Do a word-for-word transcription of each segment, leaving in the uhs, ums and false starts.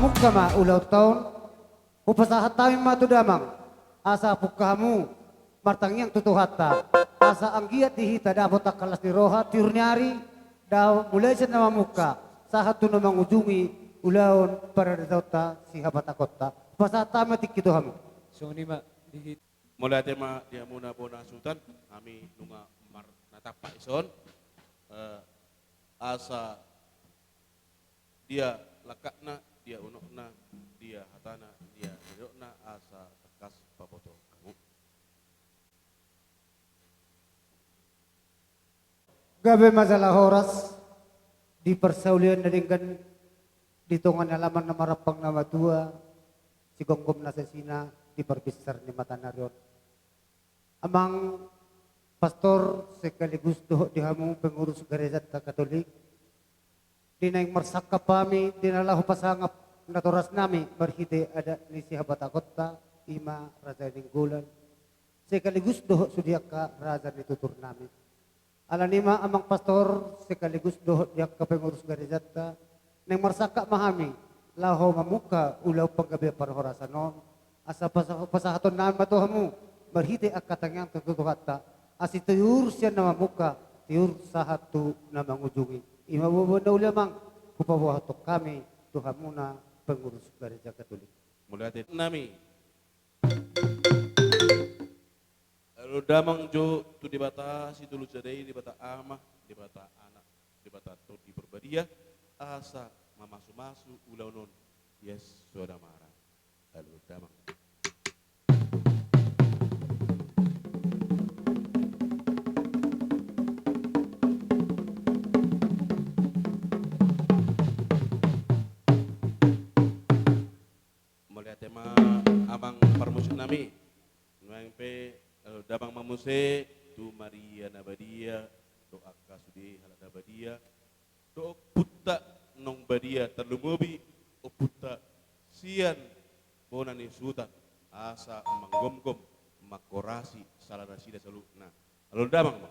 Mungka ma ulaonta on, hupasahat hami ma tu damang, asa pungka hamu martangiang tu Tuhanta, asa anggiat di hita dapot angka las ni roha, tiur ni ari, dao mulai sian na mamungka sahat tu na mangujungi ulaon paradatonta sihabatakonta. Hupasahat hami ma tingki tu hamu. Songon i ma di hita. Mauliate ma di hamuna bona sutan, hami nunga marnatampak dison, eh, asa dia langkatna, dia unokna, dia hatana, dia nidokna, asa tangkas paboto hamu. Gabe ma jala horas di parsaulian na denggan di tonga ni alaman na marampang na matua, sigomgom na sasina di parbinsar ni matanari on. Amang pastor sekaligus dohot di hamu pengurus garejanta Katolik, di naeng marsangkap hami di na laho pasangap natorasnami marhite adat ni sihabatakonta, i ma Raja Nainggolan, sekaligus dohot sude angka raja ni tuturnami. Alani i ma amang pastor sekaligus dohot di angka pengurus garejanta, naeng marsangkap ma hami laho mamungka ulaon panggabean parhorasan on, asa pasa-, pasahatonnami ma tu hamu marhite angka tangiang tu Tuhanta, asi tiur sian na mamungka, tiur sahat tu na mangujungi. I ma boaboa na uli amang, hupaboahon hami tu hamuna pengurus gareja Katolik. Mauliate nami. Alo damang jo tu Debata Sitolu Sada i, Debata Ama, Debata Anak, Debata Tondi Parbadia, asa mamasumasu ulaon on, yes, soada mara. Alo damang. Mauliate ma amang parmusik nami. Nuaeng pe, eh, damang ma muse tu Maria na badia, dohot angka sude halak na badia, dohot ompunta naung badia, tarlumobi ompunta sian bona ni sutan, asa manggomgom, manghorasi sala nasida saluhutna. Alo damang ma.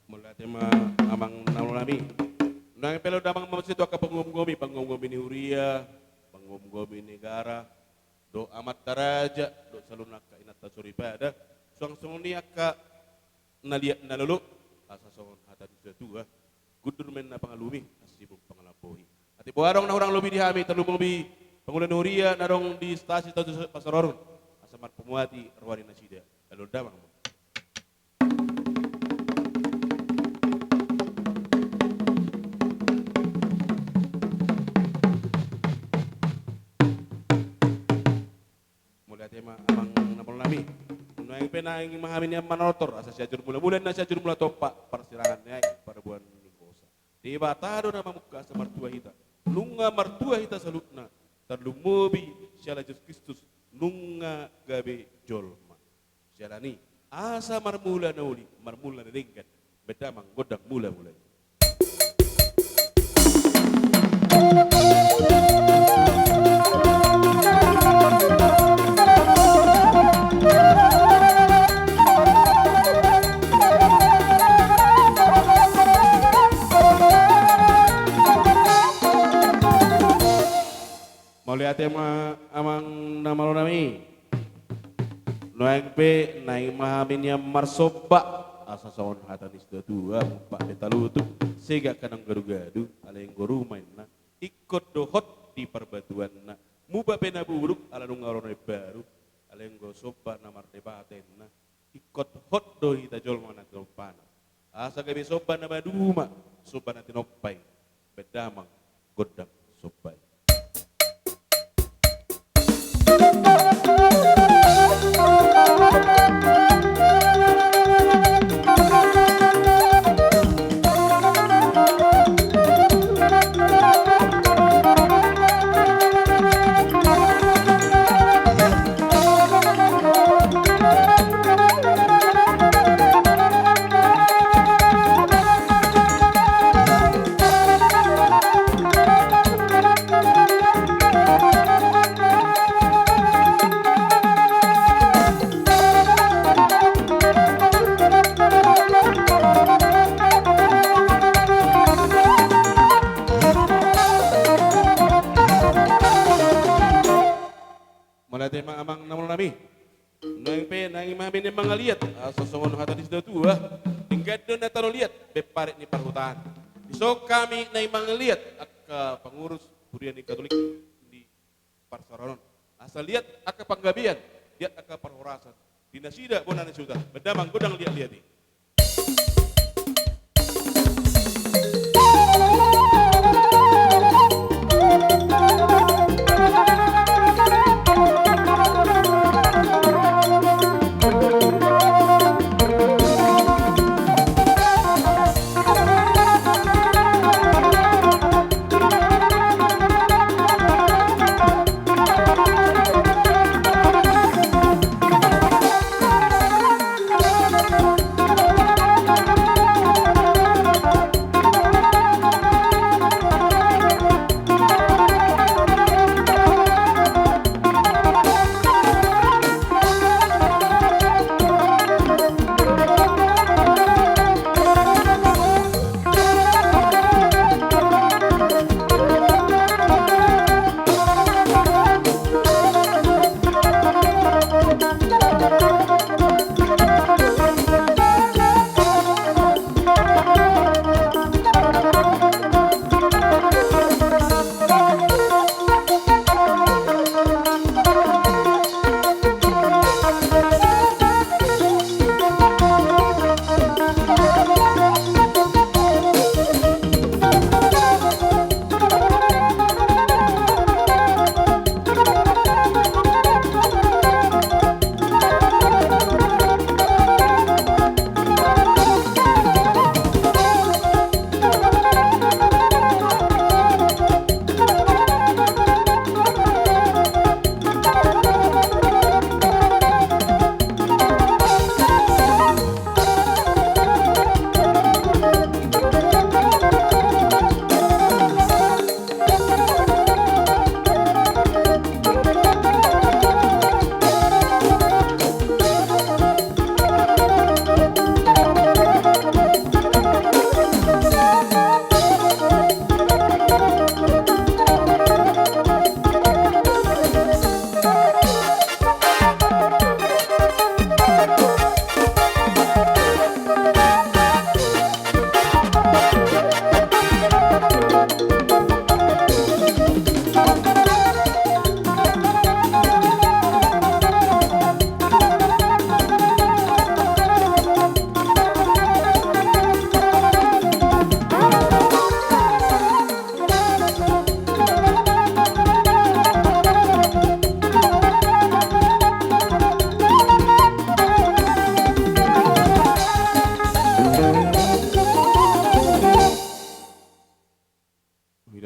Mauliate ma amang na malo nami. Nuaeng pe alo damang ma muse tu angka panggomgomi, panggomgomi ni huria, panggomgomi ni negara, dohot amanta raja, dohot saluhutna angka inanta soripada, suang songon i angka na liat na lolo, asa songon hata ni situatua, gundur ma inna pangalumi, asibung pangalambohi. Atik boha adong na hurang lobi di hami, tarlumobi pangula ni huria na adong di stasi Tolu Pasar Orun, asa marpamuati roha ni nasida. Alo damang ma. Mauliate ma amang na malo nami. Nuaeng pe naeng ma hami nian manortor, asa Sianjur Mulamula, na Sianjur Mula Tompa, parsirangan ni aek, parbue ni hosa. Debata do na mamungka asa martua hita. Nunga martua hita saluhutna, tarlumobi siala Jesus Kristus, nunga gabe jolma. Siala ni, asa marmula na uli, marmula na denggan, baen damang gondang mulamula i. Mauliate ma amang na malo nami. Nuaeng pe naeng ma hami nian marsomba, asa songon hata ni situatua, mumpak pe talutuk, sega angka naung gadugadu, alai anggo ruma inna, ingkon do hot di parbatuanna, muba pe na buruk, ala nunga ro na imbaru, alai anggo somba na mardebata inna, ingkon hot do hita jolma na tinompana. Asa gabe somba na maduma, somba na tinompa i. Baen damang gondang somba i. Mauliate ma amang na molo nami. Nang pe nang ima be na mangaliat, asa songon hata ni situatua, denggan do na tano liat, baen parik ni parhutaan. Dison hami na mangaliat angka pangurus huria ni Katolik di parsaoran on. Asa liat angka panggabean, liat angka parhorasan di nasida bona ni suta. Baen damang godang liat-liat i.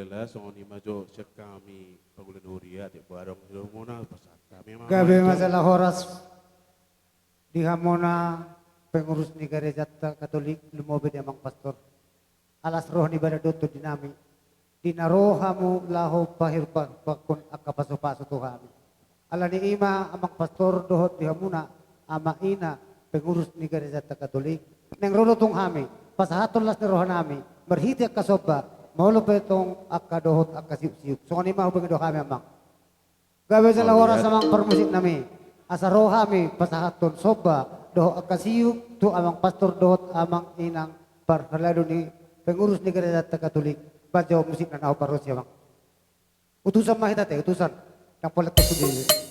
Ulaon songon i ma jo sian hami pangula ni huria, ate, boha adong di hamuna pasahat hami ma. Gabe ma jala horas di hamuna pengurus ni garejanta Katolik, lumobi di amang pastor. Alas roha ni badan do on tondi nami, di na ro hamu laho pahirupahirupahon angka pasupasu tu hami. Alani i ma amang pastor dohot di hamuna ama ina pengurus ni garejanta Katolik, naeng ro do tung hami pasahathon las ni roha nami marhite angka somba, molo pe tong angka dohot angka siuksiuk. Songon i ma hupangido hami amang. Gabe jala horas amang parmusik nami. Asa ro hami pasahathon somba dohot angka siuk tu amang pastor dohot amang inang parhalado ni pengurus ni garejanta Katolik. Baen jo musikna na huparhorsi amang. Utusan ma hita ate, utusan. Ndang pola tong sude.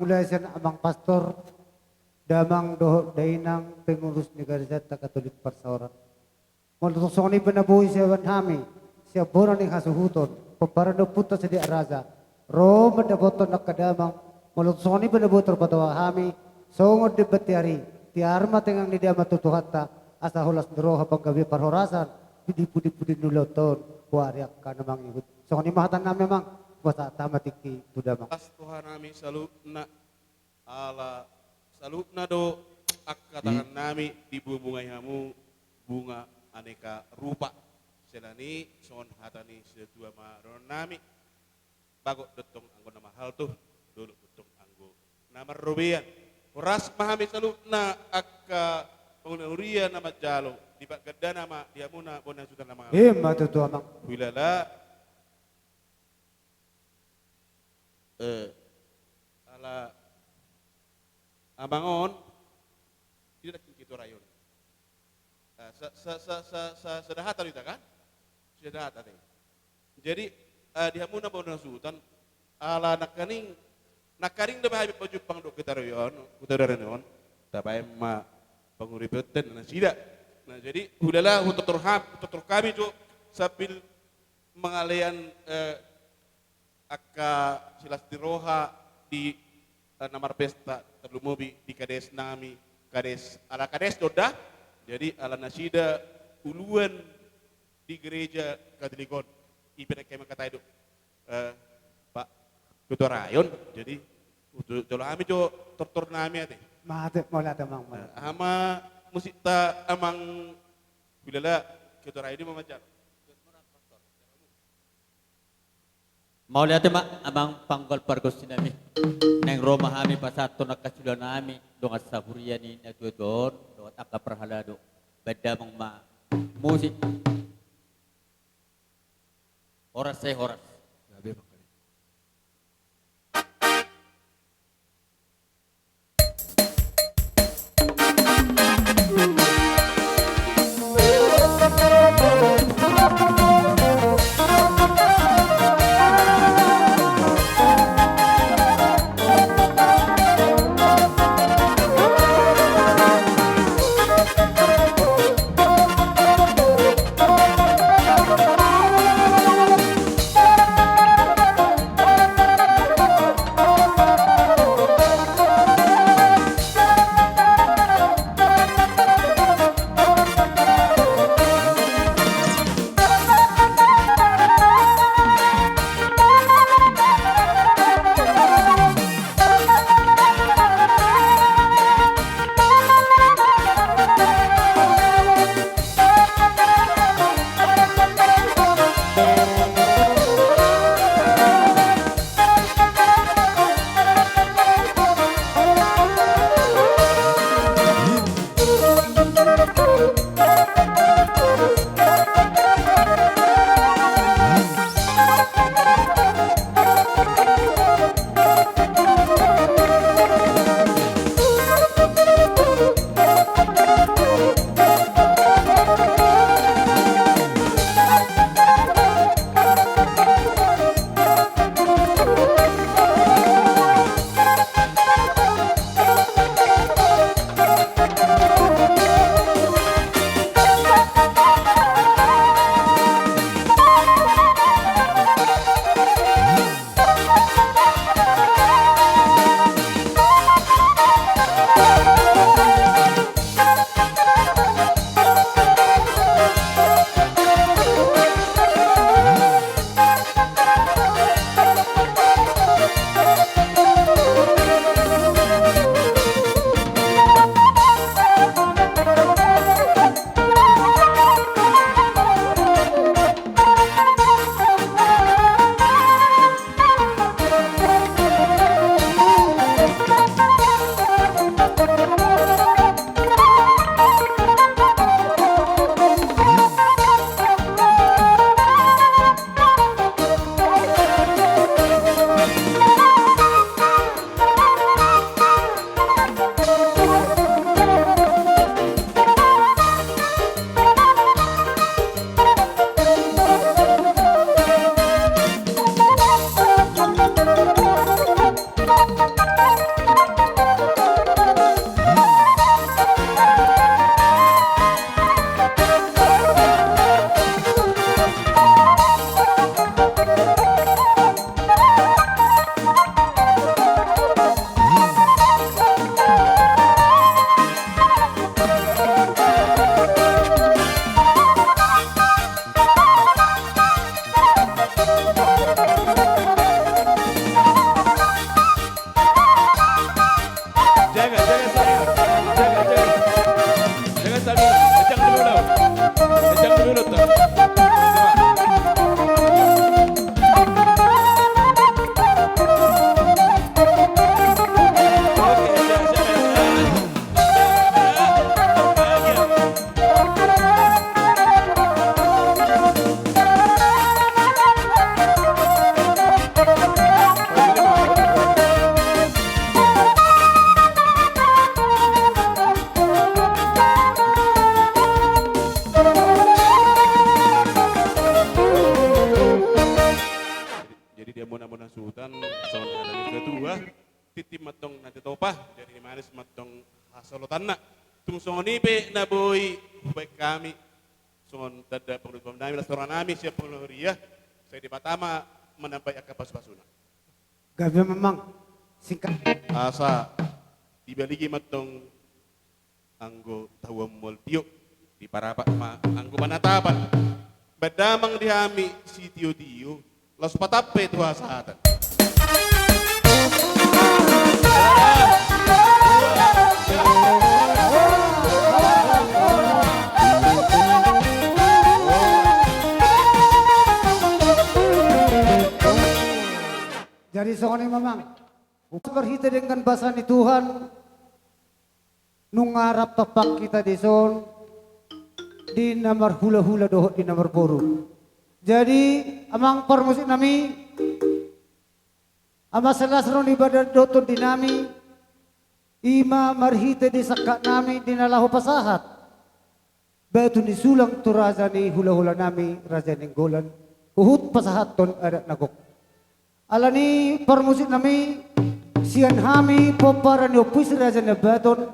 Mulai sian amang pastor, damang dohot dainang pengurus ni garejanta Katolik Parsaoran. Molo tung songon i pe na boi sian hami, sian bona ni hasuhuton, pomparan ni ompunta Siahaan Raja, ro mandapothon angka damang, molo tung songon i pe na boi tarpatoa hami, songon demban tiar i, tiar ma tenang ni damang tu Tuhanta, asa holas ni roha panggabean parhorasan, di pudi-pudi ni ulaonta on, huari angka na mangihut. Songon i ma hata nami amang, hupasahat hami ma tingki tu damang. Las tu hami saluhutna, ala saluhutna do angka tangan nami dibunga-bungai hamu bunga aneka rupa. Siala ni songon hata ni situa ma dohonon nami. Bagot do tong anggo na mahal tu, dolok do tong anggo na marrobean. Horas ma hami saluhutna angka pangula huria na manjalo, di panggabean ma di hamuna bona suta na mangalusi. Ima tutu amang. Hulala. Eh, ala amang on, tidak nangkin ketua rai on. Ah, sa, sa, sa, sa, sa, sada hata do hita kan? Sada hata te. Jadi, eh, di hamuna bona suta, ala nangkaning, nangkaning do bahen pajumpang dohot ketua rai on, ketua rai on, tabahen ma panguripetan nasida. Nah, jadi, hulala, hutortor ham, hutortor hami jo, sambil mangalean, eh, angka silas ni roha di, eh, na marpesta, tarlumobi di kades nami, kades, ala kades do da, jadi ala nasida uluan di gereja Katolik on. I pe nangkin mangkatai do, eh, Pak Ketua Rai on, jadi, utu, jolo hami jo tortor nami ate. Mate, mauliate amang, mauliate. Eh, aha ma musikta amang, hulala Ketua Rai on i ma manjalo. Mauliate ma amang panggual pargonsi nami. Naeng ro ma hami pasahathon angka siula nami, dongan sahuria ni natuatua on, dohot angka parhalado. Bahen damang ma musik. Horas sai horas. Na titopa, jadi ni manis mantong hasolotanna. Tung songon i pe na boi hubaen hami songon tanda panguduthon nami, las roha nami sian pangula huria, sai Debata ma manambai angka pasupasuna. Gabe ma amang, singkat. Asa dibaligi mantong anggo tahuan mual tio, diparapat ma anggo panatapan. Baen damang di hami sitiotio, laos patampe tu hasahatan. Jadi songon i ma amang, marhite denggan basa ni Tuhan, nunga rap tampang hita dison di na marhulahula dohot di na marboru. Jadi amang parmusik nami, amang silas ro ni badan dohot tondi nami, i ma marhite di sangkap nami di na laho pasahat batu ni sulang tu raja ni hulahula nami, Raja Nainggolan, huhut pasahathon adat na gok. Alani parmusik nami, sian hami pomparan ni Ompu i Si Raja Nabaton,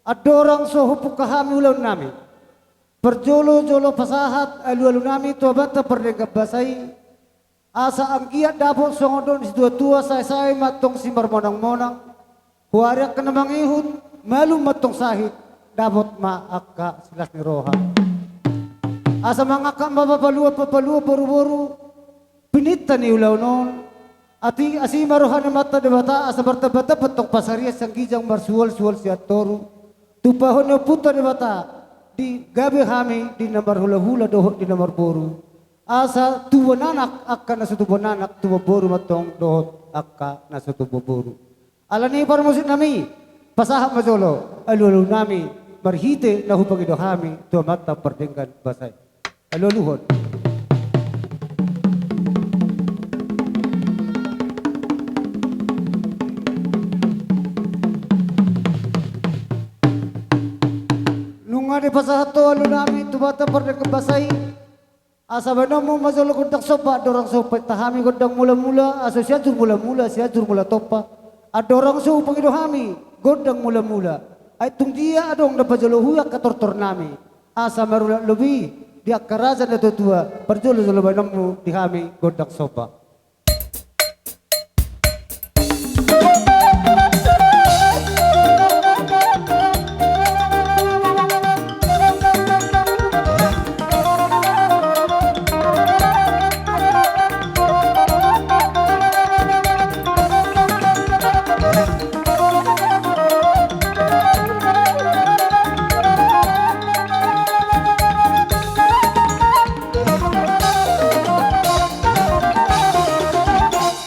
andorang so hubuka hami ulaon nami, parjolo jolo pasahat alualu nami tu Amanta Pardenggan Basa i, asa anggiat dapot songon dok ni situatua, saesae ma antong simarmonangmonang, huari angka na mangihut, malum ma antong sahit, dapot ma angka silas ni roha. Asa mangangkat ma papaluan papaluan boruboru, pininta ni ulaon on, ati asi ma roha ni Amanta Debata asa martambatamba antong pasarian sian ginjang marsuolsuol sian toru, tumpahon ni Ompunta Debata, di gabe hami di na marhulahula dohot di na marboru. Asa tubuan anak angka na so tubuan anak, tubuan boru ma antong dohot angka na so tubuan boru. Alani parmusik nami, pasahat ma jolo alualu nami marhite na hupangido hami tu Amanta Pardenggan Basa i. Alualuhon. Nunga dipasahat ho alualu nami tu Amanta Pardenggan Basa i, asa baenonmu ma jolo gondang somba, andorang so hupainta hami gondang mulamula, asa Sianjur Mulamula, Sianjur Mulatompa, andorang so hupangido hami gondang mulamula. Ai tung dia adong na pajolo hu angka tortor nami, asa marulat lobi di angka raja na tuatua, parjolo jolo baenonmu di hami gondang somba.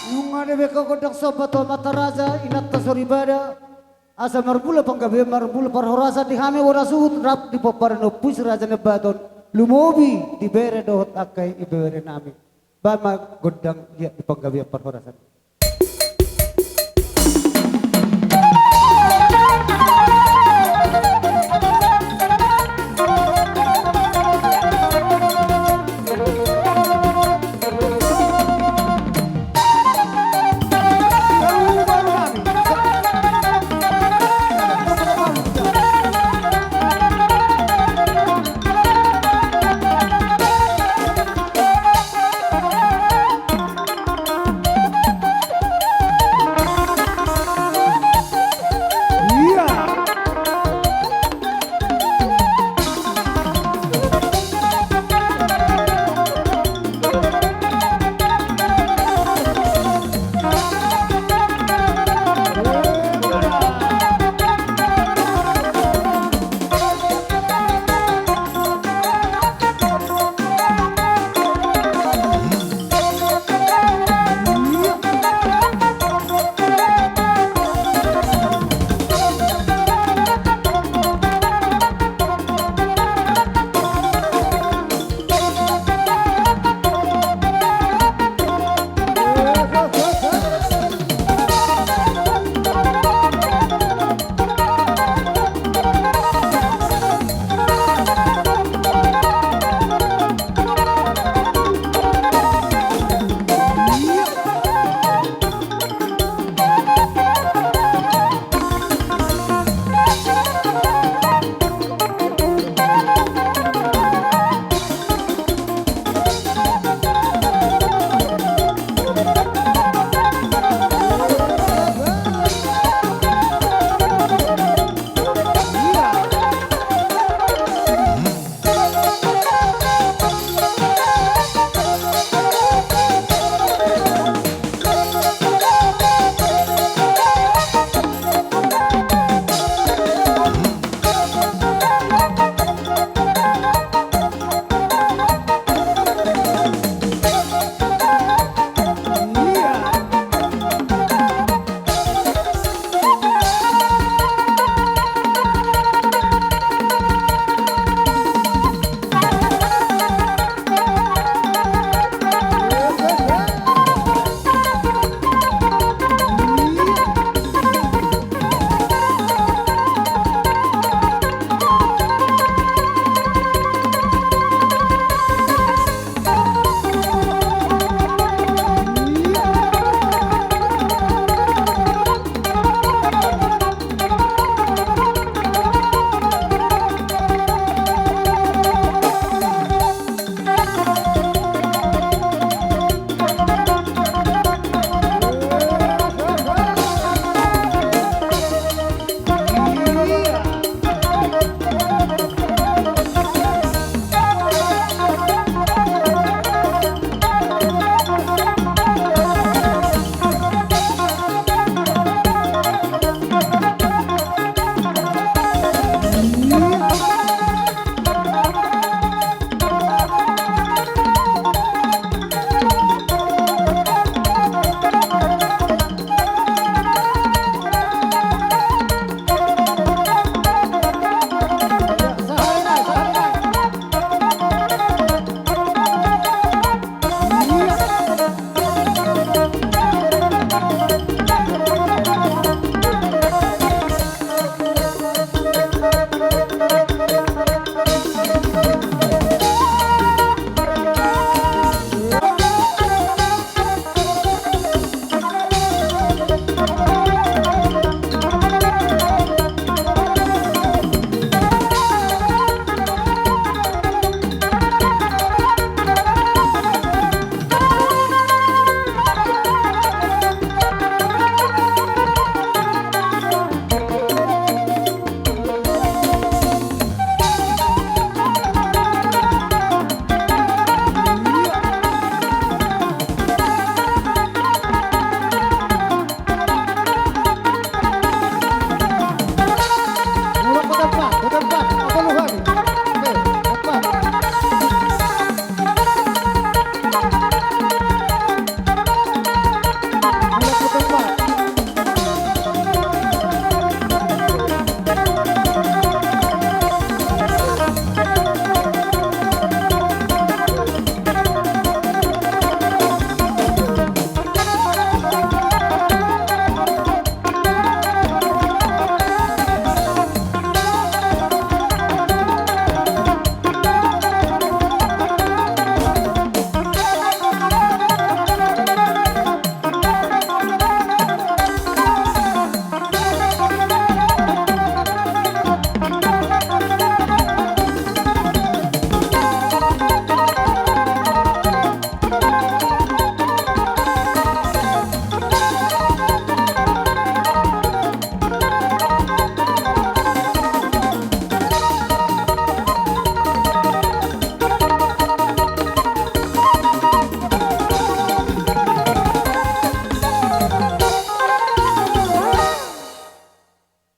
Nunga dibaen ho gondang somba tu amanta raja, inanta soripada, asa marmula panggabean, marmula parhorasan di hami bona suhut rap di pomparan ni Ompu i Si Raja Nabaton, lumobi di bere dohot angka ibebere nami. Baen ma gondang liat di panggabean parhorasan.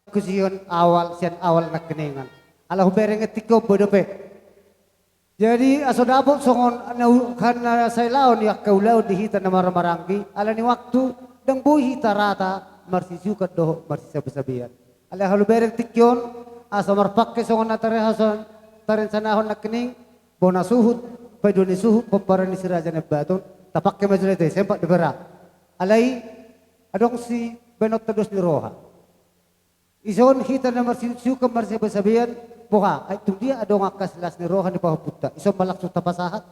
Husian awal, sian awal nangkiningan. Ala hubereng tingki on boi dope. Jadi, aso dapot songon na u-, kan na sai laho ni angka ulaon di hita na marhahamaranggi, ala ni waktu, ndang boi hita rata marsisukan dohot marsisabesabean. Alai ala hubereng tingki on, aso marpangke songon na tareha-, tarencanahon nangkining, bona suhut, paidua ni suhut, pomparan ni Si Raja Naibaton, tapangke ma jolo i, sempat dipera. Alai, adong sibahenonta dos ni roha. Ison hita na marsisukan marsisabesabean, boha, ai tung dia adong angka las ni roha ni pahompunta, ison ma langsung tapasahat,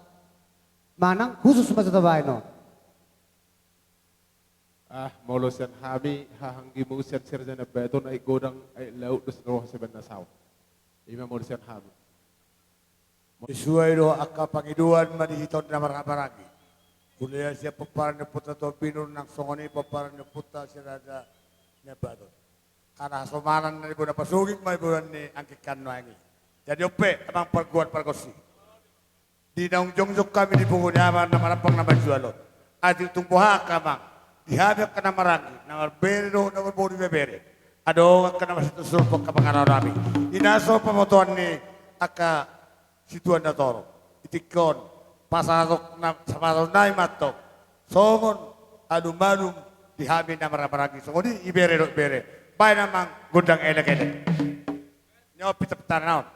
manang husus ma jo tabahen on. Ah, molo sian hami, haha anggimu sian Si Raja Naibaton, ai godang, ai laut dos ni roha sibahen na saut. Ima molo sian hami. Sesuai do angka pangidoan ma di hita on na marhahamaranggi. Mulai sian pomparan ni ompunta Tuan Binur nang songon i pomparan ni ompunta Si Raja Naibaton. Ala hasomalan na di bona pasogit ma di bona ni angka angka nuaeng i. Jadi on pe amang pargual pargonsi. Di naung jongjong hami di pungu ni amang na marampang na manjual on. Ai tung boha angka amang. Di hami angka na maranggi, na marbere dohot na marboru ibebere. Adong angka na marsiturpuk angka pangaranami. Di na so pamotoan ni angka situan na torop. Di tingki on, pasahaton na, pasahaton nami ma antong. Songon alum-alum di hami na marhahamaranggi. Songon i ibere dohot bere. Bahen amang gondang elek-elek. Ni on pitapitana on.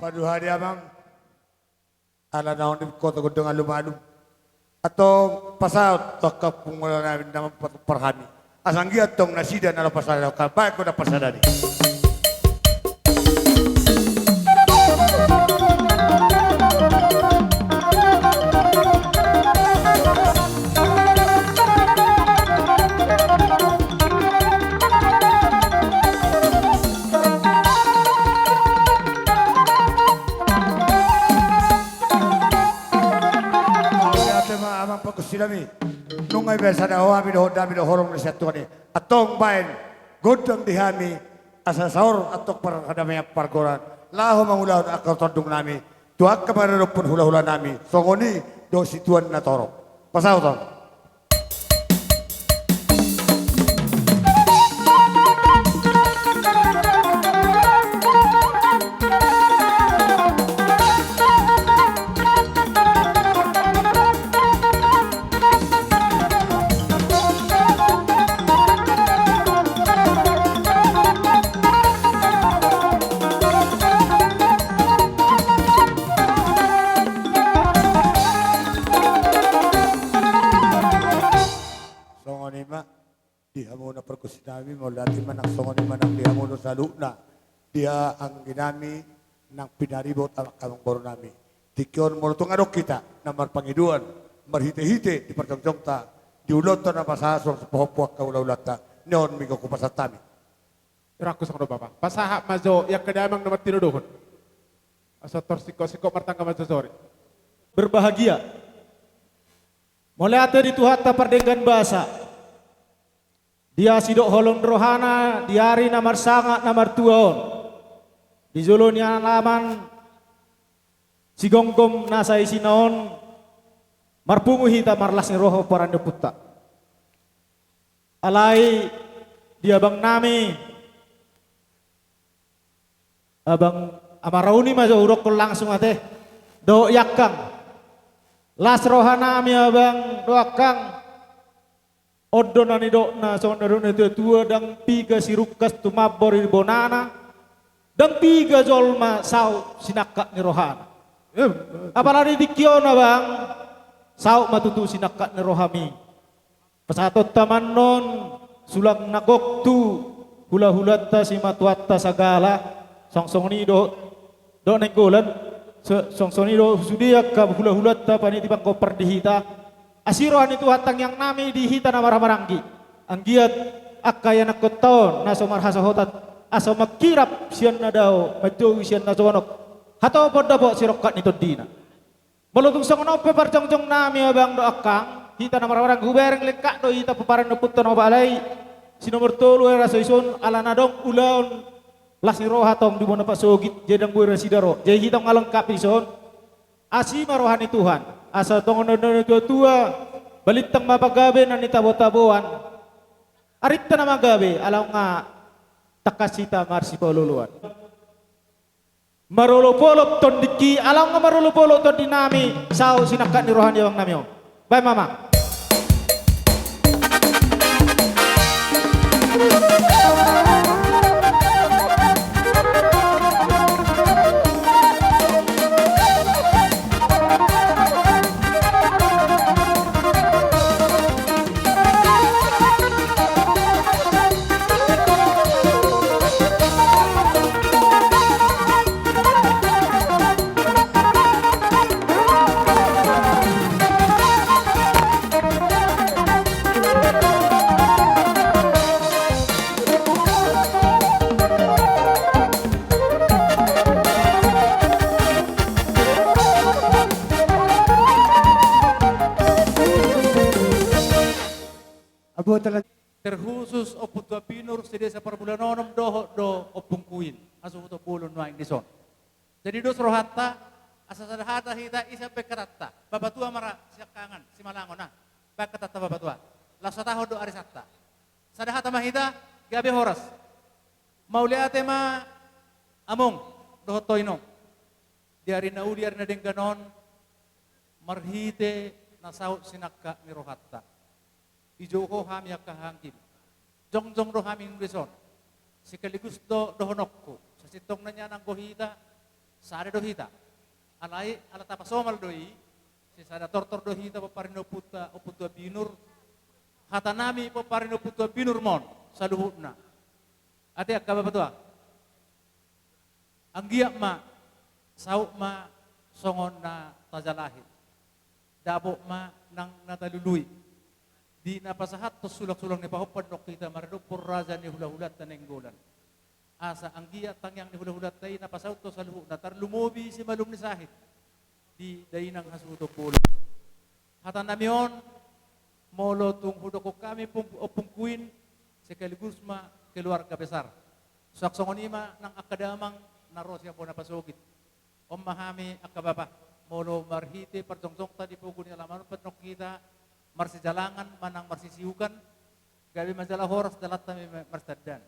Paduhali amang. Ala naung dipingkoto gondang alum-alum. Antong pasaut tu angka punguan nami na mampatupa hami. Asa anggiat antong nasida na laho pasahat, bahen gondang parsadaan i. Ate ma amang pargonsi nami. Nunga ibaen sada ho hami dohot dame dohot holong na sian Tuhan i. Antong baen gondang di hami asa saor antong pardamaian pargonsi. Laho mangulahon angka tondung nami. Tu angka maradophon hula-hula nami. Songon i dohot situan na torop. Pasaut on. Songon i ma. Di hamu na pargonsi nami, mauliate ma nang songon i ma nang di hamu do saluhutna. Di anggi nami nang pinaribot amang amangboru nami. Tingki on molo tung adong hita na marpangidoan, marhite-hite di parjongjongta, di ulaonta na pasahat suang sipahompu angka ula-ulanta, ni on ma ingkon hupasahat hami. Rangku songon on bapa. Pasahat ma jo i angka damang na martinodohon. Asa tor singkop-singkop martangga ma jo sori. Berbahagia. Mauliate di Tuhanta pardenggan basa. Dia sidok holong ni rohana di ari na marsangap na martua on. Di jolo ni alaman sigomgom na saisina on marpungu hita marlas ni roha pomparan ni ompunta. Alai di abang nami, abang amarauni ma jo hudokkon langsung ate. Dohot i angkang. Las roha nami abang dohot angkang. On do na nidokna songon na nidok ni natua-tua, ndang piga sirungkas tumambor di bonana, ndang piga jolma saut sinangkap ni rohana. Apalagi di tingki on abang, saut ma tutu sinangkap ni rohami. Pasahatonta ma annon sulang na gok tu hulahulanta simatuanta sagala, song songon i do, do Nainggolan, so-, song songon i do sude angka hulahulanta paniti pangkompar di hita. Asi roha ni Tuhan tangiang nami di hita na marhahamaranggi. Anggiat angka ianakhonta on na so marhasohotan, asa mangkirap sian na dao, manjou sian na jonok, hatop on dapot sirongkap ni tondina. Molo tung songon on pe parjongjong nami, abang dohot angkang, hita na marhahamaranggi, hubereng lengkap do hita pomparan ni ompunta na opat alai, si nomor tolu era so dison, ala na adong ulaon las ni roha tong di bona pasogit, jadi ndang boi nasida ro. Jadi hita nga lengkap dison. Asi ma roha ni Tuhan, asa tongon na nidok ni natuatua, balintang ma pagabe na nitabotabo an. Arinta na magabe, ala nga tangkas hita marsipaolooloan. Marolopolop tondingki, ala nga marolopolop tondi nami, saut sinangkap ni roha ni abang nami on. Baen ma, amang. Terkhusus Ompu Tuan Binur, si Desa Parbulanonom dohot do ompungku i, asa hutombol nuaeng dison. Jadi dos rohanta, asa sada hata hita, isa pe hatanta. Bapatua ma ra siangkangan, Simalangon, ah. Baen hatanta bapatua. Laos satahon do arisanta. Sada hata ma hita, gabe horas. Mauliate ma among dohot toinom. Di ari na uli, ari na denggan on, marhite na saut sinangkap ni rohanta, dijou ho hami angka hahaanggi. Jongjong do hami nunga dison. Sekaligus do dohononku, sasintongna nian anggo hita, sada do hita. Alai, ala tapasomal do i, sisada tortor do hita pomparan ni ompunta, Ompu Tuan Binur. Hata nami pomparan ni Ompu Tuan Binur ma on, saluhutna. Ate angka bapatua. Anggiat ma, saut ma songon na tajalahi. Dapot ma nang na talului. Di na pasahathon sulang-sulang ni pahompu annon hita maradophon raja ni hulahulanta Nainggolan. Asa anggiat tangiang ni hulahulanta i na pasauthon saluhutna, tarlumobi simalum ni sahit. Di dainang hasuhuton bolon. Hata nami on, molo tung hudokhon hami pung-, ompungku i, sekaligus ma keluarga besar. Suang songon i ma nang angka damang na ro sian bona pasogit. On ma hami angka bapa, molo marhite parjongjongta di pogu ni alaman on pe annon hita, marsijalangan manang marsisiukan, gabe ma jala horas dalanta ma-, marsitandan.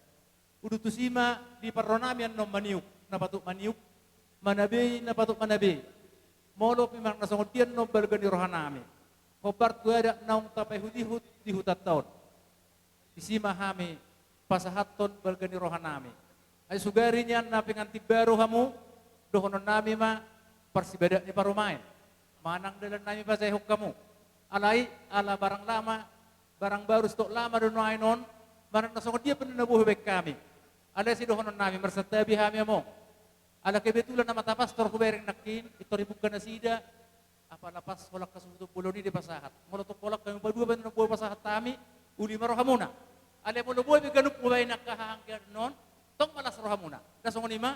Udutusi ma di parro nami annon maniuk, na patut maniuk, manabei, na patut manabei. Molo pe manang na songon dia annon balga ni roha nami. Hombar tu adat naung tapaihut-ihut di hutanta on. Disi ma hami pasahathon balga ni roha nami. Ai sugari nian na pengantin baru hamu, dohonon nami ma parsibadak ni parumaen. Manang dalan nami pajaehon hamu. Alai, ala barang lama, barang baru stok lama do nuaeng on, manang na songon dia pe na boi hubaen hami. Alai sidohonon nami, marsantabi hami among. Ala kebetulan nama tapastor hubereng nangkin, pintor dibuka nasida, apala pas holan hasuhuton bolon i dipasahat. Molo tung holan hami paduapasahatan na boi pasahat hami, uli ma rohamuna. Alai molo boi pe ganup hubaen angka hahaanggi annon, tong ma las rohamuna. Nda songon i ma,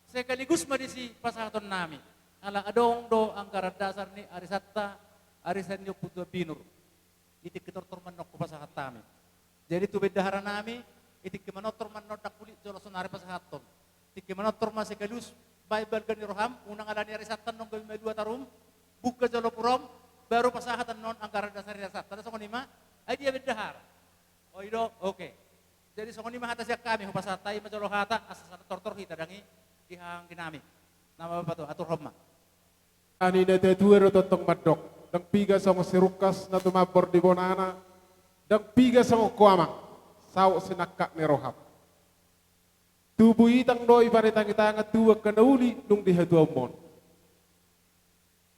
sekaligus ma disi pasahaton nami. Ala adong do anggaran dasar ni arisanta, arisan ni Ompu Tuan Binur. I tingki tortor ma annon hupasahat hami. Jadi tu bendahara nami, i tingki manortor ma annon dang hulit jolo sonari pasahathon. Tingki manortor ma sekaligus baen balga ni roham, unang ala ni arisanta annon gabe malua tarum, buka jolo purom, baru pasahat annon anggaran dasar ni arisanta. Nda songon i ma, ai dia bendahara. O i do, oke. Jadi songon i ma hata sian hami, hupasahat hami ma jolo hata, asa sada tortor hita dang i di hahaanggi nami. Nama bapatua, aturhon ma. Ala ni natuatua do tongtong mandok, ndang piga songon sirungkas na tumambor di bonana, ndang piga songon ho amang, saut sinangkap ni roham. Tubu itang do i paritang-itangan tu angka na uli nung di hatuaonmon.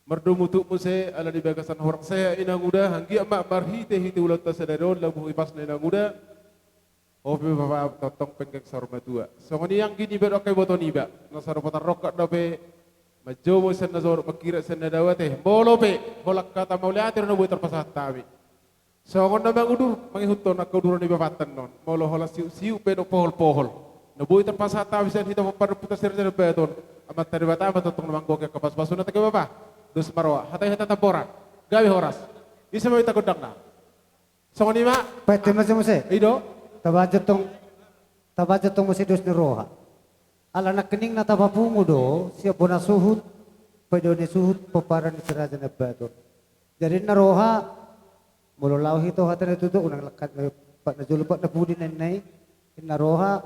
Mardomu tuk muse ala di bagasan horong sehat inanguda, anggiat ma marhite-hite ulaonta sadari on labuh ipasna inanguda. Ope bapa tongtong penggeng saur matua. Songon i anggi niba dohot angka iboto niba. Na sarupa tarrongkap dope manjomo sian na jorok, mangkirat sian na dao ate. Molo pe holan hata mauliate do na boi tarpasahat hami. Songon na mangudur, mangihuthon angka uduran ni bapanta on. Molo holan siuk-siuk pe dohot pohol-pohol, na boi tarpasahat hami sian hita pomparan ni ompunta si Raja Naiambaton. Amanta Debata ma tongtong na manggohi angka pasu-pasuna, ate bapa. Dos ma roha, hata i hata tamboran. Gabe horas. Ise ma minta gondangna? Songon i ma. Paete ma muse. I do. Tabahen tong, tabahen tong muse dos ni roha. Ala nangkining na tapapungu do sian bona suhut, paidoan ni suhut pomparan ni si Raja Naiambaton. Jadi na roha, molo laho hita tu hata na tutu, unang lekat na pat na jolo pat na pudi na ninna i. Na roha,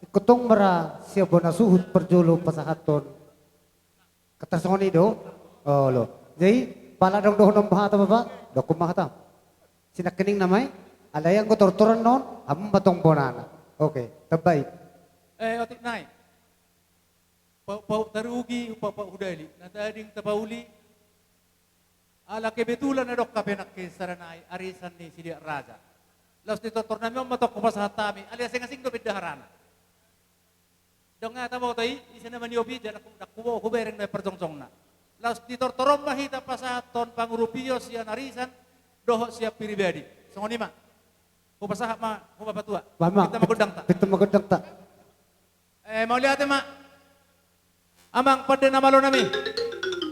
ingkon tong ma ra sian bona suhut parjolo pasahathon. Hata songon i do. Olo. Jadi, pala adong dohonon hata bapa, dohonon ma hata. Sinangkining nama i, alai anggo tortoran on, hamu ma tong bonana. Oke, tamba i. Eh, otik nai. Pauk-pauk tarugi, pauk-pauk hudali. Na tading tapauli. Ala kebetulan adong hape nangkin sada nai arisan ni Sidiak Raja. Laos di tortor nami on ma tong hupasahat hami, alai asing-asing do bendaharana. Dang hata boto i, ise na maniop i, jala ndang hubo hubereng na parjongjongna. Laos di tortor on ma hita pasahathon pangurupion sian arisan dohot sian pribadi. Songon i ma. Hupasahat ma, hupapatua. Mama, pinta ma gondangta. Pinta ma gondangta. Eh, mauliate ma. Amang pande na malo nami.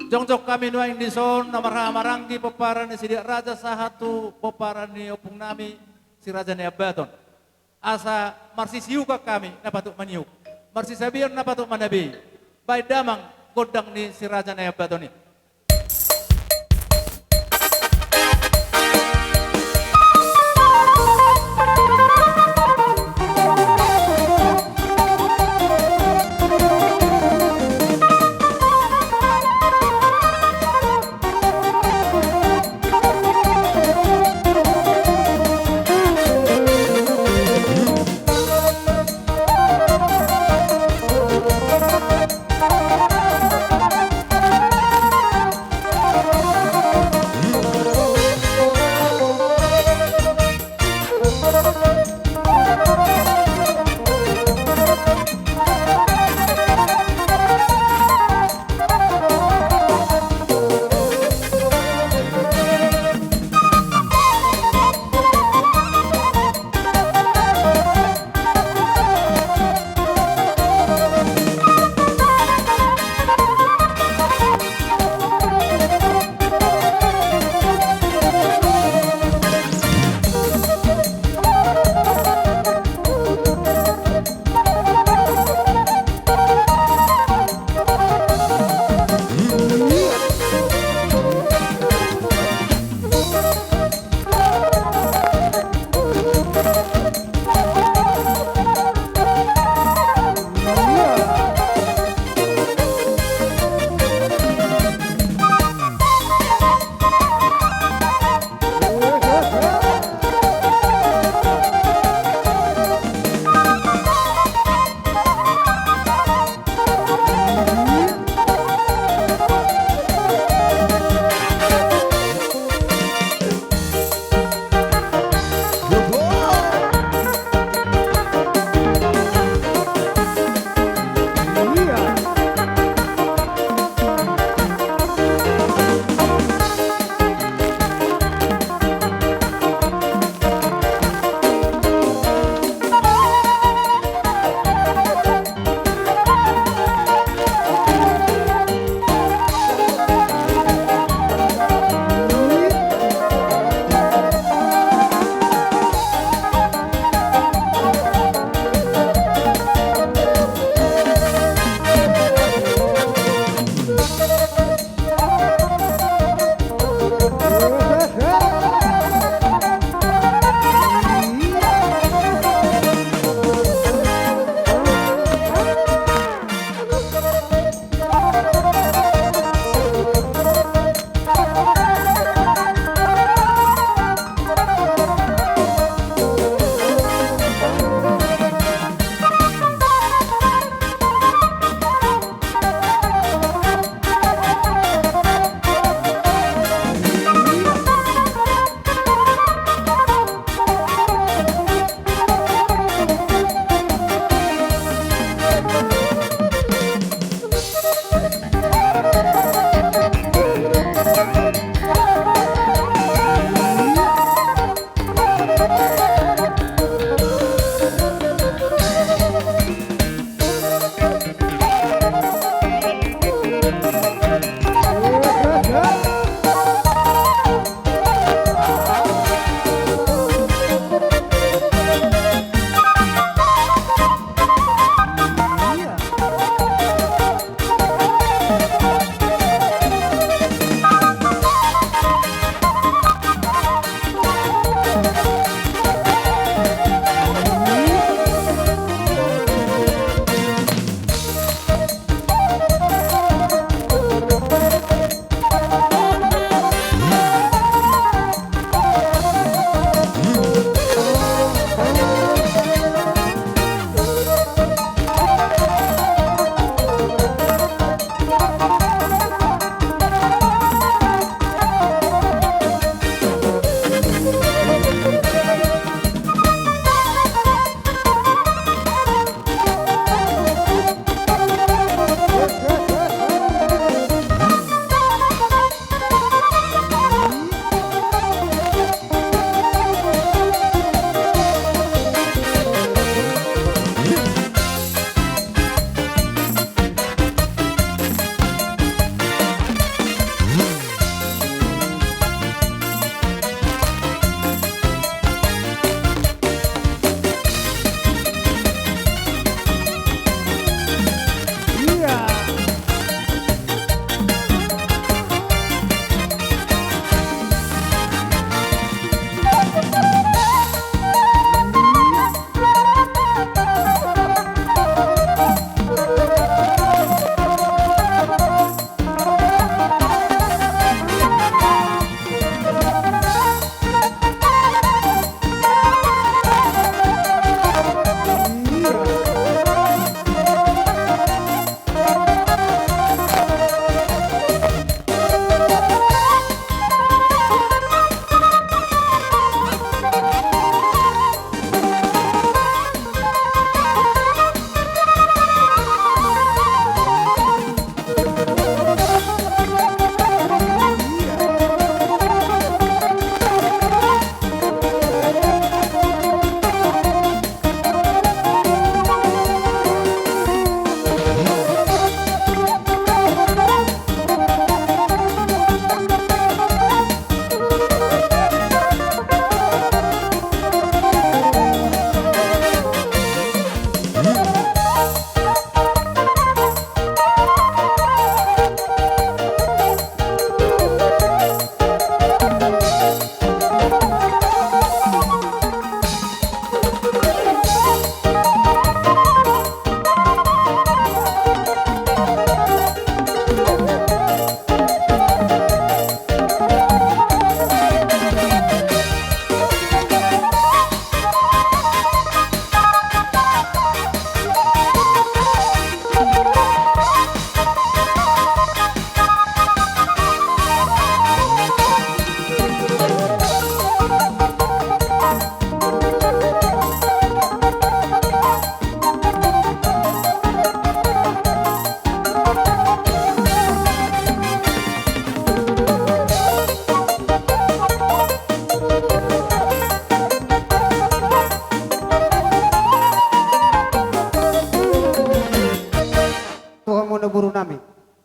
Jongjong hami nuaeng dison na marhaha maranggi pomparan ni Sidiak Raja sahat tu pomparan ni ompung nami si Raja Naiambaton. Asa marsisiukan hami na patut maniuk, marsisabeon na patut manabei. Baen damang gondang ni si Raja Naiambaton i.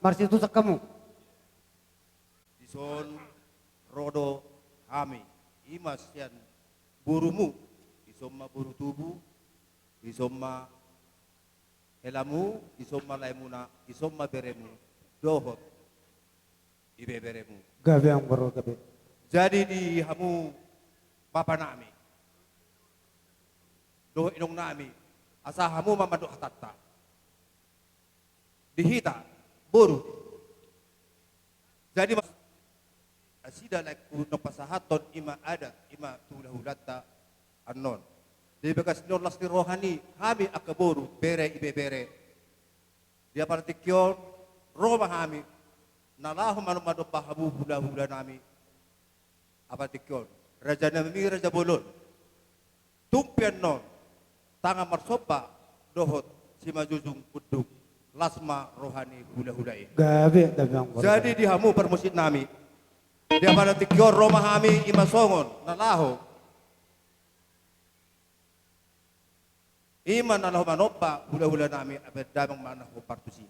Marsitusak hamu. Dison ro do hami, i ma sian borumu, dison ma boru tubu, dison ma helamu, dison ma laemuna, dison ma beremu, dohot ibeberemu. Gabe amang boru, gabe. Jadi di hamu bapanami dohot inongnami, asa hamu ma mandok hatanta. Di hita boru. Jadi mas-, nasida laengku na pasahathon i ma adat, i ma tu hulahulanta annon. Di bagas ni on las ni roha ni hami angka boru, bere, ibebere. Di apala tingki on ro ma hami na laho manomba-nomba hamu hulahulanami. Apala tingki on, rajanami raja bolon. Tung pe annon tangan marsomba dohot simanjujung unduk, las ma roha ni hulahula i. Gabe, gabe amang boru. Jadi di hamu parmusiknami, di apala tingki on ro ma hami i ma songon na laho, i ma na laho manomba hulahulanami, bahen damang ma na hombar tusi.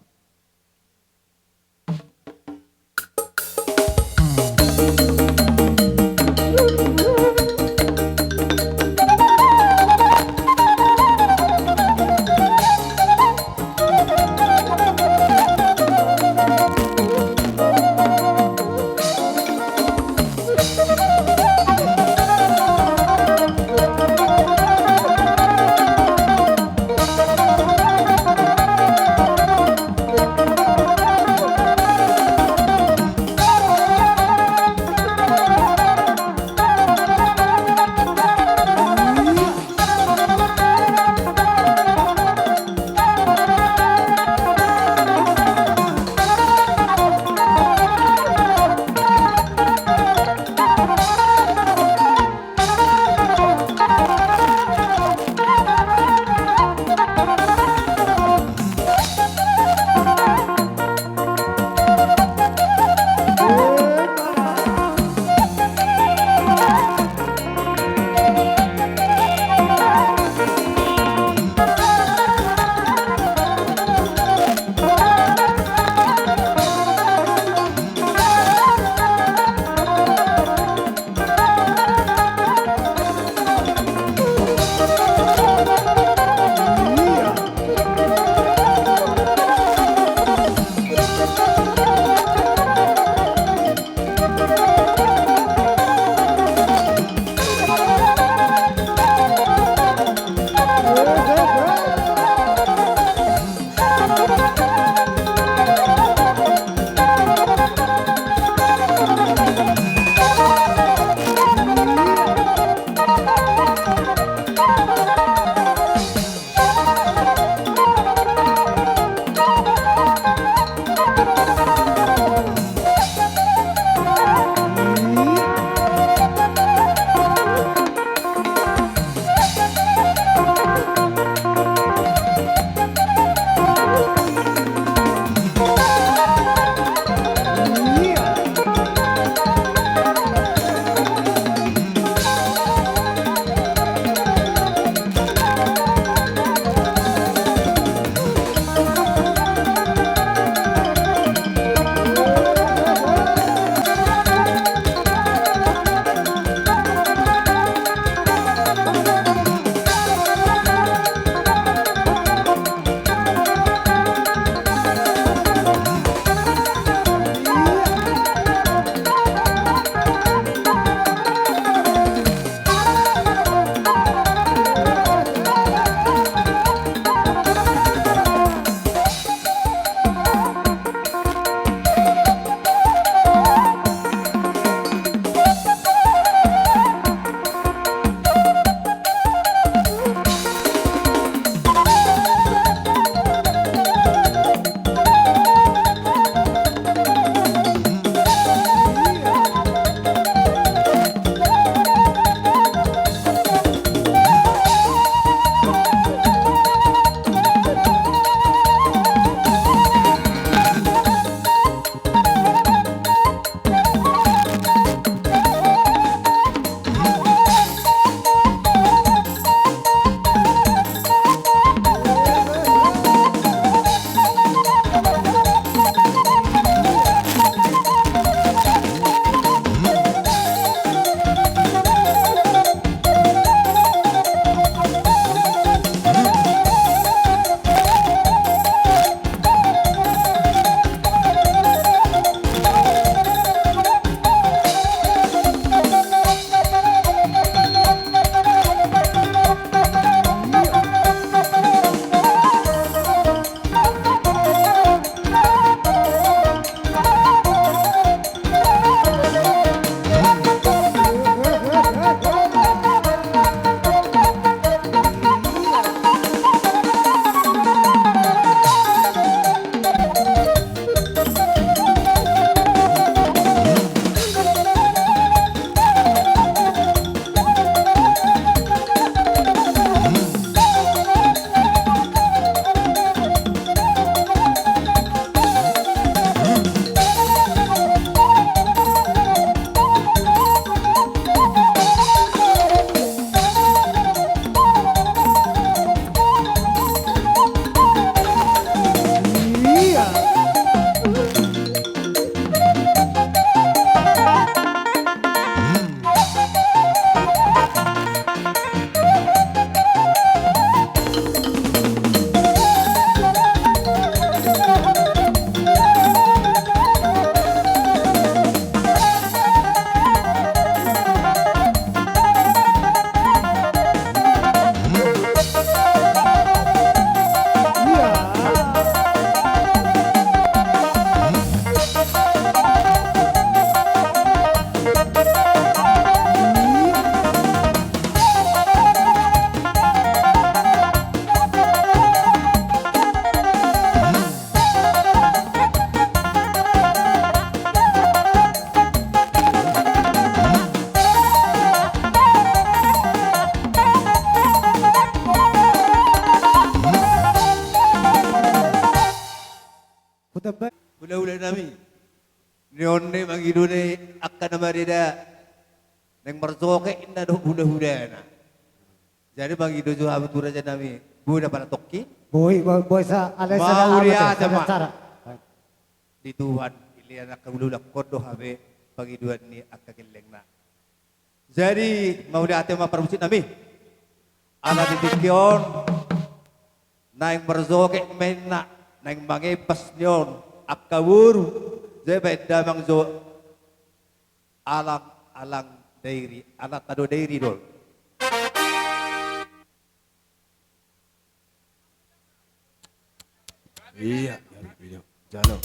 nami. Nion ni mangido ni angka na mareda, naeng marsogot inna dohot hulahulana. Jadi mangido jo hamu tu raja nami. Boi da pala tongkin. Boi, boi, boi sa, alai sada, mauliate ma. Di Tuhan, dilehon angka hulahula, ingkon do hape pangidoan ni angka gellengna. Jadi mauliate ma parmusik nami. Ala di tingki on naeng marsogot ma inna, naeng mangempas nion angka boru. Jadi baen damang jo alang-alang dairi, alanta do dairi do. Iya, jalo.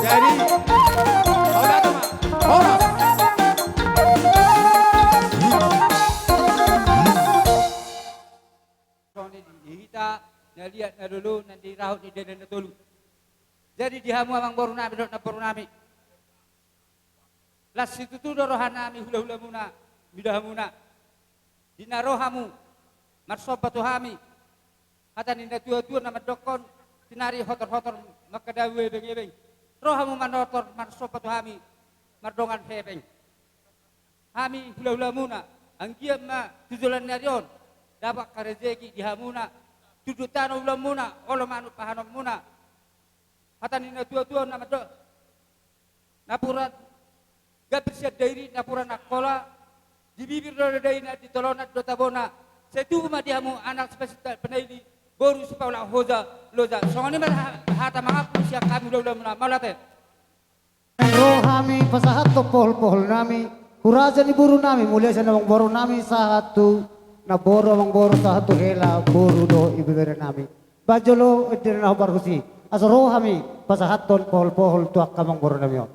Jadi, horas. Songon i di hita na liat na lolo na nirahut ni dede na tolu. Jadi di hamu amangboru nami dohot namboru nami, las situtu do roha nami hulahulamuna mida hamuna. Di na ro hamu marsomba tu hami, hata ni natuatua na mandokkon, tinari hotorhotor mangkadau ebengebeng, ro hamu manortor marsomba tu hami mardongan hepeng. Hami hulahulamuna, anggiat ma tu joloan ni ari on dapot angka rejeki di hamuna, tunduk tano ulaonmuna, olo manuk pahanonmuna. Hata ni natuatua na mandok, napuran gambir sian dairi, napuran angkola di bibir do daina, di tolonan do tabona. Sai tubu ma di hamu anak sipasinta panaili, boru sipaulak hoja loja. Songon i ma ha-, hata mangaku sian hami hulahulamuna. Mauliate. Ro hami pasahathon poholpohol nami tu raja ni boru nami, mauliate sian amangboru nami sahat tu namboru, amangboru sahat tu hela boru dohot ibebere nami. Baen jolo ende na hinaholongan i, asa ro hami pasahathon poholpohol tu angka amangboru nami on.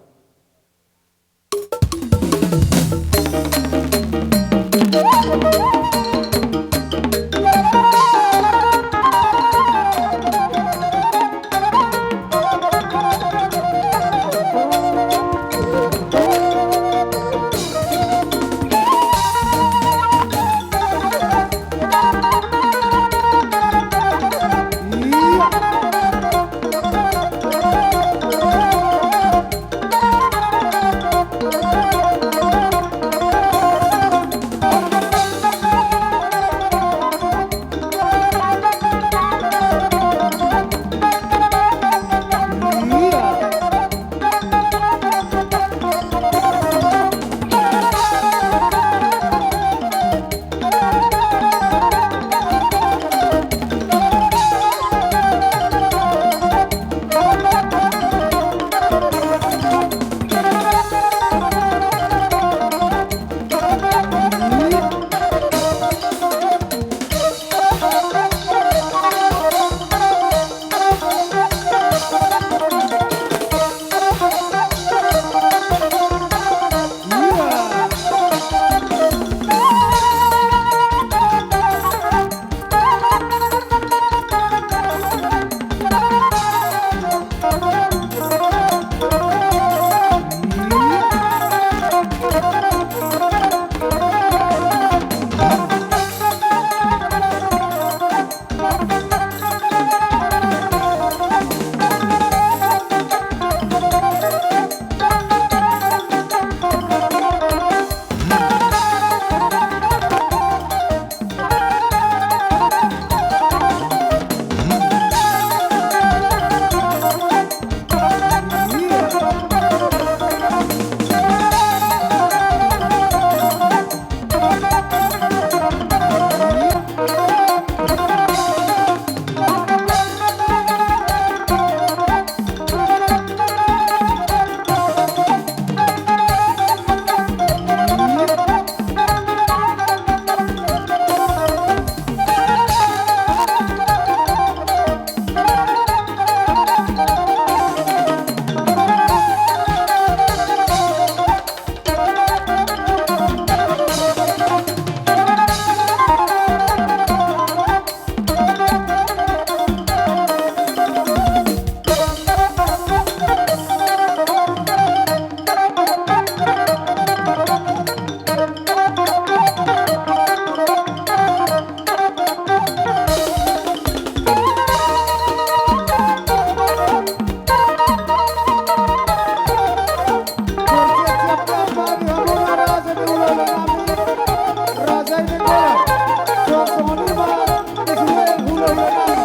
Mulai bona nami,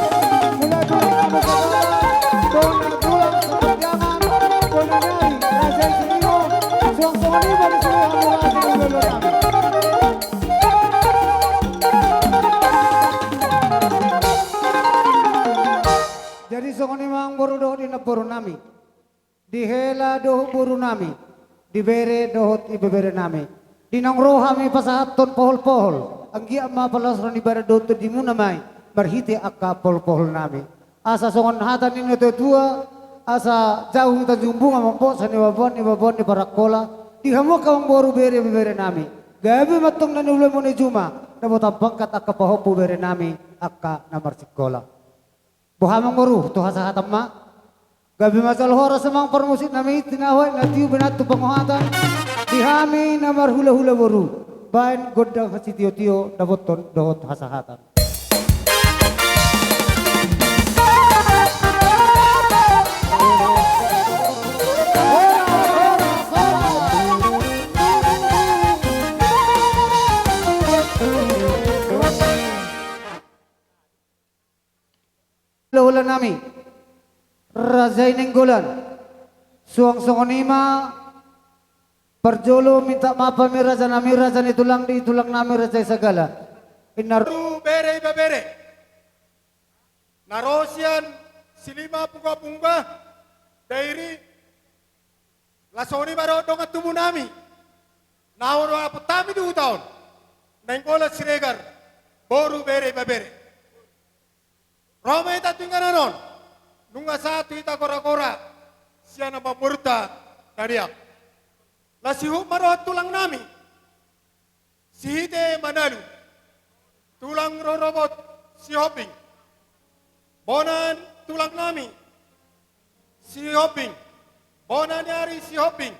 bona tulang Sepanjangan, bona nami, Raja Isinio, suang songon i ma di sude hamu raja ni lolo nami. Jadi songon i ma amangboru dohot inamboru nami. Di hela dohot boru nami, di bere dohot ibebere nami. Di naung ro hami pasahathon pohol-pohol, anggiat ma paloas roha ni badan dohot tondimuna ma i, marhite angka pohol-pohol nami. Asa songon hata ni natua-tua, asa jabu ni Tanjung Bunga mamboan sian baboan ni baboan ni parangkola, di hamu angka amangboru bere ibebere nami. Gabe ma antong na niula muna i juma, na botan pangkat angka pahompu bere nami, angka na marsikola. Boha amangboru, tu hasahatan ma. Gabe ma jala horas amang parmusik nami, tinahu aek na tio, binahen tu pangohatan. Di hami na marhula-hula boru, baen gondang hasitio-tio, dapothon dohot hasahatan. Hulahula nami, Raja i Nainggolan. Suang songon i ma, parjolo minta maaf hami raja nami, raja ni tulang di tulang nami, raja i Sagala. Inna ro- Boru, bere, ibebere. Na ro sian Silima, Punga-punga, Dairi, Las on i ma dohot dongan tubu nami, na ro apot hami di huta on, Nainggolan Siregar, boru, bere, ibebere. Ro ma hita tu inganan on, nunga sahat tu hita gora-gora sian amangborunta na deak. Las ihut ma dohot tulang nami, Sihite Manalu, tulang rorobot Sihombing. Bona tulang nami Sihombing, bona ni ari Sihombing.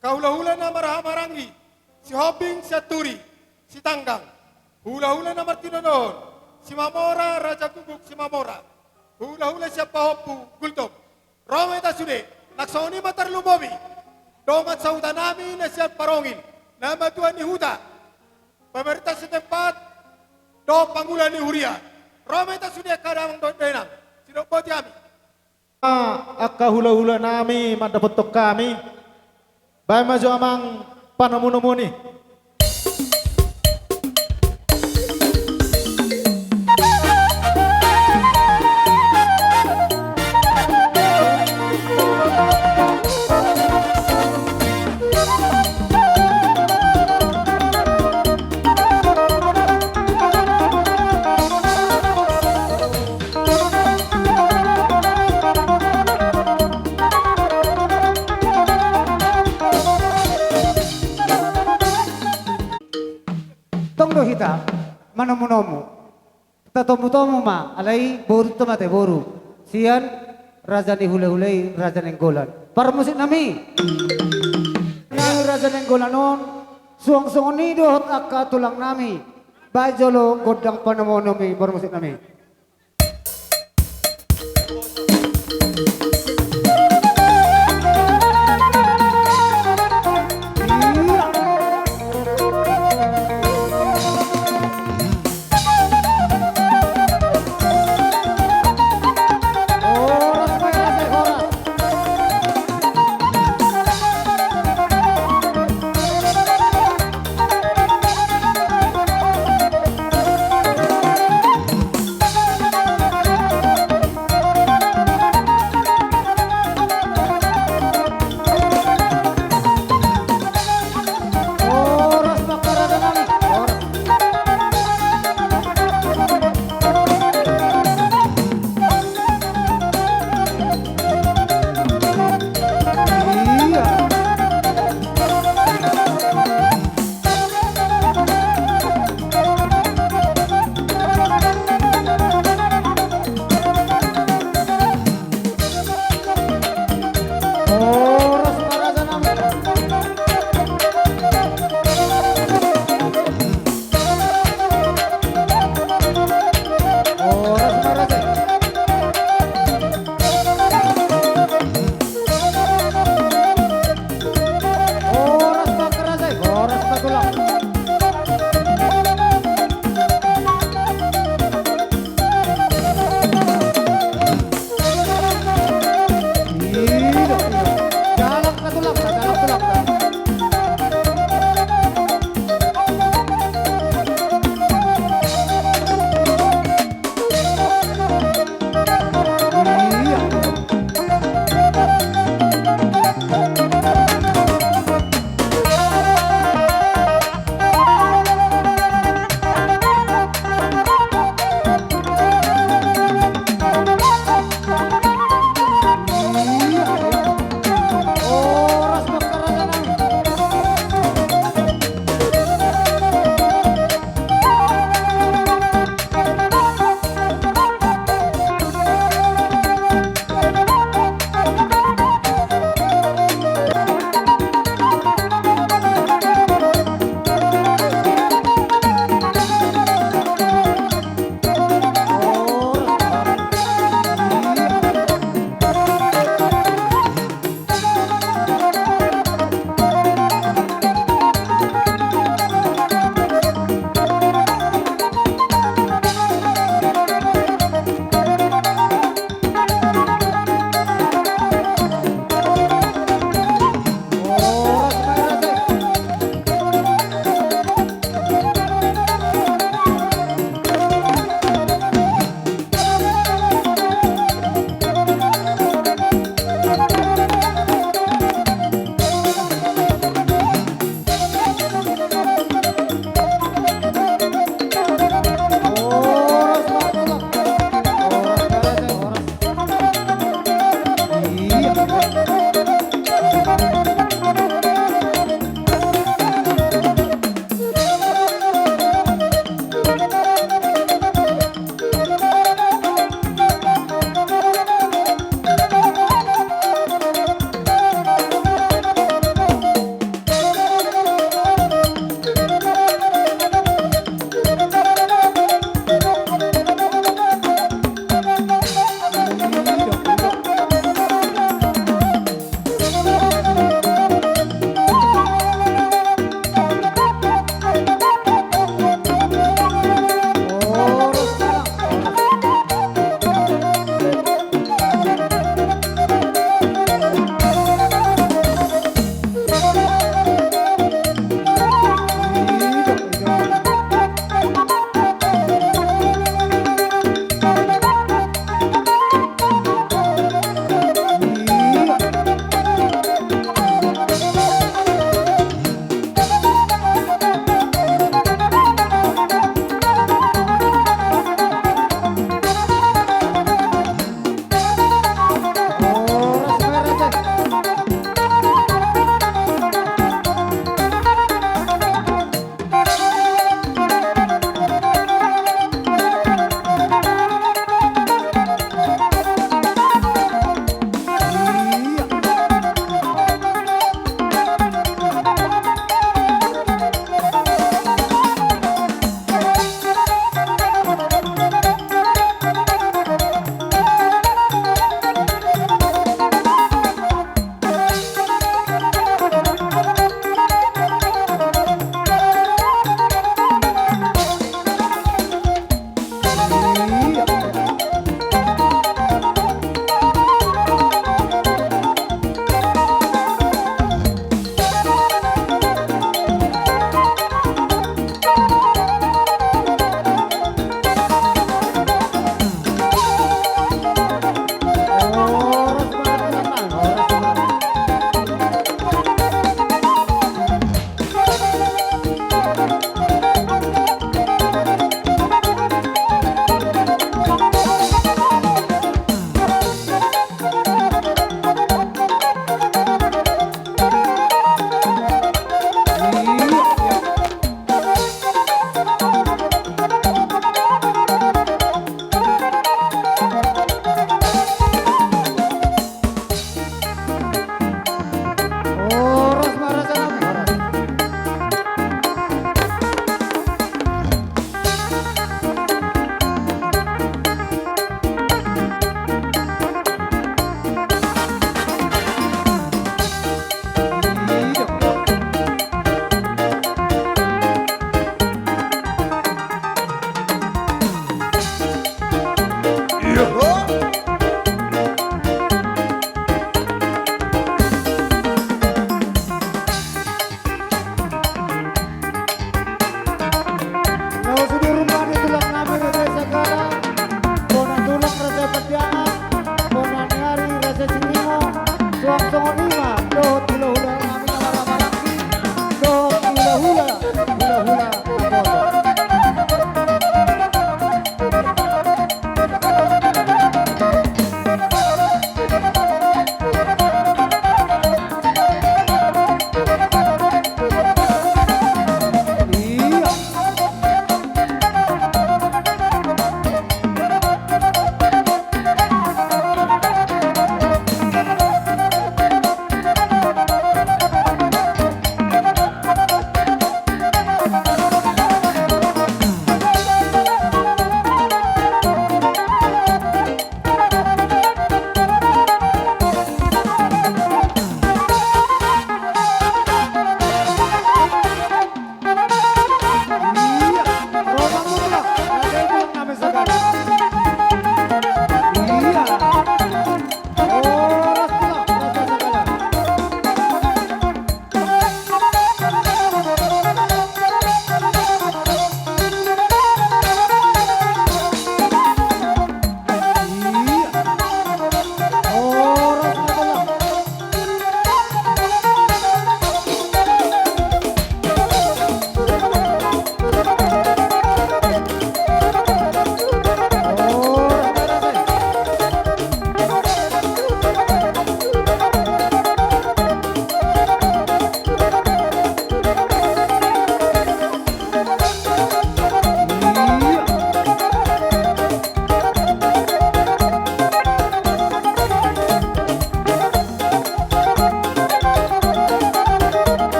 Angka hulahula na marhahamaranggi Sihombing, Sianturi, Sitanggang. Hulahula na martinodohon Simamora, Raja Guguk Simamora. Hulahula sian pahompu Gultom. Ro ma hita sude, nang songon i ma tarlumobi dongan sahuta nami na sian Parongil, na matua ni huta, pemerintah setempat, dohot pangula ni huria. Ro ma hita sude angka damang dohot dainang, sidok boti hami. Angka hulahula nami mandapothon hami. Baen ma jo amang panomunomuon i. Tong do hita manomunomu. Tatomutomu ma, alai borunta ma, ate boru. Sian raja ni hulahula i, Raja Nainggolan. Parmusik nami. Nami Raja Nainggolan on, suang songon i dohot angka tulang nami. Baen jolo gondang panomunomu i, parmusik nami.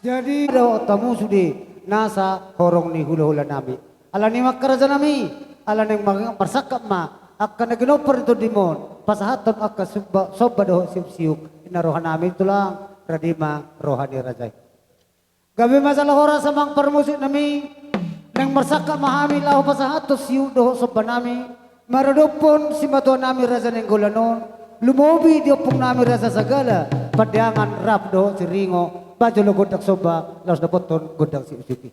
Jadi dohot hamu sude nasa horong ni hula-hula nami. Alani i ma angka raja nami, alani i ma marsangkap ma angka na ginompar ni tondimon, pasahathon angka somba, somba dohot siuk-siuk, ninna roha nami tulang, rade ma roha ni raja i. Gabe ma jala horas amang parmusik nami, naeng marsangkap ma hami laho pasahathon siuk dohot somba nami, maradophon simatua nami raja nainggolan on, lumobi di ompung nami raja sagala, Pandeangan rap dohot Siringo, ba jolo gondang somba, laos dapothon gondang siuk-siuk i.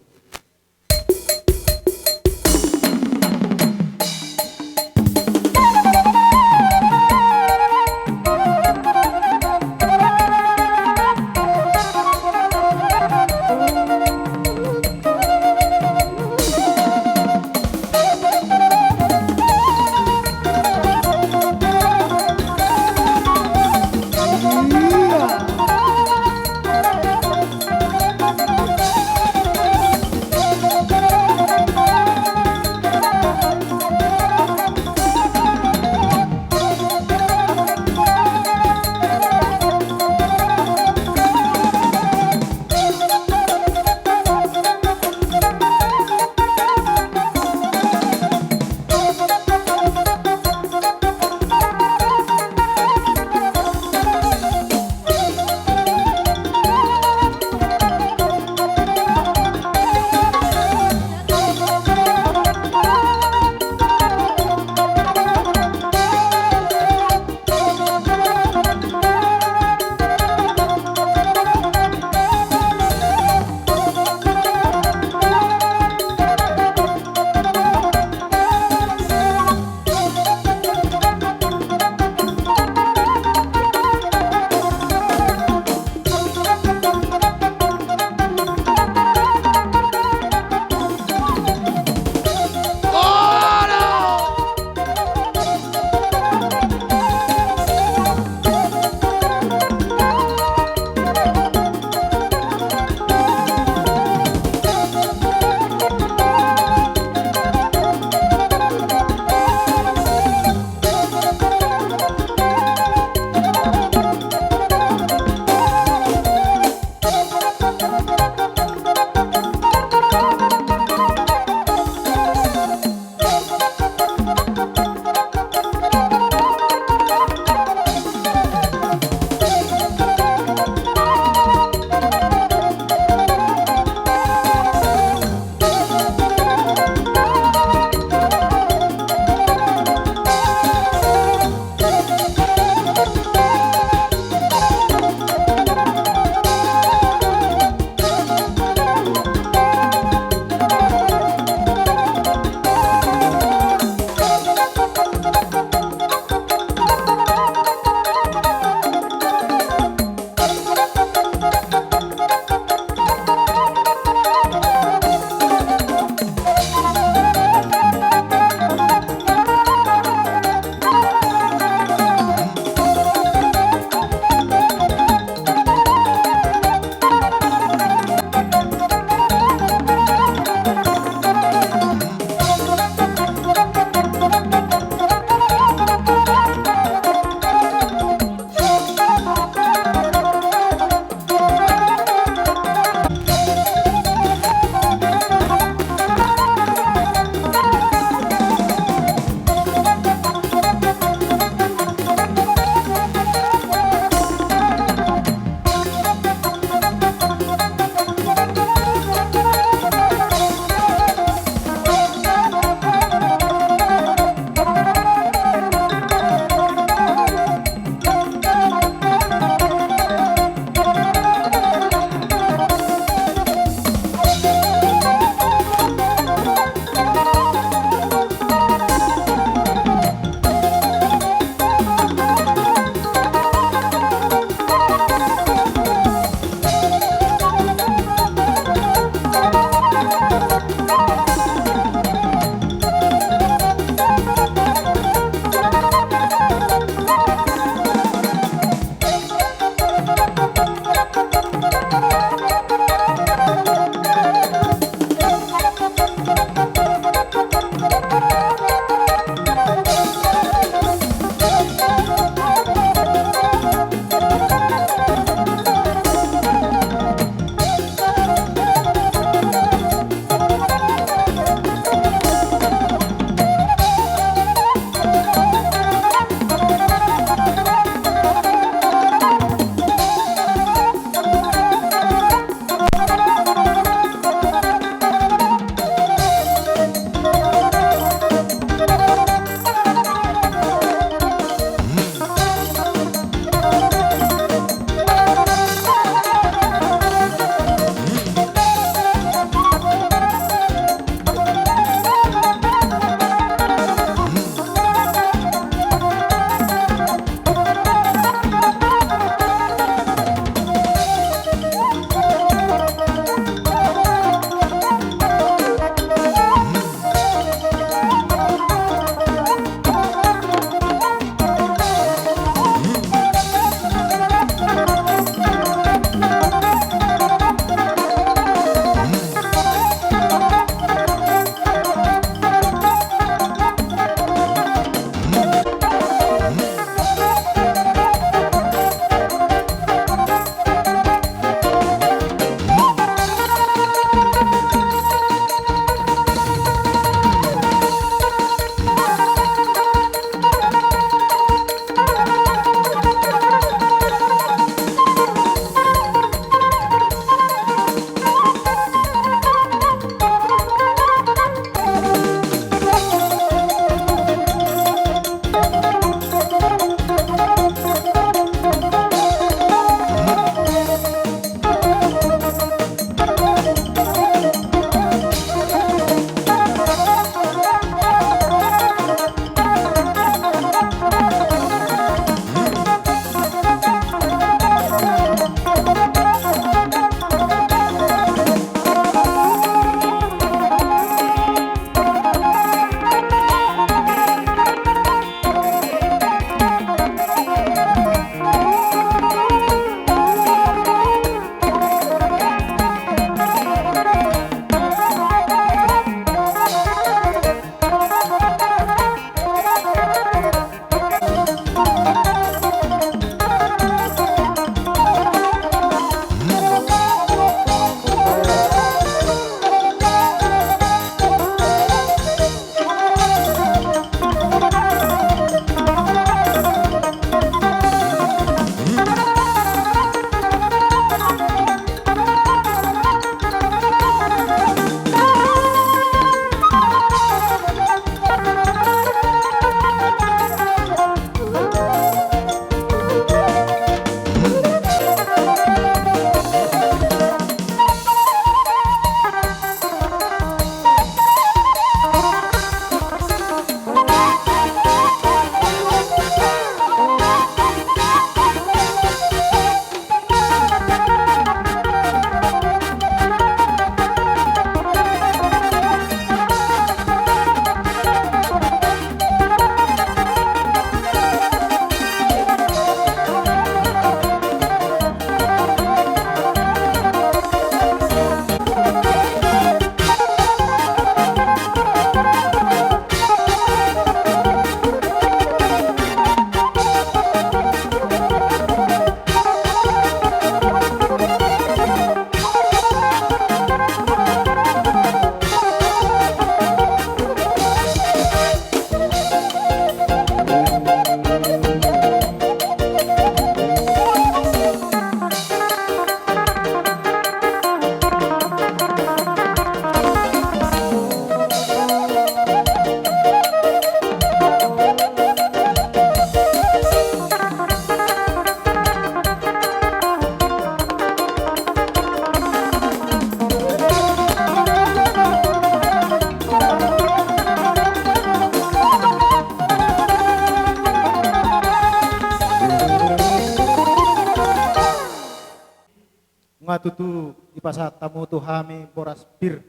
dipasahat hamu tu hami boras pir.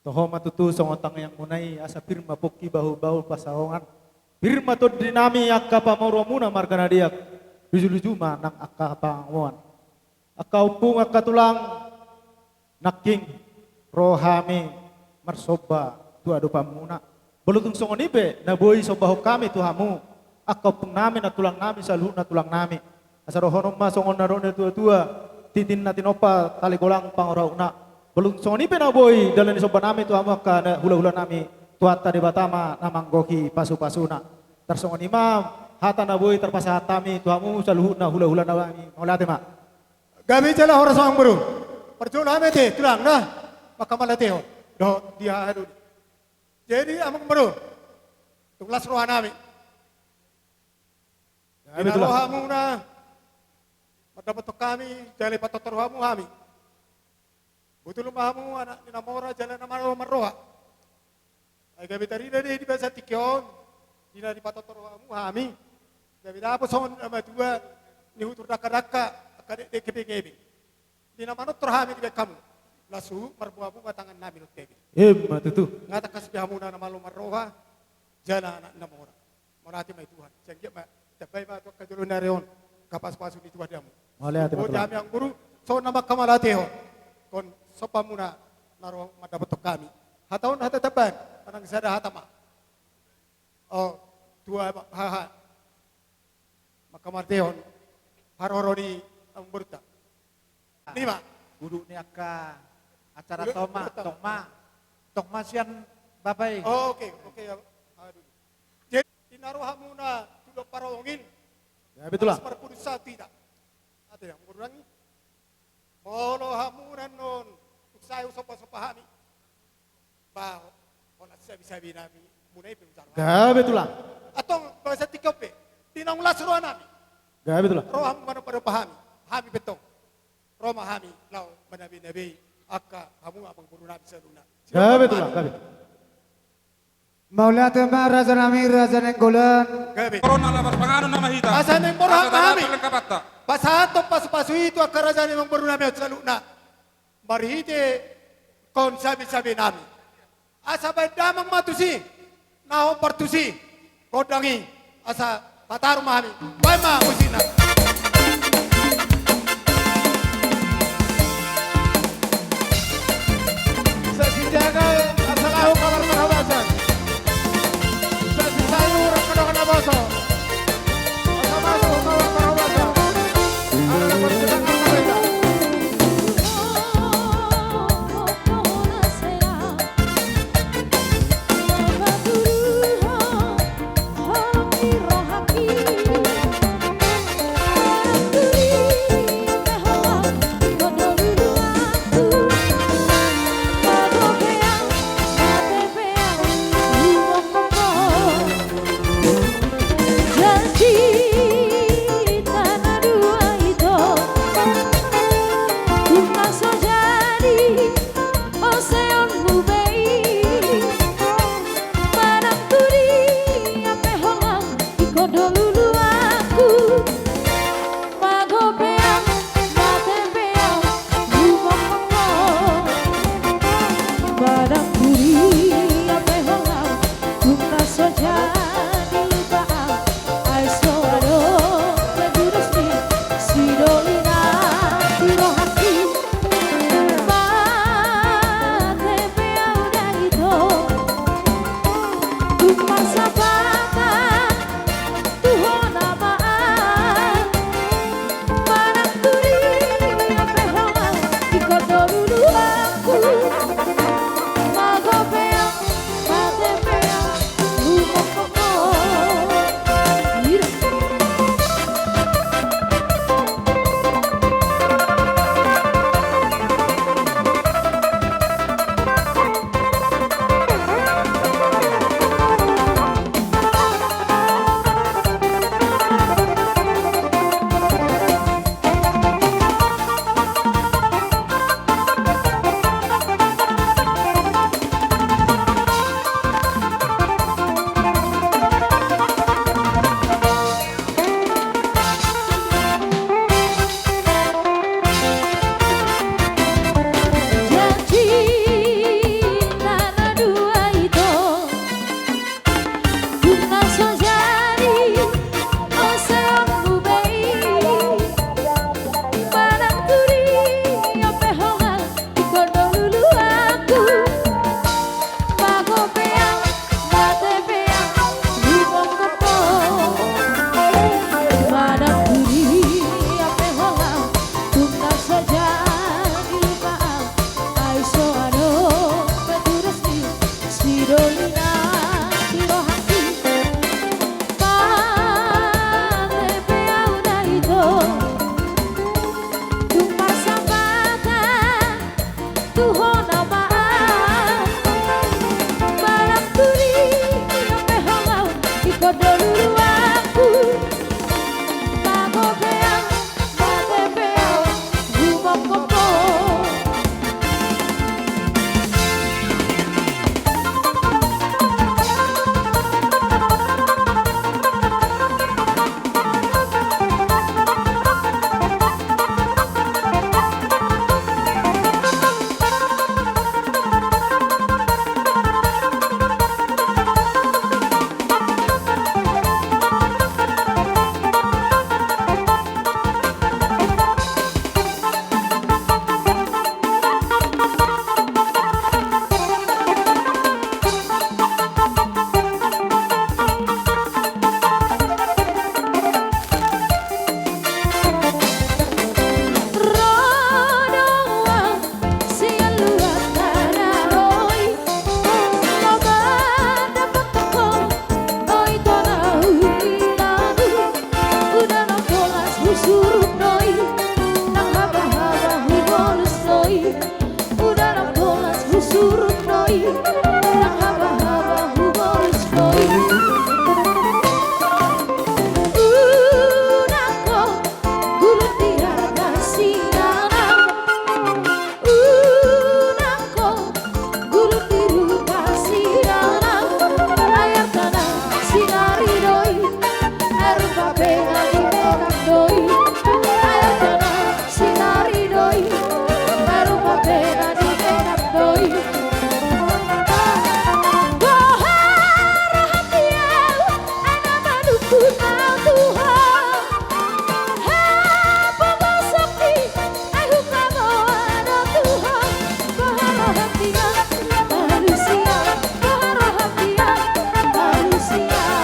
Toho ma tutu songon tangiangmuna i, asa pir ma pongki bahulbahul pansalongan. Pir ma tondinami angka pamoruonmuna marga na deak, luju-luju ma nang angka pangamuan. Angka ompung, angka tulang, nangkin ro hami marsomba tu adopanmuna. Molo tung songon i pe na boi sombahon hami tu hamu, angka ompungnami, nantulangnami, saluhutna tulangnami. Asa dohonon ma songon na dok ni natua-tua, tintin na tinompa tali golang pangarahutna. Molo tung songon i pe na boi dalan ni sombanami tu hamu angka na hulahulanami, Tuhanta Debata ma na manggohi pasupasuna. Tarsongon i ma hata na boi tarpasahat hami tu hamu saluhutna hulahulanami. Mauliate ma. Gabe jala horas ma amangboru. Parjolo hami ate tulang na manghamauliatehon dohot di haha doli. Jadi amangboru, tung las rohanami. Gabe tulang. Di na ro hamuna mandapothon hami jala ipatotor hamu hami. Botul ma hamu anak ni na mora jala na malo marroha. Ai gabe tarida do i di bagasan tingki on, di na dipatotor hamu hami. Gabe dapot songon na matua ni hutur dangkadangka, angka dekdek, ngebeng-ngebeng. Di na manortor hami dibahen hamu, laos huhut marbungabunga tangannami dohot hami. Emma tutu. Nga tangkas be hamu na malo marroha jala anak ni na mora. Mauliate ma i Tuhan. Sai anggiat ma ditambai ma tu angka joloan ni ari on angka pasupasu ni Tuhan di hamu. Mauliate ma i Tuhan. Boti hami amangboru songon na manghamauliatehon. Songon somba muna na ro mandapothon hami. Hata on hata tambahan, manang sada hata ma. O, tu haha manghamauliatehon haroro ni amangborunta. Nima. Guru ni angka acara. Guru, tong ma, tong ma. Tong ma sian bapa i. O, oke, oke, ya. Aduh. Jadi, di na ro hamuna tu Domparohongin. Gabe tulang. Marpudun satu hita. Ate amangboru nami. Molo hamu annon tung sae husombasomba hami, ba holan sabisabi nami muna i pe hujalo. Gabe tulang. Antong bagasan tingki on pe, di naung las rohanami. Gabe tulang. Ro hamu manombanomba hami, hami pe antong ro ma hami laho manabeinabei angka hamu amangborunami saluhutna. Gabe tulang, gabe. Mauliate ma rajanami, Raja Nainggolan. Gabe. Asa naeng borhat ma hami pasahathon pasupasu i tu angka raja ni amangborunami on saluhutna. Marhite ingkon sabisabi nami. Asa baen damang ma tusi na hombar tusi gondang i. Asa pataru ma hami. Baen ma musik na. Sasi jagal, asa laho kabar parhobasan. Sasi sayur, angka dongan na boso. Asa masuk kabar parhobasan. Ala na parsidangan na beda. Nang habahaba hubolus do i. Unang ho gulut di atas inganan. Unang ho gulut di rupa si inganan. Ai artana sinari do i. Ai rupa pe na di megang do i. Ai artana sinari do i. Ai rupa pe na di megang do i. Boha roham di au, ai na manungkun au tu ho. Hapogoson i, ai hupaboa do tu ho. Boha roham di au, alusi au. Boha roham di au, alusi au.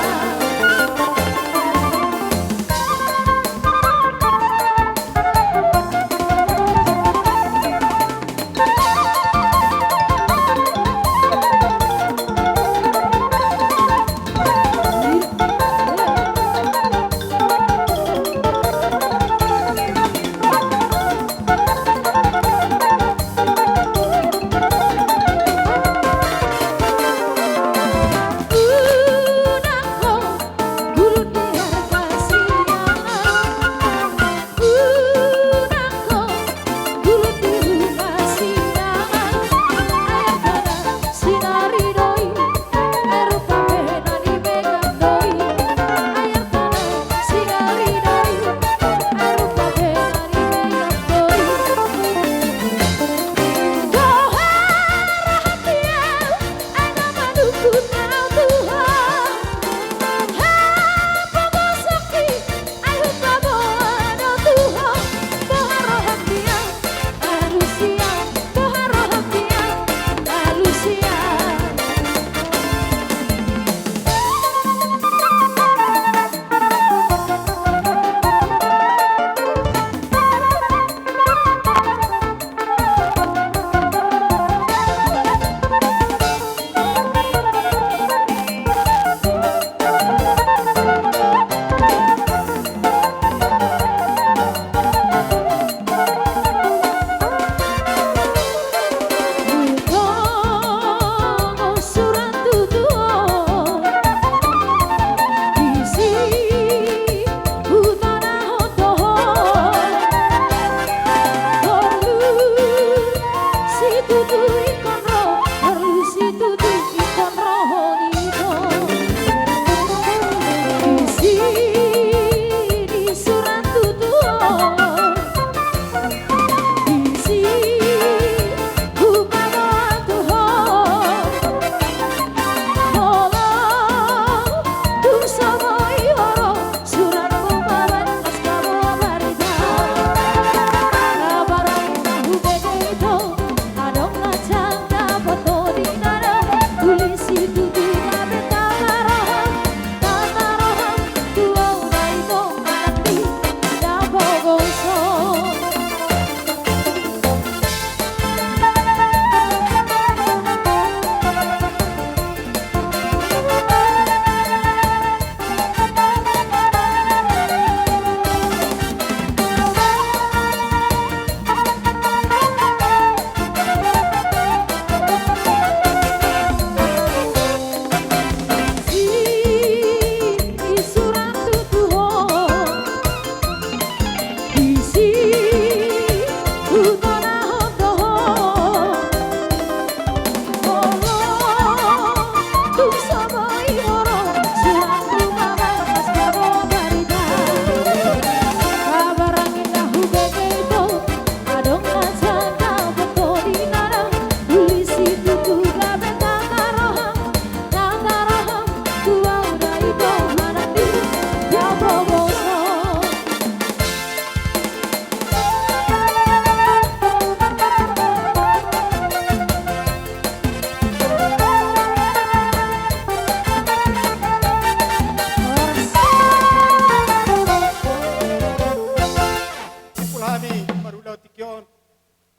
Simpul hami marulaon tingki on,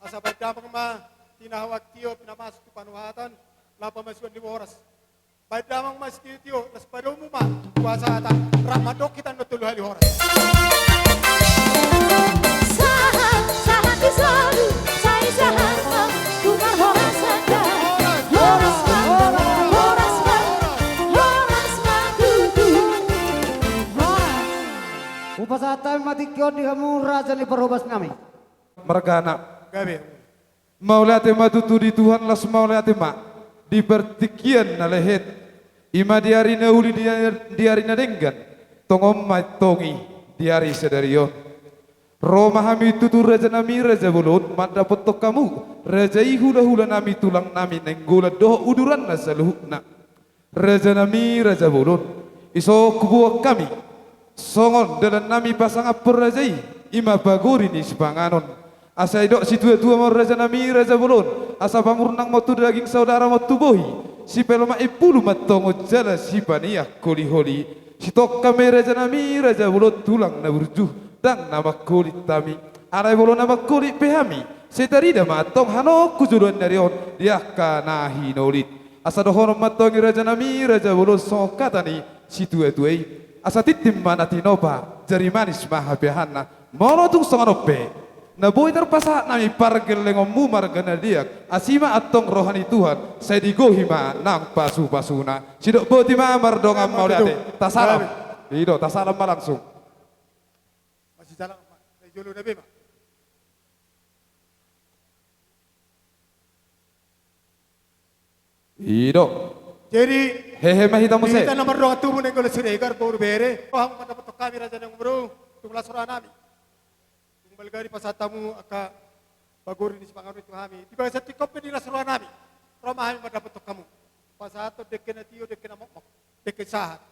asa baen damang ma tinahuak tio pinamasuk tu panuhatan, laho pamasuan ni boras. Baen damang ma sitio-tio, las padomu ma tu hasahatan, rap mandok hita annon tolu hali horas. Sahat, sahat di solu, sai sahat ma tu parhorasan da. Horas, horas. Tama tingki on di hamu raja ni parhobas nami. Margana. Gabe. Mauliate ma tutu di Tuhan, las mauliate ma di partingkian na lehet. I ma di ari na uli, di, di ari na denggan. Tongon ma antong i di ari sadari on. Ro ma hami tutu raja nami raja bolon mandapothon hamu raja i hulahula nami tulang nami Nainggolan dohot uduranna saluhutna. Raja nami raja bolon, ison huboan hami songon dalan nami pasangaphon raja i, i ma pagori ni sipanganon. Asa didok situatua ma on raja nami raja bolon, asa pamurnang ma on tu daging, saudara ma on tu bohi, sipelomak impulu ma antong on jala sipaniak holiholi. Sitongka ma i raja nami raja bolon tulang na burju, ndang na mangholit hami. Alai molo na mangholit pe hami, sai tarida ma antong hanon tu joloan ni ari on di angka na hinolit. Asa dohonon ma antong i raja nami raja bolon songon hata ni situatua i: Asa tintin ma na tinopa, jari manis ma hapeahanna. Molo tung songon on pe na boi tarpasahat nami pargellengonmu marga Nadeak, asi ma antong roha ni Tuhan, sai digohi ma nang pasupasuna. Sidok boti ma mardongan mauliate. Tasalam. I do, tasalam ma langsung. Masih jalan, Pak. Dari jolo na be, Pak. I do. Jadi, hehe ma hita muse. Di hita na mardongan tubu Nainggolan Siregar, boru bere. Roham mandapothon hami raja nami, boru. Tung las roha nami. Tung balga dipasahat hamu angka pagori ni sipanganon tu hami. Di bagasan tingki on pe di las roha nami, ro ma hami mandapothon hamu. Pasahathon dengke na tio, dengke na mokmok, dengke sahat.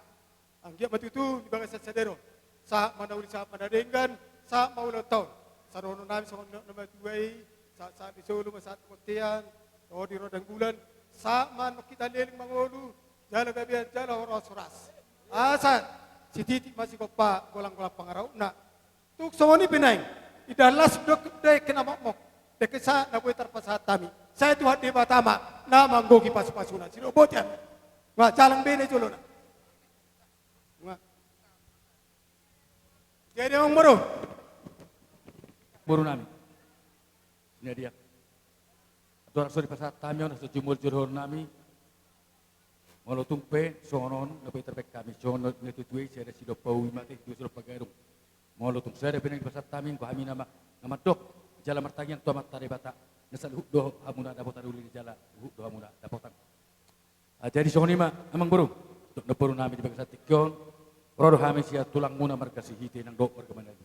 Anggiat ma tutu di bagasan sadari on, sahat ma na uli, sahat ma na denggan, sahat ma ulaonta on. Sai dohonon nami songon na matua i, sahat, sahat ni solu ma sahat tu bontean, dohot di ro Nainggolan, sahat ma nangkin hita leleng mangolu, jala gabean jala horas-horas. Asa sititik ma sigompa, golang-golang pangarahutna. Tung songon i pe naeng, indahan las dengke na mokmok, dengke sahat na boi tarpasahat hami, sai Tuhan Debata ma na manggohi pasupasuna. Sidok boti hami. Nga jalang be na i jolona. Nga. Jadi amang boru. Boru nami. Sinadia. Andorang so dipasahat hami on, asa jumolo jolo dohonon nami. Molo tung pe songon on na boi tarbaen hami, songon na tutu i: Sada sidompa ubi mate, dua sidompa gadong. Molo tung sada pe naeng dipasahat hami, anggo hami nama na mandok jala martangiang tu Amanta Debata, na saluhut do hamuna dapotan uli jala saluhut do hamuna dapotan. Ah, jadi songon i ma amang boru, tu na boru nami, di bagasan tingki on ro do hami sian tulangmuna marga Sihite nang dohot marga Manabi.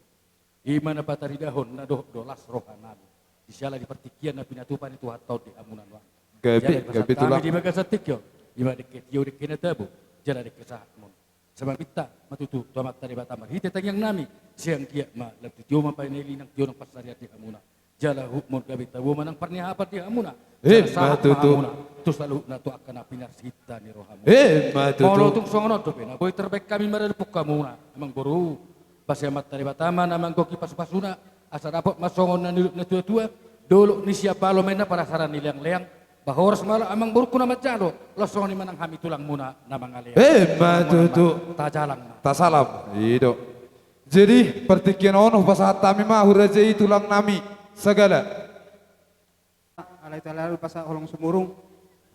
I ma na pataridahon na dohot do las roha nami, di siala di partingkian na pinatupa ni Tuhanta on di hamuna nuaeng. Gabe, gabe tulang. Di bagasan tingki on, i ma dengke tio, dengke na tabo, jala dengke sahat ma on. Sai maminta ma tutu tu Amanta Debata marhite tangiang nami, sai anggiat ma lam tu tio ma panelinang, tio nang pansarian di hamuna. Jala huhut ma on gabe tabo ma nang parniahapan di hamuna. Jala sahat ma hamuna tu saluhutna tu angka na pinarsinta ni rohamuna. Ima tutu. Molo tung songon on dope na boi tarbaen hami maradophon hamuna, amang boru, asa Amanta Debata ma na manggohi pasupasuna, asa dapot ma songon na nidok ni natuatua: Dolok ni sian balo ma inna, panasaran ni leangleang. Ba horas ma amang borungku na manjalo, laos songon i ma nang hami tulangmuna na mangalean. Ima tutu. Tajalang ma. Tasalam. I do. Jadi partingkian on hupasahat hami ma tu raja i tulang nami sagala. Alai talalu pasahat holong sumurung,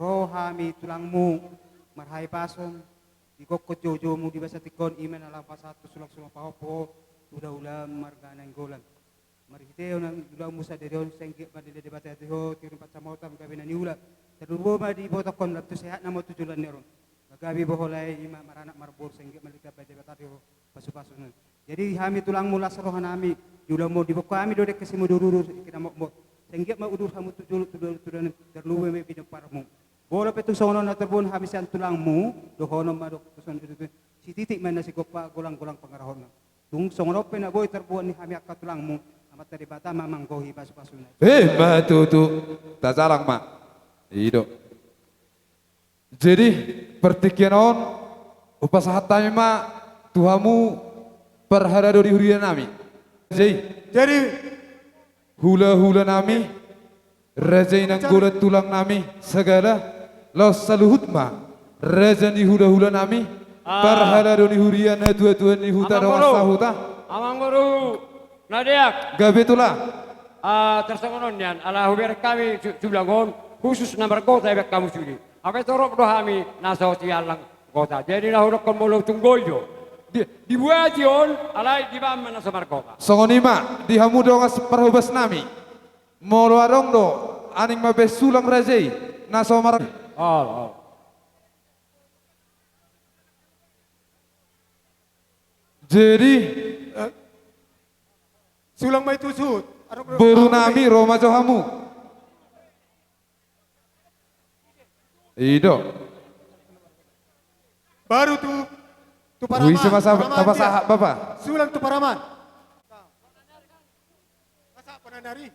ro hami tulangmu marhahipason, di gokhon joujoumu di bagasan tingki on, ima na laho pasahat tu sulangsulang pahompu, tu hulahula marga Nainggolan. Marhite on, ulaonmu sadari on, sai anggiat ma dilehon Debata tu ho tiur ni pansamotan, gabe na niula. Tarlumobi ma dibotohon lam tu sehatna ma on tu joloan ni ari on. Gabe bohal, ima maranak marboru, sai anggiat ma dilehon Debata tu ho pasupasuna. Jadi hami tulangmu, las roha nami, di ulaonmu on, diboan hami do dengke simudurudur, dengke na mokmok. Sai anggiat ma udur hamu tu jolo, tu jolo, tu jolo, tarlumobi ma pinomparmu. Molo pe tung songon on na tarboan hami sian tulangmu, dohonon ma do songon i tutu: Sititik ma inna sigompa, golang-golang pangarahutna. Tung songon on pe na boi tarboan ni hami angka tulangmu, Amanta Debata ma manggohi pasupasuna. Ima tutu. Tajalang ma. I do. Jadi partingkian on hupasahat hami ma tu hamu parhalado ni huria nami. Jadi, jadi hulahula nami, raja i Nainggolan tulang nami sagala, laos saluhut ma raja ni hulahula nami, ah, parhalado ni huria, natuatua ni huta dohot sahuta. Amang boru, amang boru na deak. Gabe tulang. Ah, tarsongon on nian, ala hubereng hami su-, sulang on, khusus na margota dibaen hamu sude. Hape torop do hami na so siallang gota. Jadi na hudokhon molo tung boi do, Di, dibuati on, alai dibaen ma na so margoga. Songon i ma di hamu dongan parhobas nami. Molo adong do, aning ma be sulang raja i, na so mar-, ol, ol. Jadi, eh, sulang ma i tu suhut. Boru nami, ro ma jo hamu. I do. Baru tu, tu paraman. Ui, si masa, paraman, tapasahat, dia. Bapa. Sulang tu paraman. Masa apa nanari?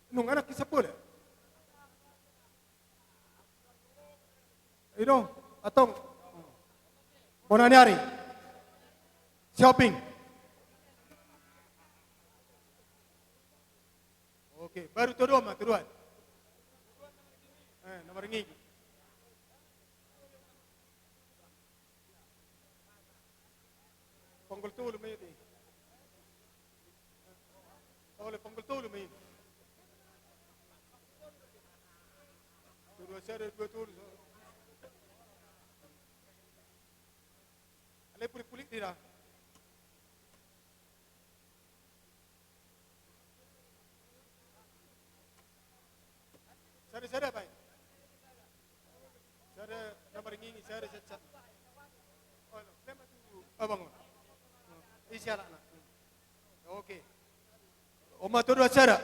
Nunga anak kisah boleh. I do, antong. Bona ni ari. Shopping. Oke, baru tu dua ma, tu dua. Eh, nomor ini. Ponggol tolu ma i. Oleh ponggol tolu ma i. Dua, dua sada, dua tolu. Alai pulik-pulik tidak. Sada, sada, baik. Sada na maringingi, sada, sada, sada. Oh, no. Lema tu abang on. Isi anak na. Oke. Oma tu dua sada.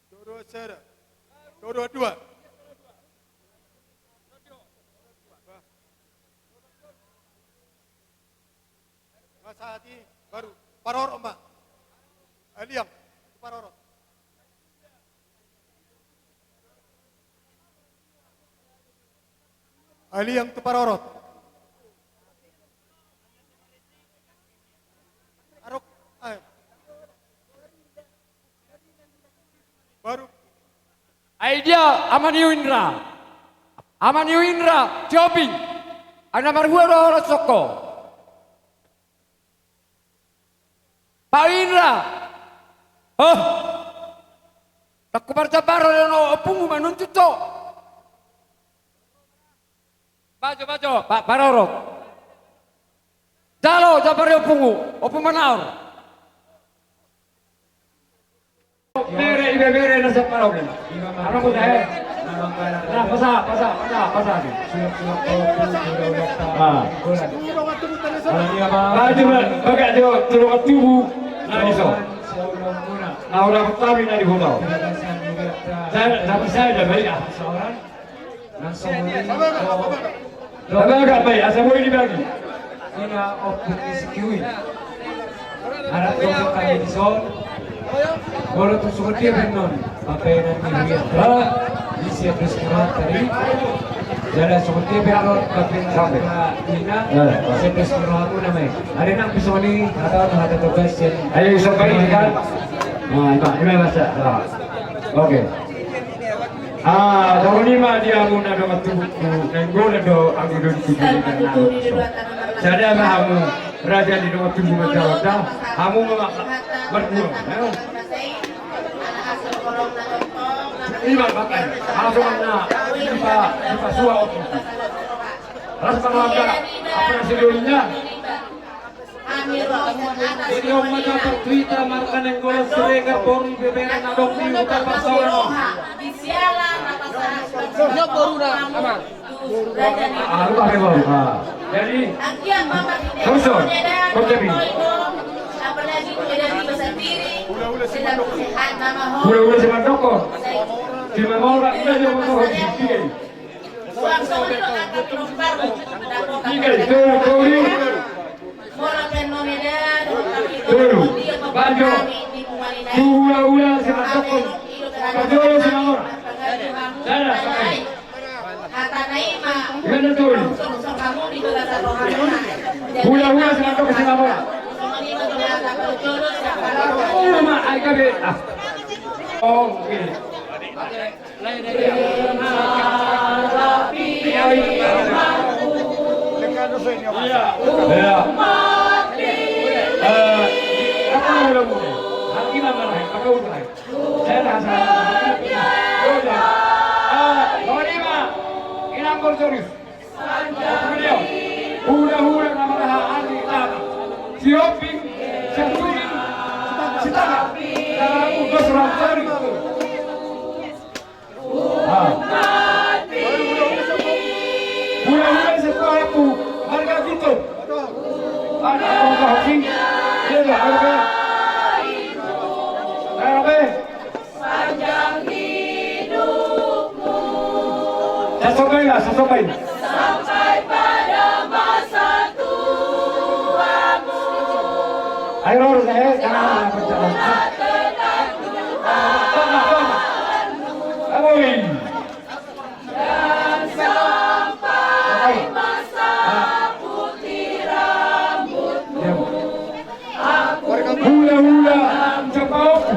Dua dua sada. Dua dua dua. Nga sahat i baru parorot ma. Aliang tu parorot. Aliang tu parorot. Arok, eh. Baru. Ai dia, ama ni Indra. Ama ni Indra, shopping. Ai na marhua do horas songko. Pak Indra. Oh. Takku parjambar do no ompungmu manuntut to. Bajo, bajo, pa-, parorot. Jalo, jambar ni ompungmu, Ompu Manaor. Bere, ibebere, na siap parorot. Arong udah, eh. Nah, pasa, pasa, pasa, pasa. Ah. Bajo, bagak jo, tulungan tubuh. Nah, iso. Nah, udah pertama, nah, di foto. Saya, saya, saya, saya, saya, Langsung. Bagak, bagak, asa boi dibagi. Ina ompung ni si Kiwi. Anak ompung kami di son. Molo tu songon dia pe annon. Pape nanti dia. Isi terus keluar tadi. Jala songon dia pe annon. Pape nanti ina. Isi terus keluar aku namai. Ada nang pisau ni. Atau hata tegas. Ayo, bisa baik, kan? Nah, itu, ini masa. Nah. Oke. Ah, songon i ma di hamu na dongan tubu, na inggolan do hamu di tubu ni na. Sada ma hamu raja ni dongan tubu, raja, raja. Hamu ma, ma, mardua, eh. Ima, makanya. Langsung na, dipa-, dipasua ompung. Langsung na, apa nasi dolinya? Jadi on ma jo partuita marga Nainggolan Siregar, boru, ibebere na adong di Huta Parsaoran on. Jadi, terus on, konsep ini. Hula-hula si Mandoko. Si Mandoko, hula-hula si Mandoko. Tiga, tolu, tolu. Tolu. Bajo. Tu hula-hula si Mandoko. Parjolo si Mandoko. Sada, sada. Ima na tolu. Hula-hula si Mandoko si Mandoko. Tolu ma, ai gabe. Ah. Oh, oke. Borsorius. Hula-hula na maraha ari tana. Sihombing, Siantuning, Sitanggang. Dalam dos orang tadi. Ah. Hula-hula sepahaku, marga Ginto. Anak orang Kahasing. Dia lah, apa? Apa? Panjang hidupmu. Sasombai lah, sasombai. Sampai pada masa tuamu. Ayo, Ror, eh, jangan, jangan, jangan. Tetap Tuhan. Toma, toma. Amin. Dan sampai masa putih rambutmu. Hula-hula Capaoku,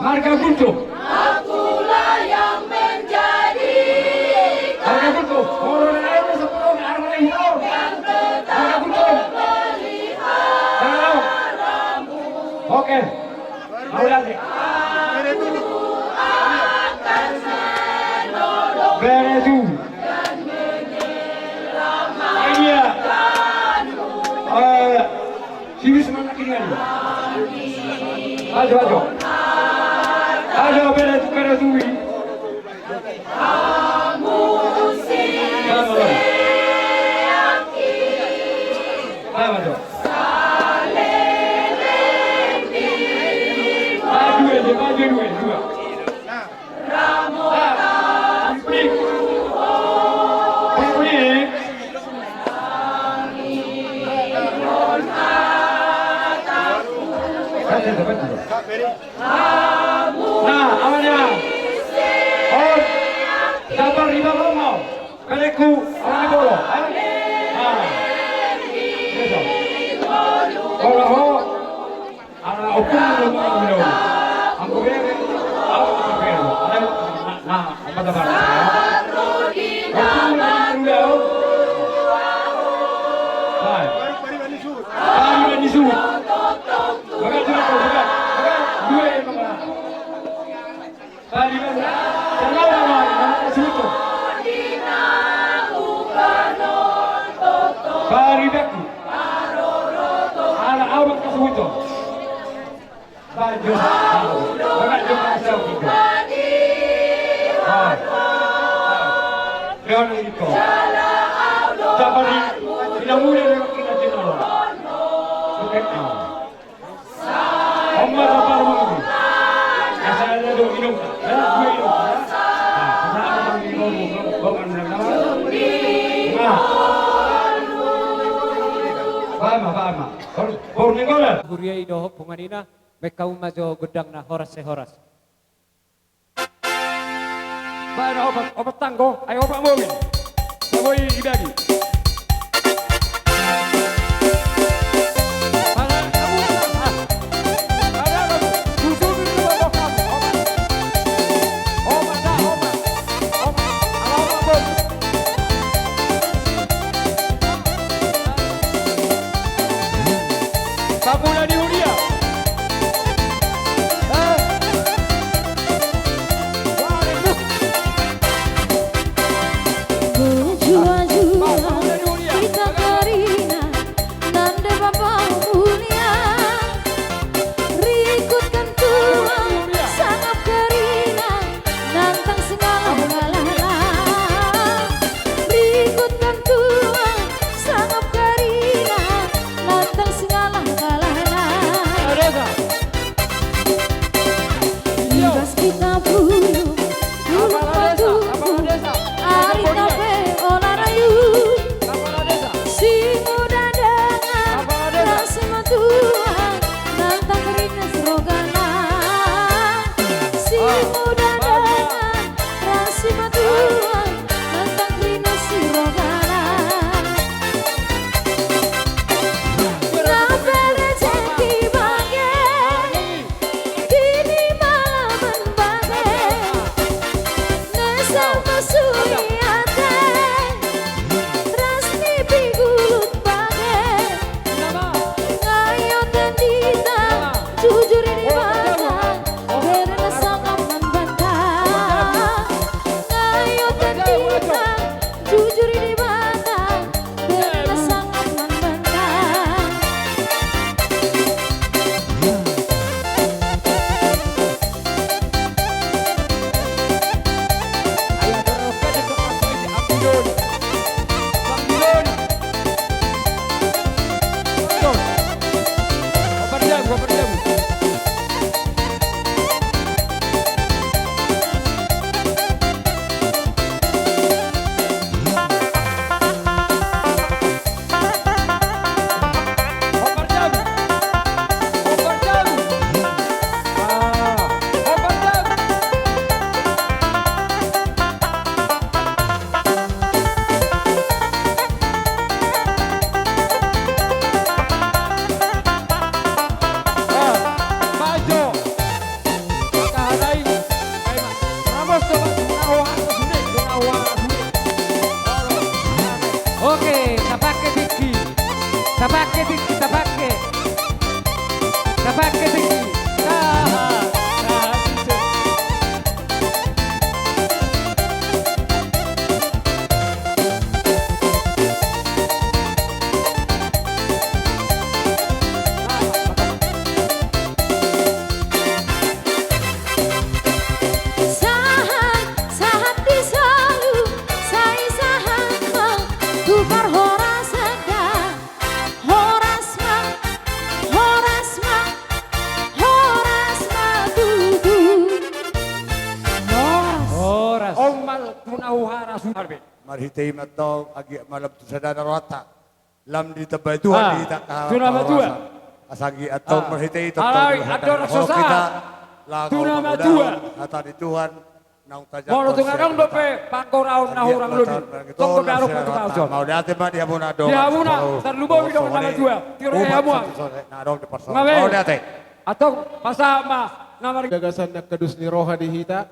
marga Ginto. Akulah yang menjadi. Marga Ginto. Orang lain seperti orang lain. Marga Ginto. Oke. Mau lagi. Bere tu. Iya. Eh, Siwis mana kini kan? Ajo, ajo. Ajo, bere tu, bere tu. Maju, maju, maju, maju. Nah, amannya. Oh, dapat lima ngomong. Kaleku, amannya bolo. Eh? Ah. Biasa. Bolo ho. Ala ompung, ompung, ompung. Anggo bere, au, bere. Ala, na, na, apa kabar? Ompung, ompung, ompung. Baik. Baru dan disuruh. Bagas, bagas, bagas. Bagas, dua yang kemana? Paribaku. Salamu alaikum warahmatullahi wabarakatuh. Paribaku. Ala au ma na suhut. Bajo. Bajo, bajo. Ah. Jangan gitu. Sabar di. Tidak mudah dengan kita, tidak. Oke. Ah. Oma, sabar, Oma. Asal ada dong, minum. Ya, gue minum, ya. Nah, kenapa, Bang, minum? Bang, kenapa? Nah. Paham, paham. Baru, baru minggu lah. Huria i dohot punganina, mekau majo godangna horas se horas. Baen opat, opat tanggo, ai opat mobil. Tanggo i dibagi. Mana kamu? Ah. Mana kamu? Susun dulu opat kamu. Opat. Opat dah, opat. Opat. Ala opat mobil. Sapula di huria. Jua-jua hita karina nande bapa mulia. Rikutkan tulang sangap karina nantang singala-ngalana. Rikutkan tulang sangap karina nantang singala-ngalana. Sahat, sahat, sahat. Sahat, sahat di solu, sai sahat ma tu parhorasan da. Horas ma, horas ma, horas ma tutu. Horas. Horas. On ma tu na huhoras. Marhite i ma antong, anggiat ma lam tu sada rohanta. Lam ditambai Tuhan di hita, tu na matua. Asa anggiat antong marhite i tongtong. Alai andor so sahat tu na matua. Hata ni Tuhan. Molo tung adong dope panggoraon na hurang lobi, tong dope adong panggoraon. Mauliate ma di hamuna, di hamuna tarlumobi dongan na matua. Tiro i hamu. Mauliate. Antong pasahat ma na mar- Gagasan na angka dos ni roha di hita.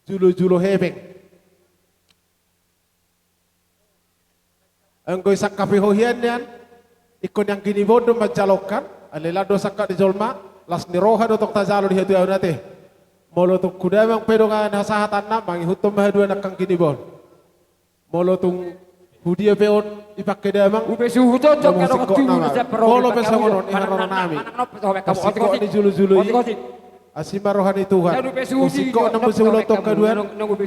Jolo-jolo hepeng. Anggo i sangkap i hohian nian, ingkon nian ginibohon do manjalokan, alai lan do sangkap ni jolma, las ni roha do tong tajalo di hatuaon ate. Molo tung hu damang pe dongan hasahatanna, mangihuthon ma haduan angka ginibohon. Molo tung hu dia pe on dipangke damang, upe suhut on jong. Molo pe songon on i haroro nami. Singkop ni jolo-jolo i. Asi ma roha ni Tuhan. Singkop na muse ulaon tong haduan.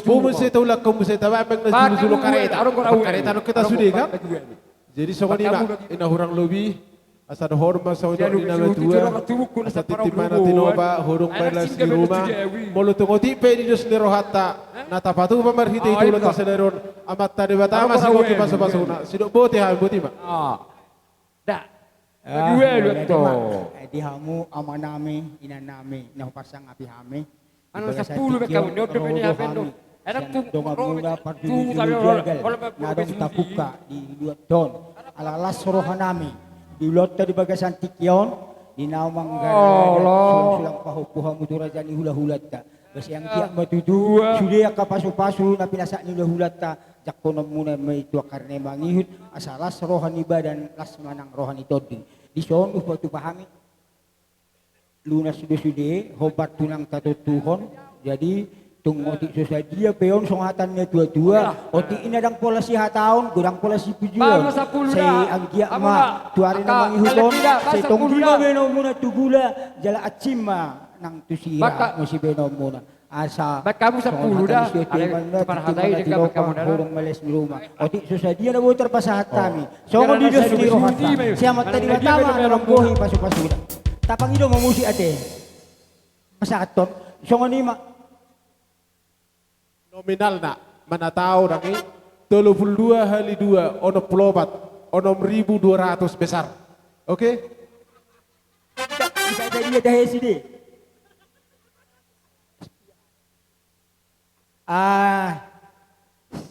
Bo muse taulakhon muse tabaen na jolo-jolo kareta. Kareta nunga hita sude kan. Jadi songon i ma, ina hurang lobi. Asa dohonon ma songon i na matua. Asa tintin ma na tinopa, hodong baen las ni ruma. Molo tung otik pe di dos ni rohanta, na tapatupa marhite i tu ulaon sadari on. Amanta Debata ma singkop ni pasu-pasuna. Sidok botima, botima. Da. Di hamu amanami, inanami, na huparsangapi hami. Di bagasan tingki on ro do hami sian donganmuna parjolo-jolo jagal na adong tapungka di luat on. Ala las rohanami di ulaonta di bagasan tingki on, di na manggaradan sulang-sulang pahompu hamu tu raja ni hula-hulanta. Basa anggiat ma tutu sude angka pasu-pasu na pinasahat ni hula-hulanta, jangkononmuna ma i tu angka ari na mangihut, asa las roha ni badan, las ma nang roha ni tondi. Dison hupatupa hami. Lunas do sude, hombar tu nang tatontuhon. Jadi tung otik so sadia pe on songon hata ni na tua-tua, otik i na ndang pola sihataon, godang pola sipujion. Sai anggiat ma tu ari na mangihut on, sai tonggi ma baenonmuna tu gula, jala ansim ma nang tu sira muse baenonmuna. Asa songon hata ni si Oteman na tintin ma na tinopa, hodong ma las ni ruma. Otik so sadia na boi tarpasahat hami. Songon i dos ni rohanta. Sian Amanta Debata ma na mambohi pasu-pasuna. Tapangido ma musik ate. Pasahathon. Songon i ma. Nominalna, mana tahu dang i, tolu puluh dua hali dua, onom puluh opat, onom ribu dua ratus besar. Oke? Bisa, bisa jadi ya dah sini. Ah,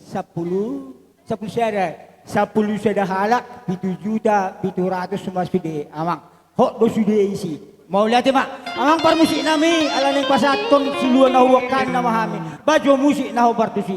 sampulu, sampulu sada, sampulu sada halak, pitu juta pitu ratus ma sude, amang. Hot do sude isi. Mauliate ma, amang parmusiknami, ala naeng pasahathon silua na huangkanna ma hami. Bajo musik na hombar tusi.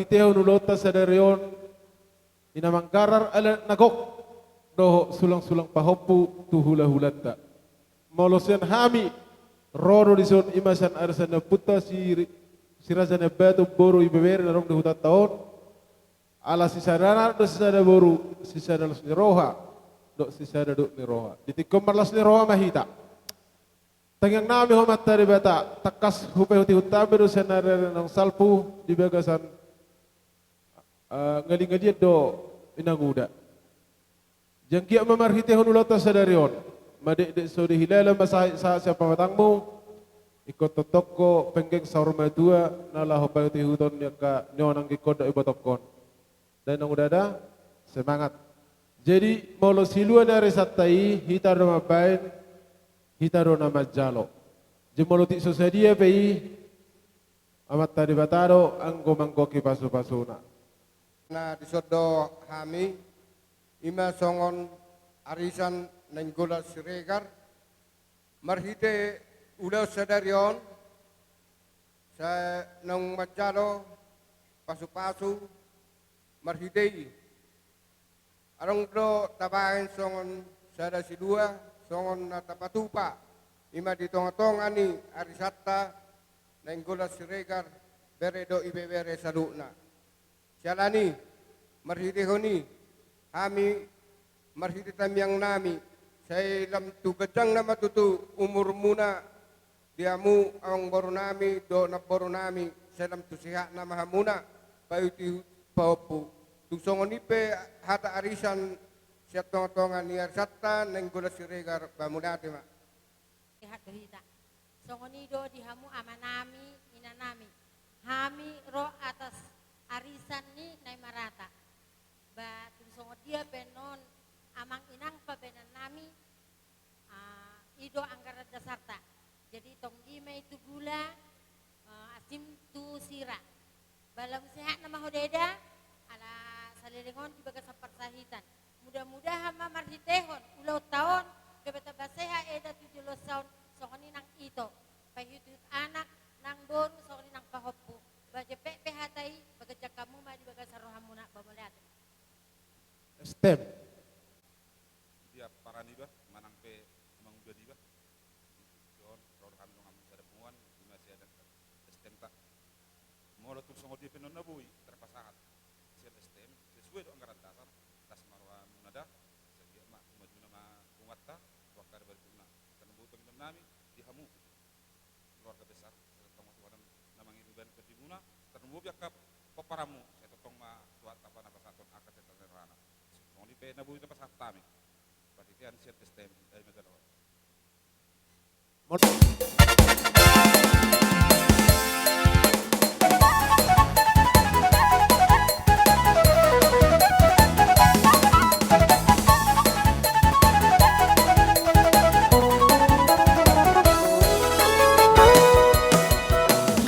Tihon ulaonta sadari on, i na manggarar anak na gok dohot sulang-sulang pahompu tu hula-hulanta. Molo sian hami ro do dison, i ma sian arisan ni ompunta si, si Raja Nabatu, boru, ibebere na adong di hutanta on. Ala sisada anak do sisada boru, sisada las ni roha dohot sisada dok ni roha. Di tingki on marlas ni roha ma hita. Tangiang nami ho Amanta Debata, tangkas hupaihut-ihut hami do sian ari-ari naung salpu di bagasan, eh, ngali-ngalian dohot inanguda. Jala anggiat ma marhitehon ulaonta sadari on, madekdek so dihilala ma sahat-sahat sian pamatangmu, ingkon tongtong ho penggeng saur matua na laho paihut-ihuton ni angka ni on, angka ingkon dohot ibotongkon. Dainang, uda da, semangat. Jadi molo silua ni arisanta i, hita do mambaen, hita do na manjalo. Jadi molo tung so sadia pe i, Amanta Debata do anggo manggohi pasu-pasuna. Na dison do hami, i ma songon arisan Nainggolan Siregar, marhite ulaon sadari on, sai naung manjalo pasu-pasu marhite i. Adong do tabaen songon sada silua, songon na tapatupa, i ma di tonga-tonga ni arisanta Nainggolan Siregar, bere dohot ibebere saluhutna. Siala ni i, marhitehon i, hami marhite tangiang nami, sai lam tu ganjang nama tutu umurmuna, di hamu amangboru nami dohot namboru nami, sai lam tu sehat nama hamuna, paihut-ihut pahompu. Tung songon i pe hata arisan sian tonga-tonga ni arisanta Nainggolan Siregar, ba mauliate ma. Sehat do hita. Songon i do di hamu ama nami, ina nami. Hami ro atas arisan ni Naimarata. Ba tung songon dia pe annon amang inang pabaenan nami, ah, i do anggaran dasarta. Jadi tonggi ma i tu gula, eh, asin tu sira. Ba lam sehat nama ho da, ala saleleng on di bagasan parsahitan. Mudah-mudahan ma marhitehon ulaonta on, gabe tamba sehat eda tu joloan on, songon i nang ito, paihut-ihut anak nang boru, songon i nang pahompu. Ba jempek pe hata i, ba ganjang hamu ma di bagasan rohamuna, ba mauliate. Stem. Dia paraniba, manang pe manguda diba. Di on, ro do hami donganmu sada punguan, i ma sian S T M ta. Molo tung songon dia pe annon na boi tarpasahat sian S T M, sesuai do anggaran dasar, las ma rohamuna da, sai anggiat ma tumajuna ma punguanta, tu angka ari berikutna. Tarlumobi pangidoan nami di hamu keluarga besar, sai tongtong ma Tuhan na mangiring bahen tondimuna, tarlumobi angka pomparanmu, sai tongtong ma Tuhanta na pasahathon angka sesa ni rohana. Songon i pe na boi tapasahat hami. Panitian sian S T M, dai ma jalo.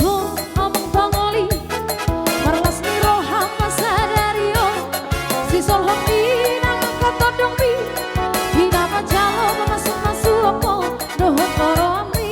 Ro amang pangoli, marlas ni roha ma sadari on, sisolhot i nang angka tondongmi, i na manjalo pamasumasuonmu dohot oroanmi.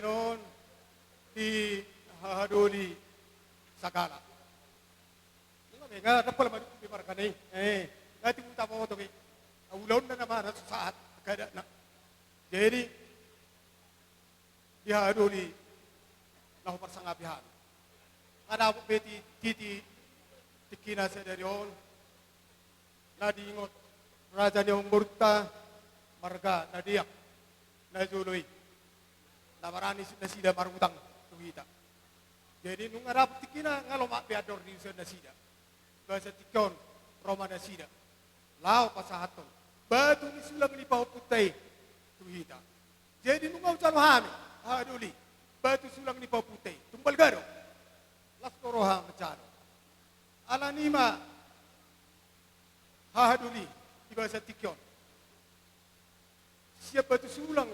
on di hahadoli sagala. Ima be nga dapola madukun be margana i. Eh, nga tibu taboto be. Ulaonna nama na sahat keadaanna. Jadi di hahadoli na huparsangapi hami. Nga dapot be ti, ti, ti, tingkina sadari on na diingot raja ni amangborunta marga na deak na jolo i, na barani nasida marutang tu hita. Jadi nunga dapot tingkina nga lomak be andor ni usaha nasida. Basa tingki on ro ma nasida laho pasahathon batu ni sulang ni pahompunta i tu hita. Jadi nunga hujalo hami hahadoli batu sulang ni pahompunta i, tumbal gadong. Las do roha manjalo. Alani i ma hahadoli di basa tingki on sian batu sulang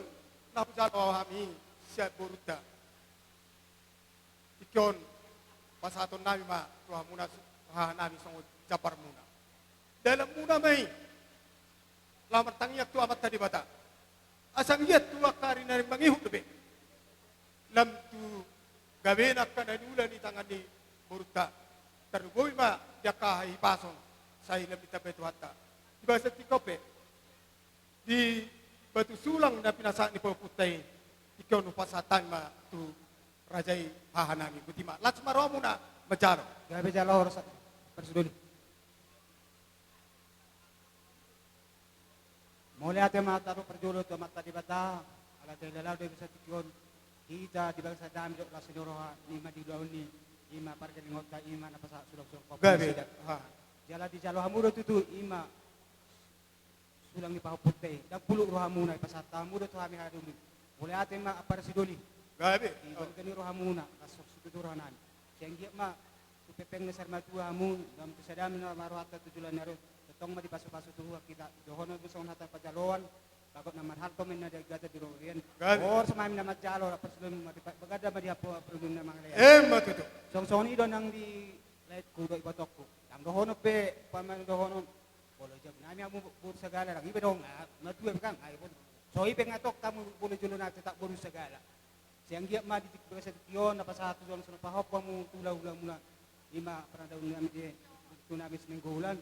na hujalo hami sian borunta. Tingki on pasahaton nami ma rohamuna, haha nami songon jambarmuna. Dalanmuna ma i laho martangiang tu Amanta Debata. Asa anggiat tu angka ari na naeng mangihut dope lam tu gabe na angka na niula ni tangan ni borunta. Tarlumobi ma di angka hahipason sai lam ditambai Tuhanta. Di basa tingki on pe di batu sulang na pinasahat ni pahompunta i, tingki on hupasahat hami ma tu raja i haha nami. Boti ma, las ma rohamuna manjalo. Gabe jala horas, parsidoli. Mauliate ma taruhon parjolo tu Amanta Debata, ala tailala do di basa tingki on hita di bagasan dame dohot las ni roha, i ma di ulaon ni, i ma pargelengonta, i ma na pasahat sulang-sulang pahompu nasida. Jala dijalo hamu do tutu i ma sulang ni pahompunta i, ndang puluk rohamuna, dipasahat hamu do tu hami hahadoli. Mauliate ma parsidoli. Gabe. Di balikan ni rohamuna, las situtu roha nami. Sai anggiat ma tu pepeng ni saur matua hamu, dam tu sada ma na marrohanta tu joloan ni ari on, tongtong ma dipasupasu Tuhan hita. Dohonon ma songon hata pajaloan, bagot na marhalto ma inna di gata di robean. Gabe. Horas ma hami na manjalo, parsidoli ma di baganda ma di hapoa, parsidoli na mangalean. Emma tutu. Songon i do nang di laengku dohot ibotongku. Ndang dohonon pe, umpama dohonon molo jabu nami hamu boru sagala, ndang i pe dohonon, matua pe kan, ai boru. So i pe nga tong hamu molo jolo nai tetap boru sagala. Sai anggiat ma di bagasan tingki on na pasahat tu sulang-sulang pahompu hamu tu hula-hulamuna. I ma paradaun nami di tu nami Sinenggolan.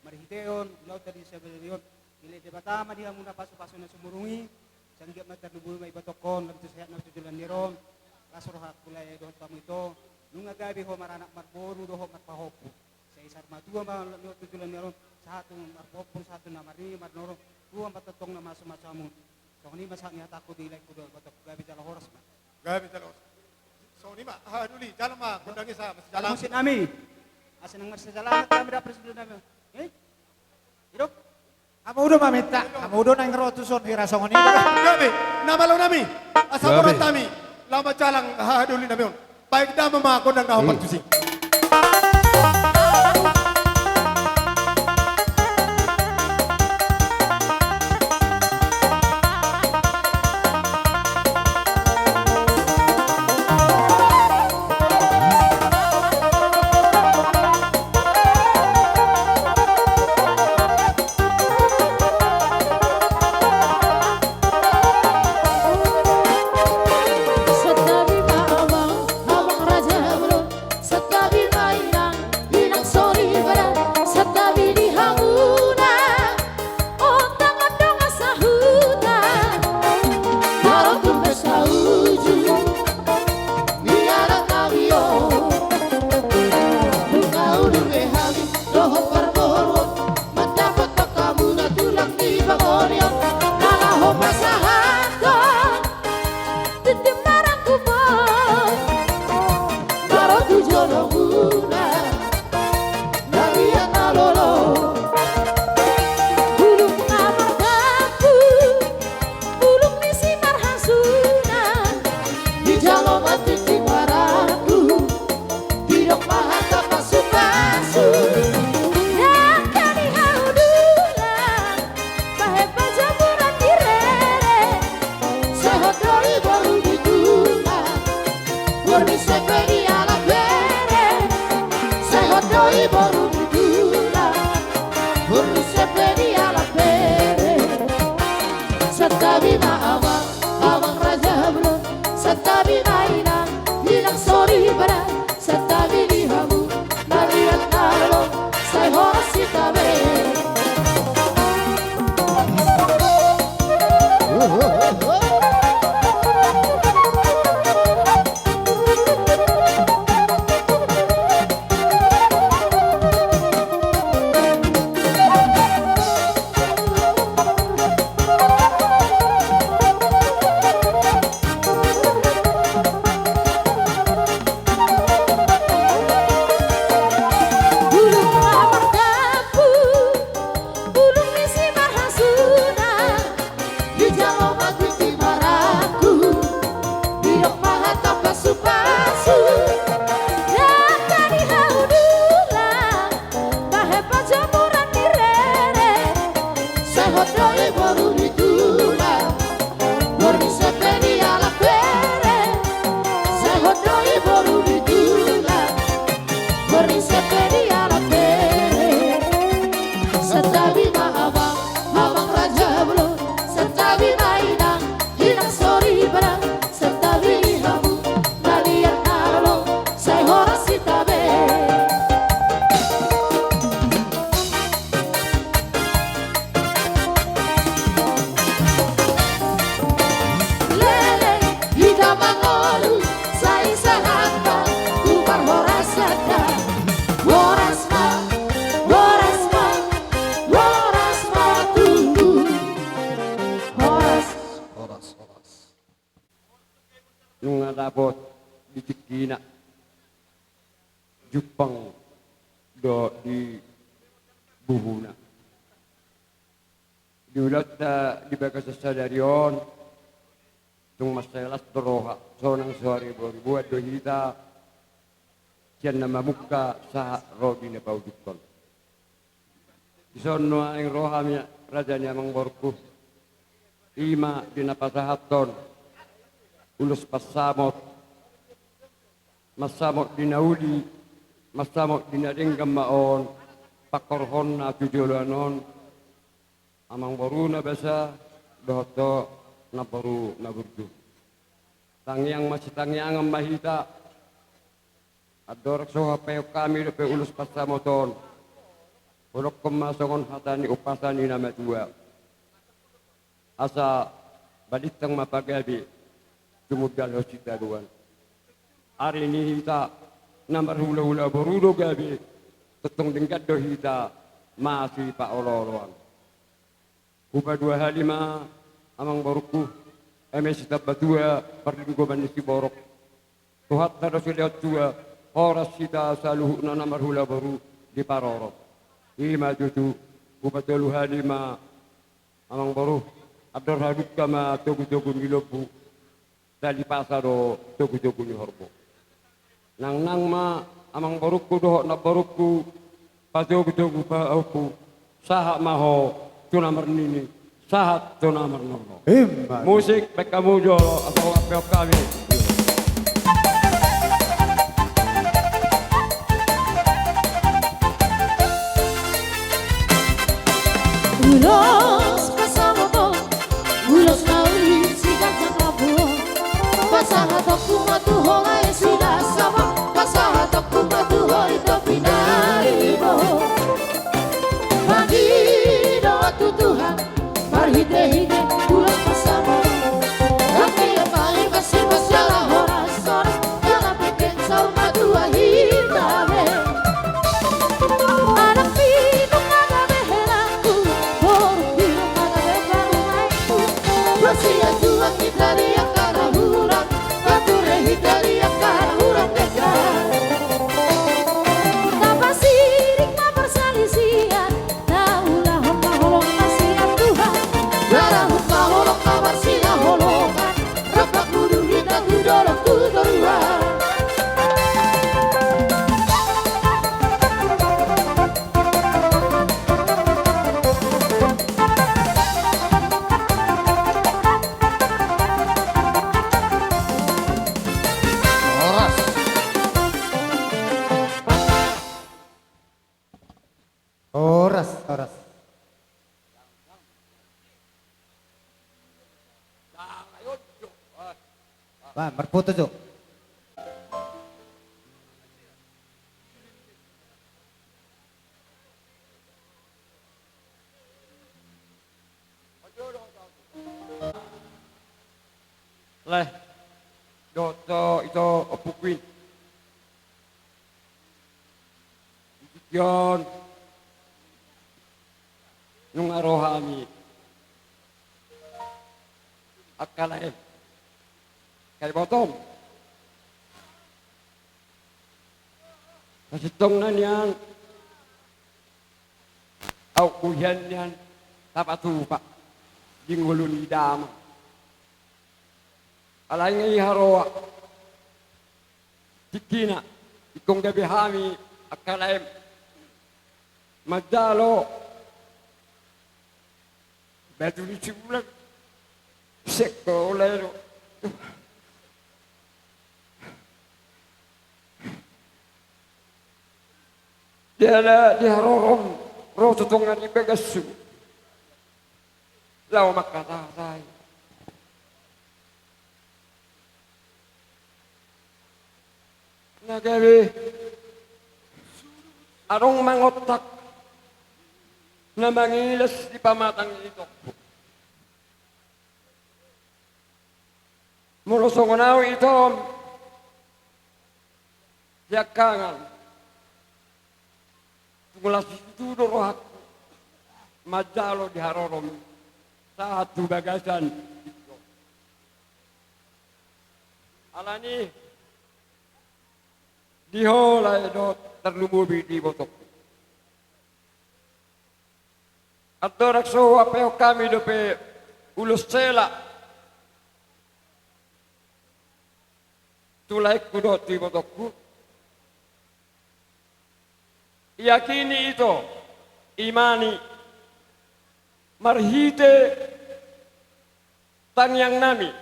Marhite on ulaonta di sadari on, dilehon Debata ma di hamu na pasu-pasu na sumurung i. Sai anggiat ma tarlumobi ma ibotongkon lam tu sehat na tu joloan ni ari on. Las rohangku lae dohot hamu ito, nunga gabe ho maranak marboru dohot marpahompu. Sai saur matua ma tu joloan ni ari on, sahat tu marpahompu, sahat tu na marnini marnono, tua ma tongtong na mamasu-masu hamu. Songon i ma sahat ni hatangku di laengku dohot ibotongku, gabe jala horas ma. Gabe jala horas. Songon i ma hahadoli, jalo ma gondang i sa, masijalangan. Musik nami. Asa nang marsajalahan hami dohot parsidoli nami. Eh? Ido? Hamu do ma minta, hamu do naeng ro tu son hira songon i. Gabe, na malo nami. Asa borat hami laho manjalang hahadoli nami on. Baen damang ma gondang na hombar tusi. Santabi ma amang, amang raja bolon. Santabi ma inang, inang soripada. Santabi di hamuna, ondang ma dongan sahuta. Ro tu pesta uju ni anak nami on. Nunga udur be hami dohot parboruon, mandapothon hamuna tulang ni pangoli on. Na laho pasahathon tintin marangkup on, ro tu jolomuna na liat na lolo. Bulung na mardamput, bulung ni simarhasunan, dijalo ma tintin marangkup, didok ma hata pasu-pasu. Ndang jadi hau dulang, bahen pajamuran di rere. Sehat do i boru ni tulang, boru ni sepe dialap bere. Sehat do i boru ni tulang, boru ni sepe dialap bere. Santabi ma amang, amang raja bolon. Santabi nunga dapot di tingkina, jumpang dohot di buhuna. Di ulaonta di bagasan sadari on, tung mansai las do roha, sonang so harimboruboan do hita, sian na mamungka sahat ro di na paujunghon. Dison nuaeng ro hami, raja ni amangborungku, i ma di na pasahathon ulos pansamot, mansamot di na uli, mansamot di na denggan ma on, pangkorhonna tu joloan on, amangboru na basa, dohot namboru na burju. Tangiang masitangiangan ma hita, andorang so hapeop hami dope ulos pansamot on, hudokkon ma songon hata ni umpasa ni na matua. Asa balintang ma pagabe, tumundalhon sitadoan. Ari ni hita na marhulahula boru do gabe, tongtong denggan do hita masipaolooloan. Hupaduahali ma, amangborungku, eme sitambatua parlinggoman ni siborok, Tuhanta do silehon tua, horas hita saluhutna na marhula boru diparorot. I ma tutu. Hupatoluhali ma, amangboru, andor hadungka ma togutogu ni lombu, talipasa do togutogu ni horbo. Nangnang ma, amangborungku dohot namborungku, patogutogu pahompu, sahat ma ho tu na marnini, sahat tu na marnono. Ima. Musik, baen hamu jolo, asa huhapeop hami. Ulos pansamot on, ulos na uli siganjang rambu on. Pasahatonku ma tu ho lae suda sama, pasahatonku ma tu ho ito pinaribot. Mangido tu Tuhan marhitehite ulos pansamot on. Anggiat ma i masipasiala horas-horas, jala pinggan saur matua hita be. Anak pitung ma gabe helangku, boru pitung ma gabe parumaenku. Basian Tuhan hita di angka na hurang, pature hita di angka na hurang denggan. Tapasirik ma parsalisian, na ulahon ma holong na sian Tuhan. Jala hut ma holong na marsinaholongan, rap mangkudu hita tu dolok tu toruan. Horas. Horas, horas. Bah, marfoto jo. Leh, dohot ito ompuku i. Di tingki on nunga ro hami angka lae. Kaibotom. Sasintongna nian, ahu hian nian tapatupa di ngolu ni damang. Alai nga i haroa tingkina, ingkon gabe hami angka laem manjalo batu ni sibulan. Seko lae do. Dia na di harorom ro tu tonga ni bagashu. Laho mangkatatai. Na gabe adong mangontak na mangilas di pamatang ni tongku. Molo songon ahu itom, siangkangan, tung las situtu do rohangku manjalo di harorom i sahat tu bagasan. Tingki on Alani i, di ho lae dohot tarlumobi di ibotongku. Andorang so huampehon hami dope ulos hela tu laengku dohot tu ibotongku, iakini ito, imani, marhite tangiangnami,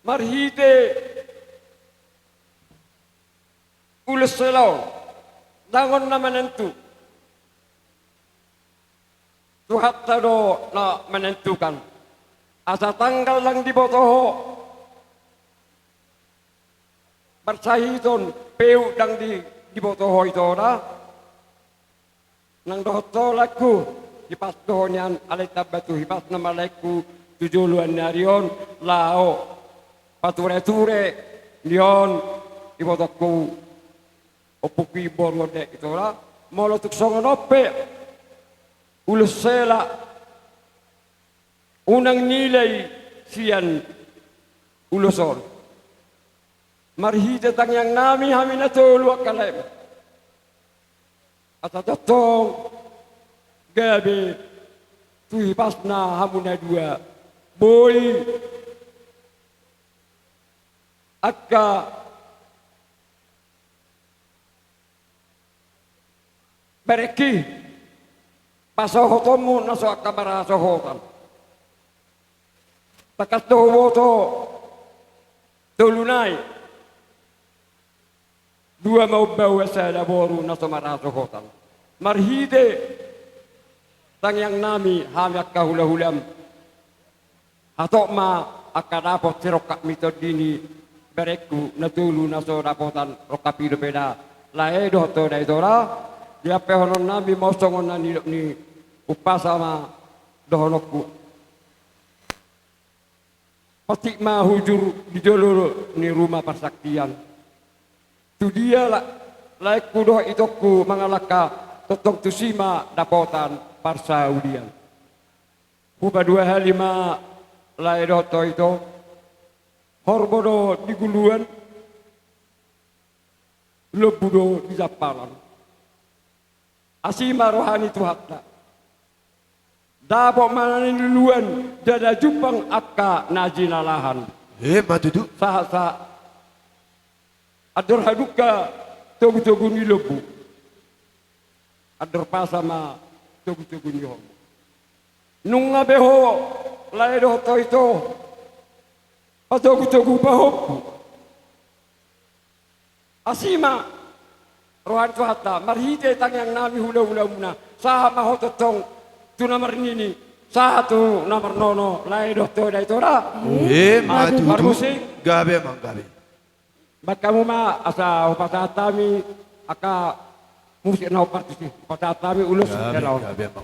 marhite ulos hela on, ndang on na manentu. Tuhanta do na menentukan. Asa tanggal ndang diboto ho, marsahiton peu ndang di, diboto ho ito da. Nang dohot ho laengku, hipas do ho nian, alai tamba tu hipasna ma laengku tu joloan ni ari on, laho patureture ni on ibotongku, ompungki, boru on da ito da. Molo tung songon on pe ulos hela, unang nilai sian ulos on. Marhite tangiangnami hami na tolu angka lae, asa tongtong gabe tu hipasna hamu na dua, boi angka berengki, pasohotonmu na so angka marhasohotan. Tangkas do huboto tolu nai, dua ma umbahen sada boru na so marhasohotan. Marhite tangiangnami hami angka hulahulam, hatop ma angka dapot sirongkap ni tondi ni berengku na tolu na so dapotan rongkap i dope da lae dohot ho da ito da. Diampehononnami ma songon na nidok ni umpasa ma dohononku. Patik ma hujur di jolo ni ruma parsaktian. Tu dia la-, laengku dohot itongku mangalangka, tongtong tusi ma dapotan parsaulian. Hupaduahali ma lae dohot ho ito, horbo do di guluan, lombu do di jampalan. Asi ma roha ni Tuhanta. Dapot ma na niluluan, ndada jumpang angka na jinalahan. Emma tutu. Sahat-sahat andor hadungka togutogu ni lombu, andor pasa ma togutogu ni horbo. Nunga be ho lae dohot ho ito patogutogu pahompu. Asi ma roha ni Tuhanta, marhite tangiangnami hulahulamuna, sahat ma ho tongtong tu na marnini, sahat tu na marnono, lae dohot ho da ito da. Emma tutu. Marmusik. Gabe ma, gabe. Baen hamu ma asa hupasahat hami angka musik na hombar tusi, hupasahat hami ulos hela on. Gabe ma.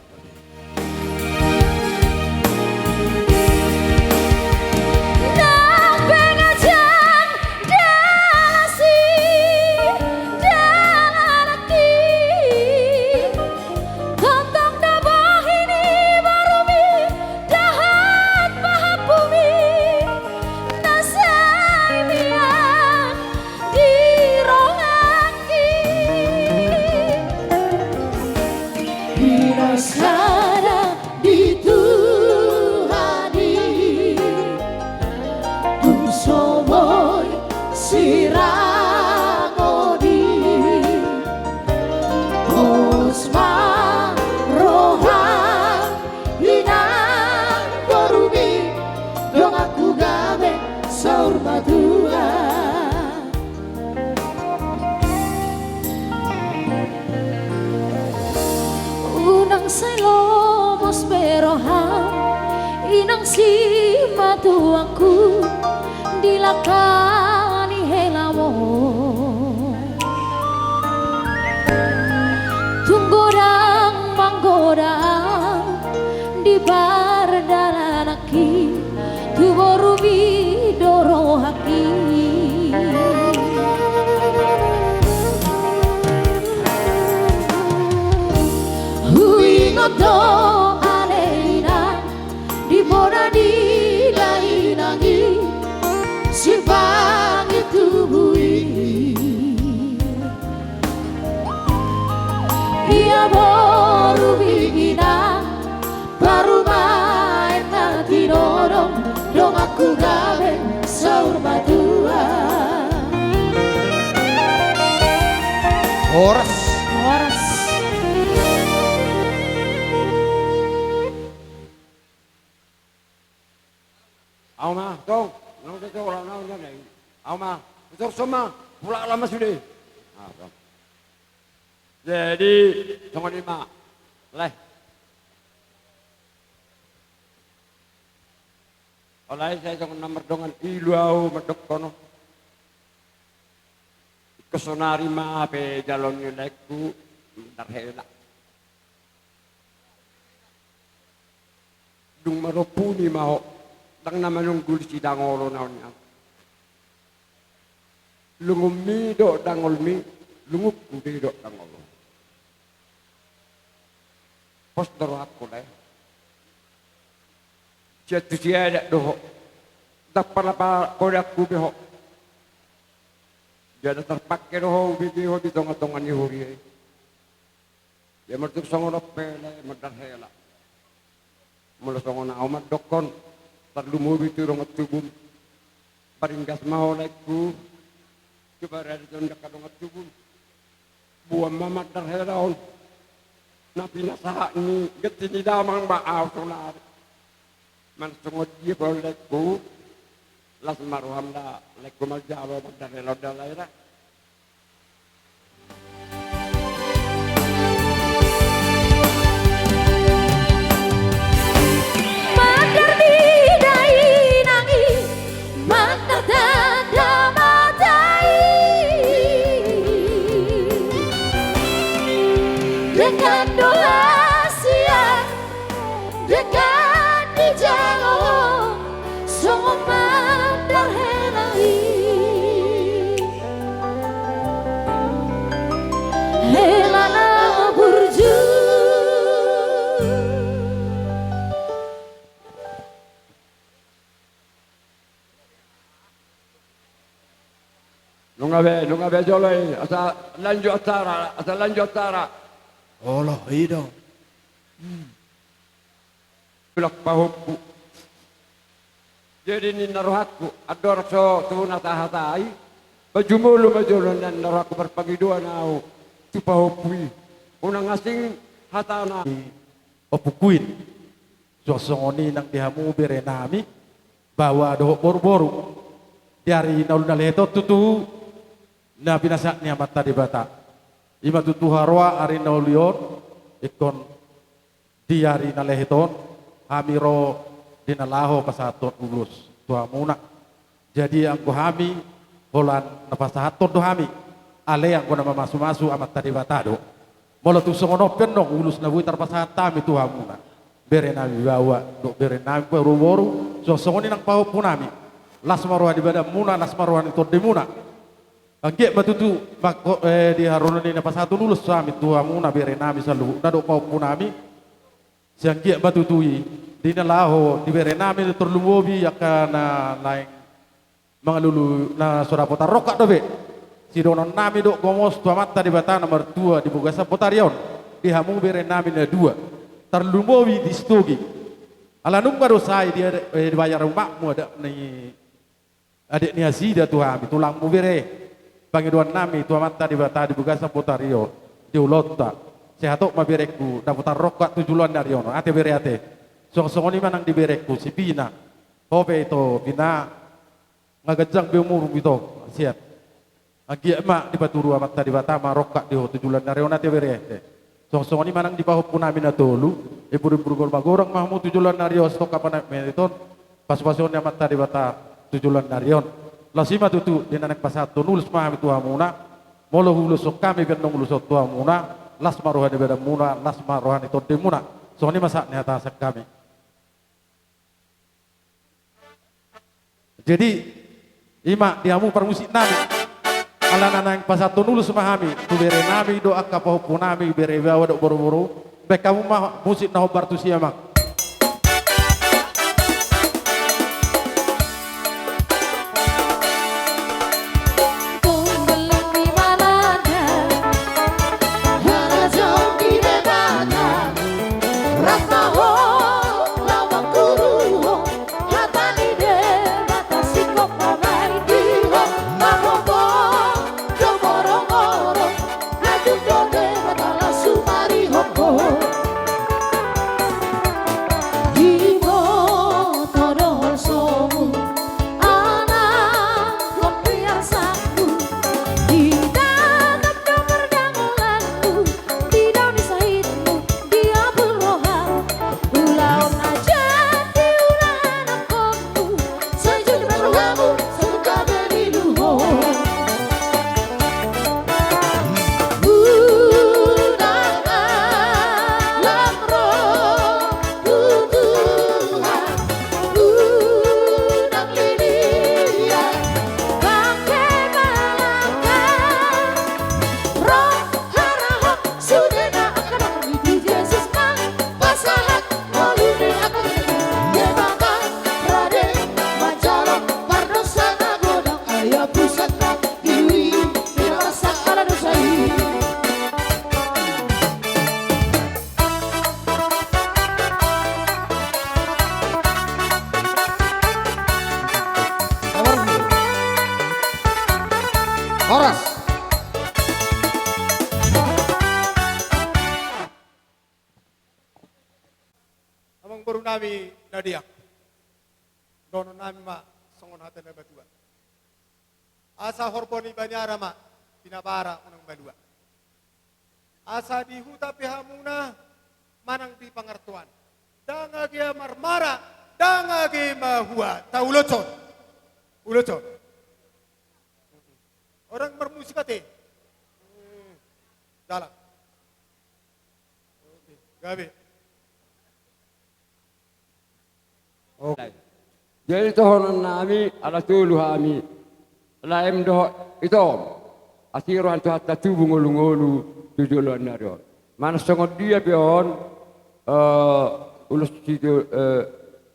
Nang pengajian dalasi dalanki, tongtong do bohi ni borumi dohot pahompumi na sai mian di rohangki. Di na sada di Tuhan i, tung so boi sirang odi, pos ma roham inang borumi, donganku gabe saur matua. Unang sai lomos be roham, inang simatuangku, di langka ni helam on. Tung godang manggoda au di pardalananki, tu borumi do rohangki. Huingot do ale inang, di bona ni dainang i, Sipangi tubu i. Ia boru bingina, parumaen na tinodong, donganku gabe saur matua. Horas. Horas. Au ma, tong, nang tong, nang tong, nang tong. Au ma, utor soma, pulak lama sude. Ah, tong. Jadi, songon i ma. Leh. Alai sai songon na mardongan ilu au mandok kono. Ingkon sonari ma hape jalo ni laengku, mandar hela. Dung marompuni ma ho, ndang na manunggul sidang olo na on nian. Lungunmi do dangolmi, lungungku do dangolhu. Pos do rohangku, Lae. Sian tusi adat do ho. Ndang pala pagodangku be ho. Jala tarpangke do ho, hubege ho di tongatonga ni huria i. Ia molo tung songon on pe, Lae, mandar hela. Molo songon au mandokkon, tarlumobi tu dongan tubum. Paringgas ma ho, laengku. Tu parade tu angka dongan tubum. Boan ma mandar hela on. Na pinasahat ni ganti ni damang ma au sonari. Manang songon dia pe, laengku. Las ma roham da, laengku, manjalo mandar hela on da, Lae, da. Mandar di dainang i, mandar tanda mata i. Dengan doa sian dengan dijalo songon mandar hela i. Hela na burju. Nunga be, nunga be jolo i, asa lanjut acara, asa lanjut acara. Olo, i do. Hmm. Tulak pahompu. Jadi ninna rohangku, andorang so tubu na tahatai, ba jumolo ma jolo ninna rohangku, marpangidoan au tu pahompu i. Unang asing hatana. Ompungku i. Suang songon i nang di hamu berenami, baoa dohot boruboru. Di ari na uli na lehet on tutu na pinasahat ni Amanta Debata. I ma tutu haroa ari na uli on, ingkon di ari na lehet on, hami ro di na laho pasahathon ulos tu hamuna. Jadi anggo hami, holan na pasahathon do hami, alai anggo na mamasumasu Amanta Debata do. Molo tung songon on pe annon ulos na boi tarpasahat hami tu hamuna, berenami baoa dohot berenami boruboru, suang songon i nang pahompunami. Las ma roha ni badanmuna, las ma roha ni tondimuna. Anggiat ma tutu, mangko, eh, di haroro ni na pasahathon ulos hami tu hamuna berenami saluhutna dohot pahompunami. Sai anggiat ma tutu i, di na laho di berenami, tarlumobi angka na laeng mangalului na so dapotan rongkap dope. Sidohononnami do gomos tu Amanta Debata na martua di bagasan botari on, di hamu berenami na dua, tarlumobi di Sitogi. Ala nunga do sai di, eh, dibayar umakmu adat ni adat ni nasida tu hami, tulangmu bere. Pangidoannami tu Amanta Debata di bagasan botari on, di ulaonta. Sai hatop ma berengku dapotan rongkap tu joloan ni ari on. Ate bere, ate. Suang songon i ma nang di berengku si Pina. Ho pe ito, Pina. Nga ganjang be umurmu ito, sian. Anggiat ma dipaturu Amanta Debata ma rongkap di ho tu joloan ni ari on, ate bere, ate. Suang songon i ma nang di pahompunami na tolu, imburumburgol magodang ma hamu tu joloan ni ari on, sitongka panat meton, pasupasuon ni Amanta Debata tu joloan ni ari on. Laos i ma tutu, di na naeng pasahathon ulos ma hami tu hamuna, molo huuloshon hami pe annon ulos on tu hamuna, las ma roha ni badanmuna, las ma roha ni tondimuna. Songon i ma sahat ni hatasan hami. Jadi, i ma di hamu parmusiknami. Ala na naeng pasahathon ulos ma hami tu berenami dohot angka pahompunami, bere baoa dohot boruboru. Baen hamu ma musik na hombar tusi, amang. Horas. Amangboru nami na deak, dohonon nami ma songon hata na matua. Asa horbo ni baniara ma pinabara unang malua. Asa di huta pe hamuna manang di pangartoan, ndang age marmara, ndang age mahua. Tauloson. Uloson. Orang marmusik ate. Dalam. Oke, gabe. Oke. Jadi dohonon nami ala tolu hami. Laem dohot ito. Asi roha ni Tuhanta tubu ngolungolu tu joloan ni ari on. Manang songon dia pe on, eh, ulos si, eh,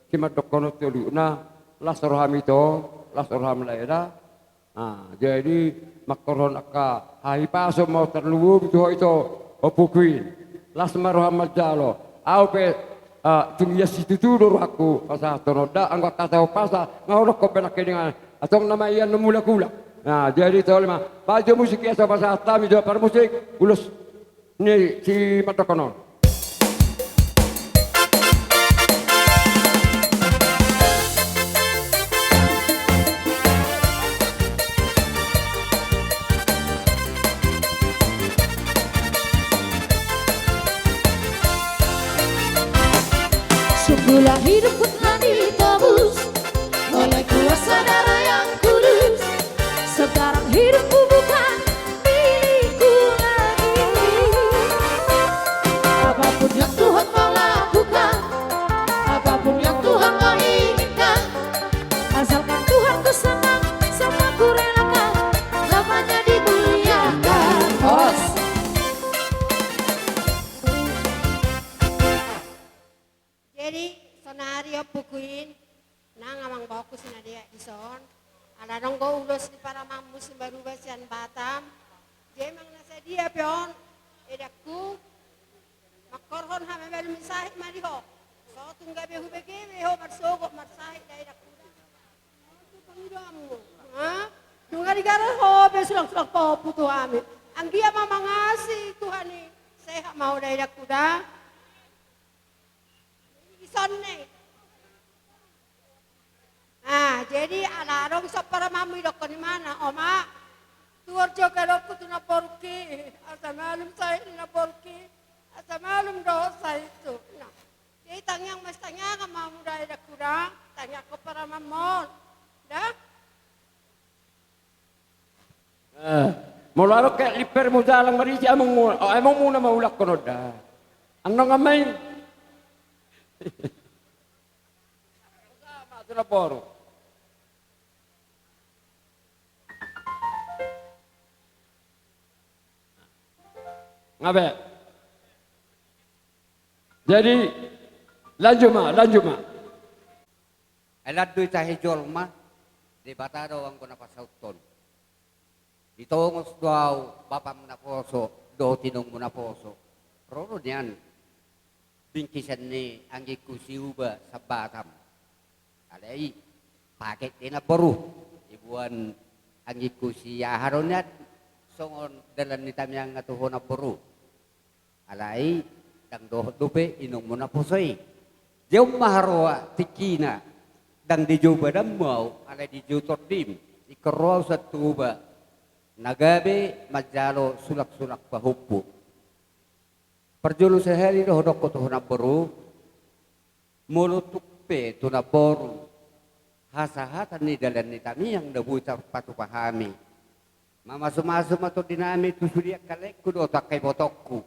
simandokkon on toluna, las roham ito, las roham lae da. Ah, jadi mangkorhon angka hahipason ma tarlumobi tu ho ito, Ompu Kuin. Las ma roham manjalo. Au pe, ah, tung ias situtu do rohangku pasahathon on da, anggo angka tahu pasa, nga ho dokkon pe nangkiningan. Antong nama ian na mulak-ulak. Nah, jadi tole ma. Baen jo musik ias pasahat hami jo parmusik, ulos ni simandokkon on. Sungguhlah hidupku telah ditebus oleh kuasa darah yang kudus. Sekarang hidupku bukan milikku lagi. Apapun yang Tuhan mau lakukan, apapun yang Tuhan mau inginkan, asalkan Tuhanku senang, semua ku relakan, namanya dimuliakan. Horas. Jadi, sonari Ompu Kuin, nang amangboruku si na deak dison, ala adong do ulos ni parumaenmu si Maruba sian Batam. Jadi manang na sadia pe on, edakku, mangkorhon hami malum sahit ma di ho. So tung gabe hubege be ho marsogot marsahit da edakku da. Pangidoanmu. Ha? Nunga digarar ho be sulang-sulang pahompu tu hami. Anggiat ma mangasi Tuhan i, sehat ma ho da edakku da. Ison ne. Ah, jadi ala adong so parumaenmu, idokkon imana, oma, tuor jo gadongku tu namboruki, asa malum sahit ni namboruki, asa malum dohot sahithu. Nah. Jadi tangiang ma, tangiangan ma hamu da edakku da, tangiangkon parumaenmon. Da? Eh, molo adong ke limper mu jalang marisi amongmu, oh, amongmu na maulakkon on da. Annon amai. Sama tu namboru. Nga be. Jadi, lanjut ma, lanjut ma. Ai lan do i tahe jolma, Debata do anggo na pasauthon. Ditongos do au bapam naposo dohot inongmu naposo. Ro do nian bingkisan ni anggingku si Uba Sambatam. Alai paket do i namboru, diboan anggingku si aha do nian songon dalan ni tamiangna tu ho namboru. Alai ndang dohot dope inongmu naposo i. Jea on ma haroa tingkina, ndang dijou badanmu au, alai dijou tondim. Ingkon ro au sian Toba na gabe manjalo sulak-sulak pahompu. Parjolo sahali do hudokkon tu ho namboru, molo tung pe tu namboru hasahatan ni dalan ni tamiang na boi tarpatupa hami, mamasu-masu ma tondinami tu sude angka laengku dohot angka ibotongku.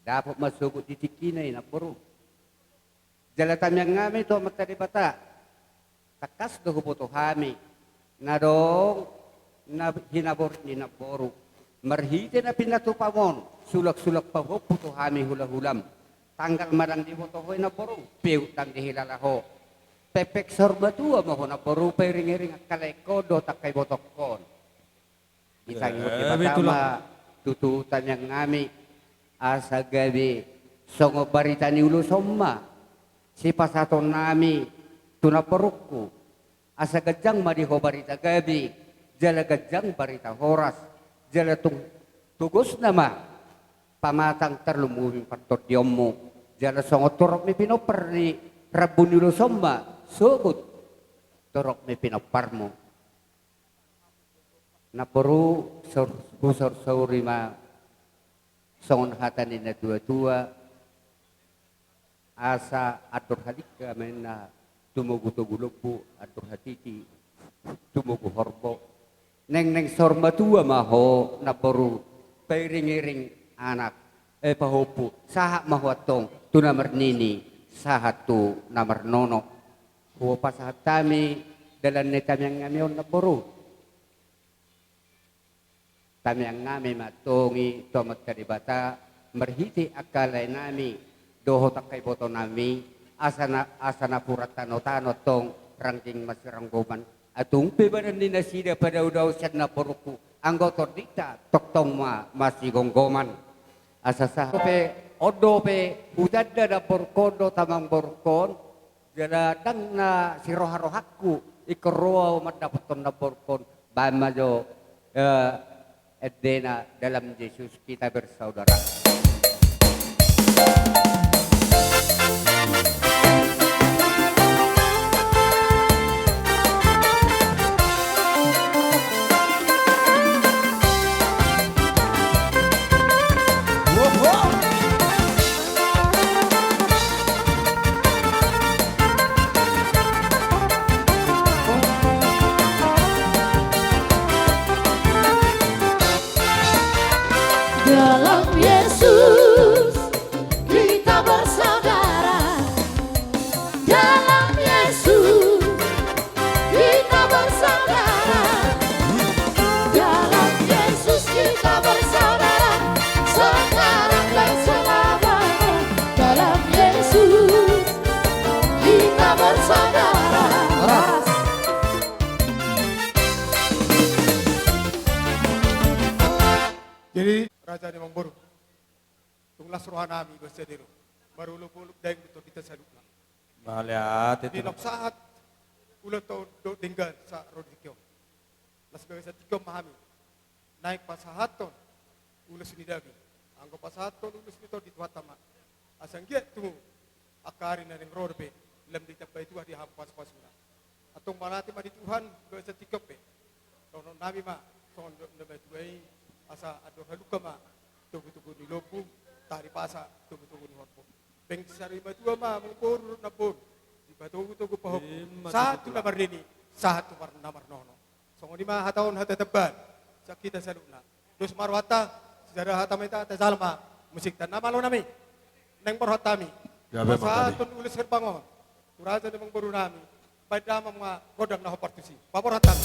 Dapot ma sogot di tingkina i namboru. Jala tamiang hami tu Amanta Debata. Tangkas do huboto hami na adong na hinaborit ni namboru marhite na pinatupam on, sulak-sulak pahompu tu hami hula-hulam. Tanggal ma ndang diboto ho i namboru, peuk ndang dihilala ho. Pepek saur matua ma ho namboru pairing-iring angka laengkon dohot angka ibotongkon. Ditangi ho Debata ma tutu tamiang hami, asa gabe songon barita ni ulos on ma sipasahaton nami tu namborungku. Asa ganjang ma di ho barita gabe, jala ganjang barita horas, jala tung togosna ma pamatang tarlumobi partondionmu, jala songon torop ni pinompar ni rambu ni ulos on ma sogot torop ni pinomparmu. Namboru, saur-, husaursauri ma songon hata ni natuatua, asa andor halingka ma inna tumogutogu lombu, andor hatiti tumogu horbo. Naeng, naeng saur matua ma ho, namboru, pairingiring anak, eh, pahompu, sahat ma ho antong tu na marnini, sahat tu na marnono. Hupasahat hami dalan ni tamiang nami on, namboru. Tamiang nami ma antong i tu Amanta Debata, marhite angka lae nami dohot angka iboto nami, asa na, asa napuran tanotano antong rangging masiranggoman. Atung pe badan ni nasida padaodao sian namborungku, anggo tondinta tongtong ma masigomgoman. Asa sahat pe, on dope hutanda namborungkon dohot amangborungkon, jala ndang na siroharohangku ingkon ro au mandapothon namborungkon, baen ma jo, eh, endena, dalam Yesus kita bersaudara. Dalam Yesus kita bersaudara. Dalam Yesus kita bersaudara. Dalam Yesus kita bersaudara. Sekarang dan selamanya. Dalam Yesus kita bersaudara. Horas. Jadi, raja ni amangboru. Tung las roha nami, basa dero. Marolopolop daeng do tondinta saluhutna. Mauliate. Di na sahat ulaonta on dohot denggan sahat ro di tingki on. Las bagasan tingki on ma hami naeng pasahathon ulos ni daging, anggo pasahathon ulos ni tondi Tuhanta ma. Asa anggiat tu angka ari na naeng ro dope lam ditambai Tuhan di hamu pasupasuna. Antong mauliate ma di Tuhan, dohot sian tingki on pe dohonon nami ma songon dok ni na matua i, asa andor halumpang ma togutogu ni lombu, taripasa togutogu ni horbo. Baen sarimatua ma amangboru dohot namboru, dipatogutogu pahompu, sahat tu na marnini, sahat tu na marnono. Songon i ma hata on, hata tambahan sian hita saluhutna. Dos ma rohanta, sisada hata ma hita, tajalo ma musikta. Na malo nami, naeng borhat hami pasahathon ulos herbang on tu raja ni amangboru nami. Baen damang ma gondang na hombar tusi. Paborhat hami.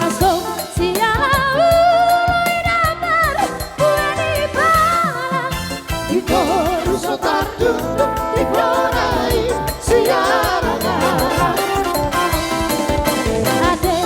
Asong siauloi damar buani pala. Di toru so tardundung di bona i siaragara. Ate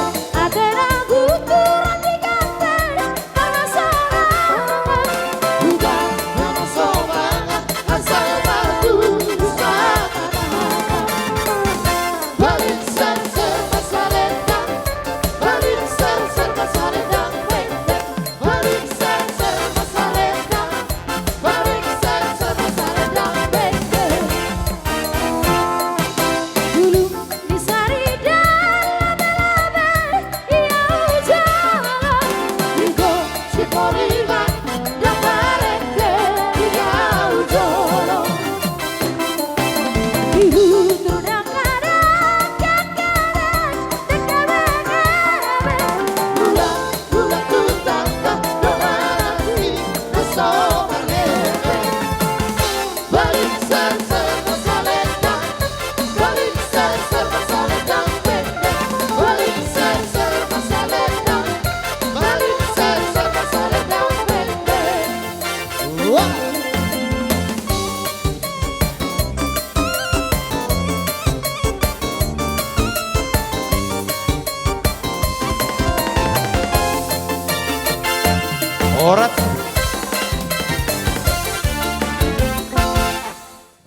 Horas.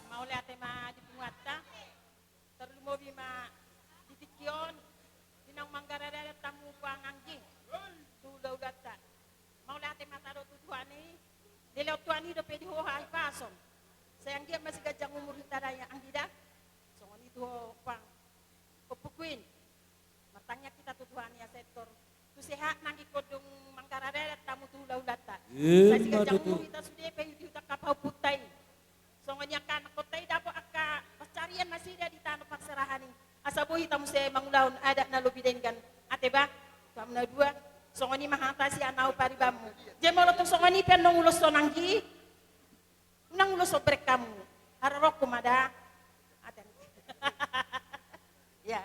Mauliate ma di punguanta. Tarlumobi ma di tingki on, di naung manggaradada hamu puang anggi tu hulahulanta. Mauliate ma hita do tu Tuhan i. Dilehon Tuhan i dope di ho hahipason. Sai anggiat ma siganjang umur hita da anggi da. Songon i tu ho puang. Ho pukuin. Martangiang hita tu Tuhan i asa pintor tu sehat nangkin ingkon dung manggaradada hamu tu hulahulanta. Sai siganjang umur hita sude pe di huta angka pahompunta i. Songon i angka anakhonta i dapot angka pansarian nasida di tano parserahan i. Asa boi hita muse mangulahon adat na lobi denggan. Ate bah, tu hamu na dua. Songon i ma hata sian ahu paribanmu. Jadi molo tung songon i pe annon ulos sonang i. Unang ulos sobrek hamu. Haroroku ma da. Ate. Ya.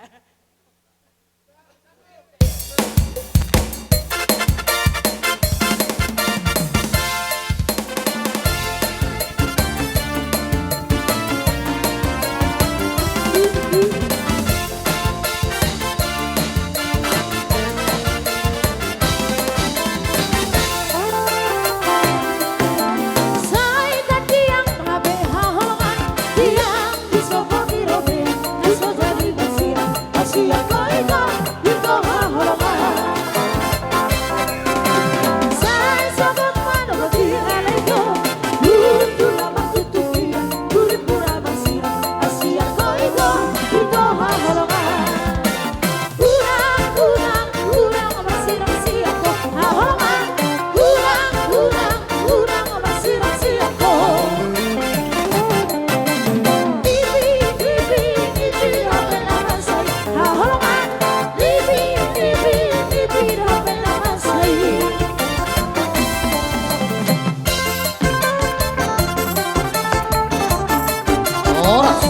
Horas.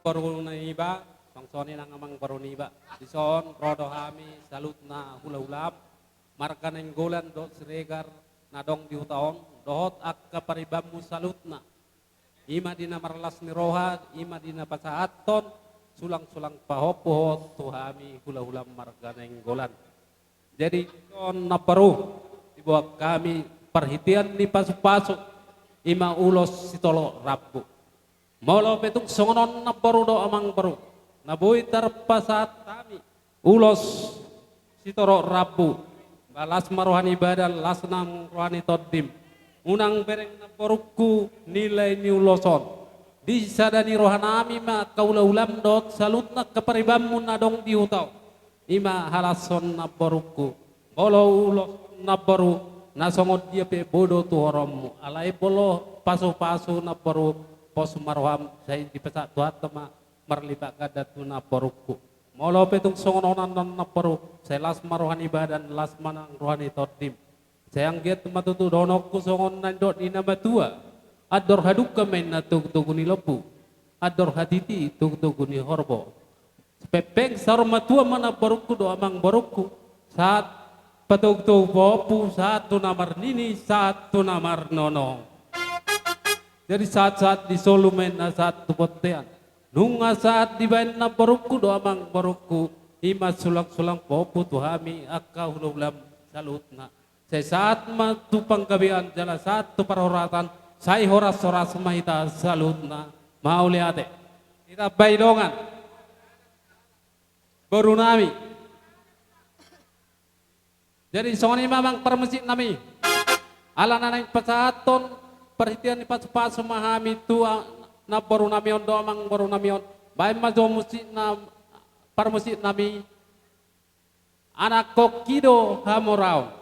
Boru niba, songon i nang amang boru niba. Dison ro do hami saluhutna hulahulam, marga Nainggolan dohot Siregar na adong di huta on, dohot angka paribanmu saluhutna. I ma di na marlas ni roha, i ma di na pasahathon sulang-sulang pahompu tu hami hulahulam marga Nainggolan. Jadi dison namboru, diboan hami parhitean ni pasupasu, i ma ulos sitolop rambu. Molo pe tung songon on namboru dohot amangboru, na boi tarpasahat hami ulos sitolop rambu, ba las ma roha ni badan, las nang roha ni tondim. Unang bereng namborungku nilai ni ulos on. Di sada ni rohanami ma angka hulahulam dohot saluhutna angka paribanmu na adong di huta on. I ma halashon namborungku. Molo ulos namboru, na songon dia pe boi do tu horongmu. Alai molo pasupasu namboru, pos ma roham, sai dipasahat Tuhanta ma marlipat ganda tu namborungku. Molo pe tung songon on annon namboru, sai las ma roha ni badan, las ma nang roha ni tondim. Sai anggiat ma tutu dohononku songon na nidok ni na matua. Andor hadungka ma inna togutogu ni lombu. Andor hatiti togutogu ni horbo. Pengpeng saur matua ma namborungku dohot amangborungku. Sahat patogutogu pahompu, sahat tu na marnini, sahat tu na marnono. Jadi sahat-sahat ni solu ma inna sahat tu bontean. Nunga sahat dibaen namborungku dohot amangborungku, i ma sulang-sulang pahompu tu hami angka hulahulam saluhutna. Sai sahat ma tu panggabean jala sahat tu parhorasan, sai horas-horas ma hita saluhutna. Mauliate. Hita bahen dongan. Borunami. Jadi songon i ma amang parmusiknami. Ala na naeng pasahathon parhitean ni pasupasu ma hami tu a-, namborunami on dohot amangborunami on. Baen ma jo musikna, parmusiknami. Anakkon Kido Hamoraon.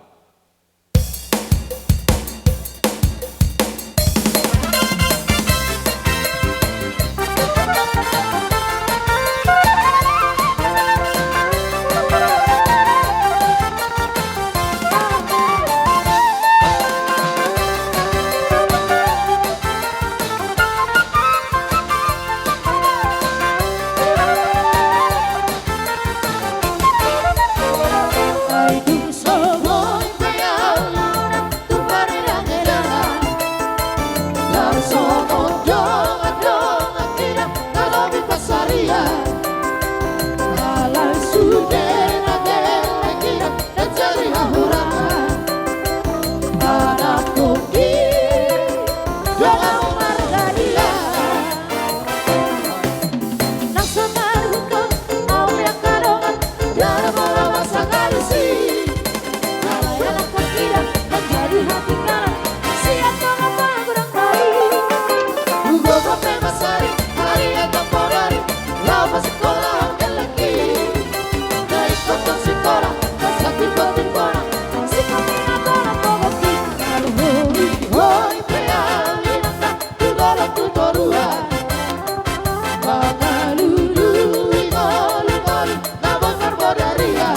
Mangalului ngolu-ngolu na boi marbodari ia.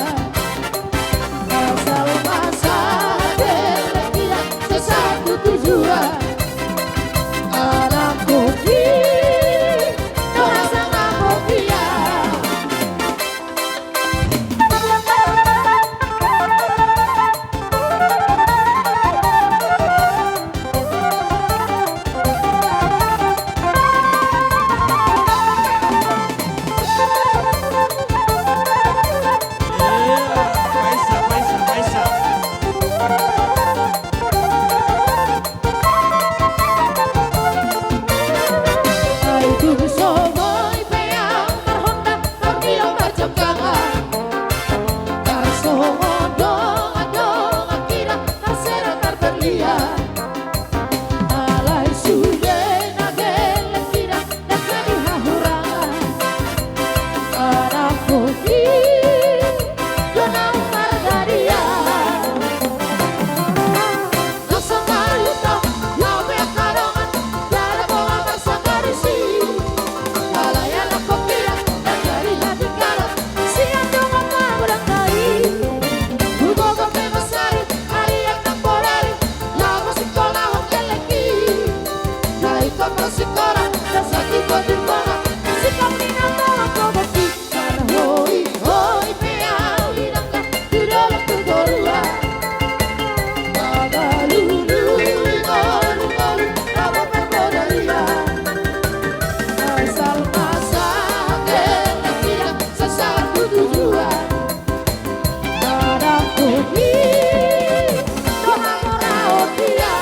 Asal masa gelek ia, sesat tu tujuan. Anak kopi, dohasa na kopi ia. Ai tung so boi pe au marhonda, marnio marjangkangan. Tarsongon dongan-dongan hita, tarsera tarparlian. Alai sude na gelek hita, ndang jadi hahurangan. Anak kopi, do naung margadian. Na sangkali tong, laho pe angka dongan, jala pola marsanggari si. Alai anak kopi, ndang jadi hatinggalan, sian dongan na godang nai. Hugogo pe mansari, ari anak bodari, laho masingkolahon gelek i. Na ingkon masingkola, na sangkipon di bona, singkop ni na malang gogot i. Marhoi-hoi pe au di dangka, tu dolok tu toruan. Mangalului ngolu-ngolu na boi marbodari ia. Asal masa gelek ia, sesat tu tujuan. Anak kopi, do hamoraon ia.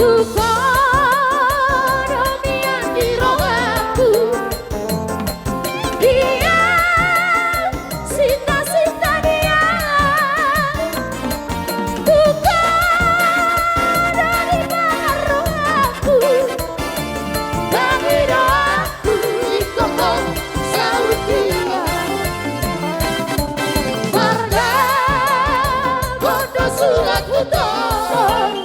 Tu ho do mian di rohangku. Dia cinta-cinta dia. Tu ho do di pangarohangku. Tapi doaku ingkon ho saur dia. Marga bondo surat hutolong.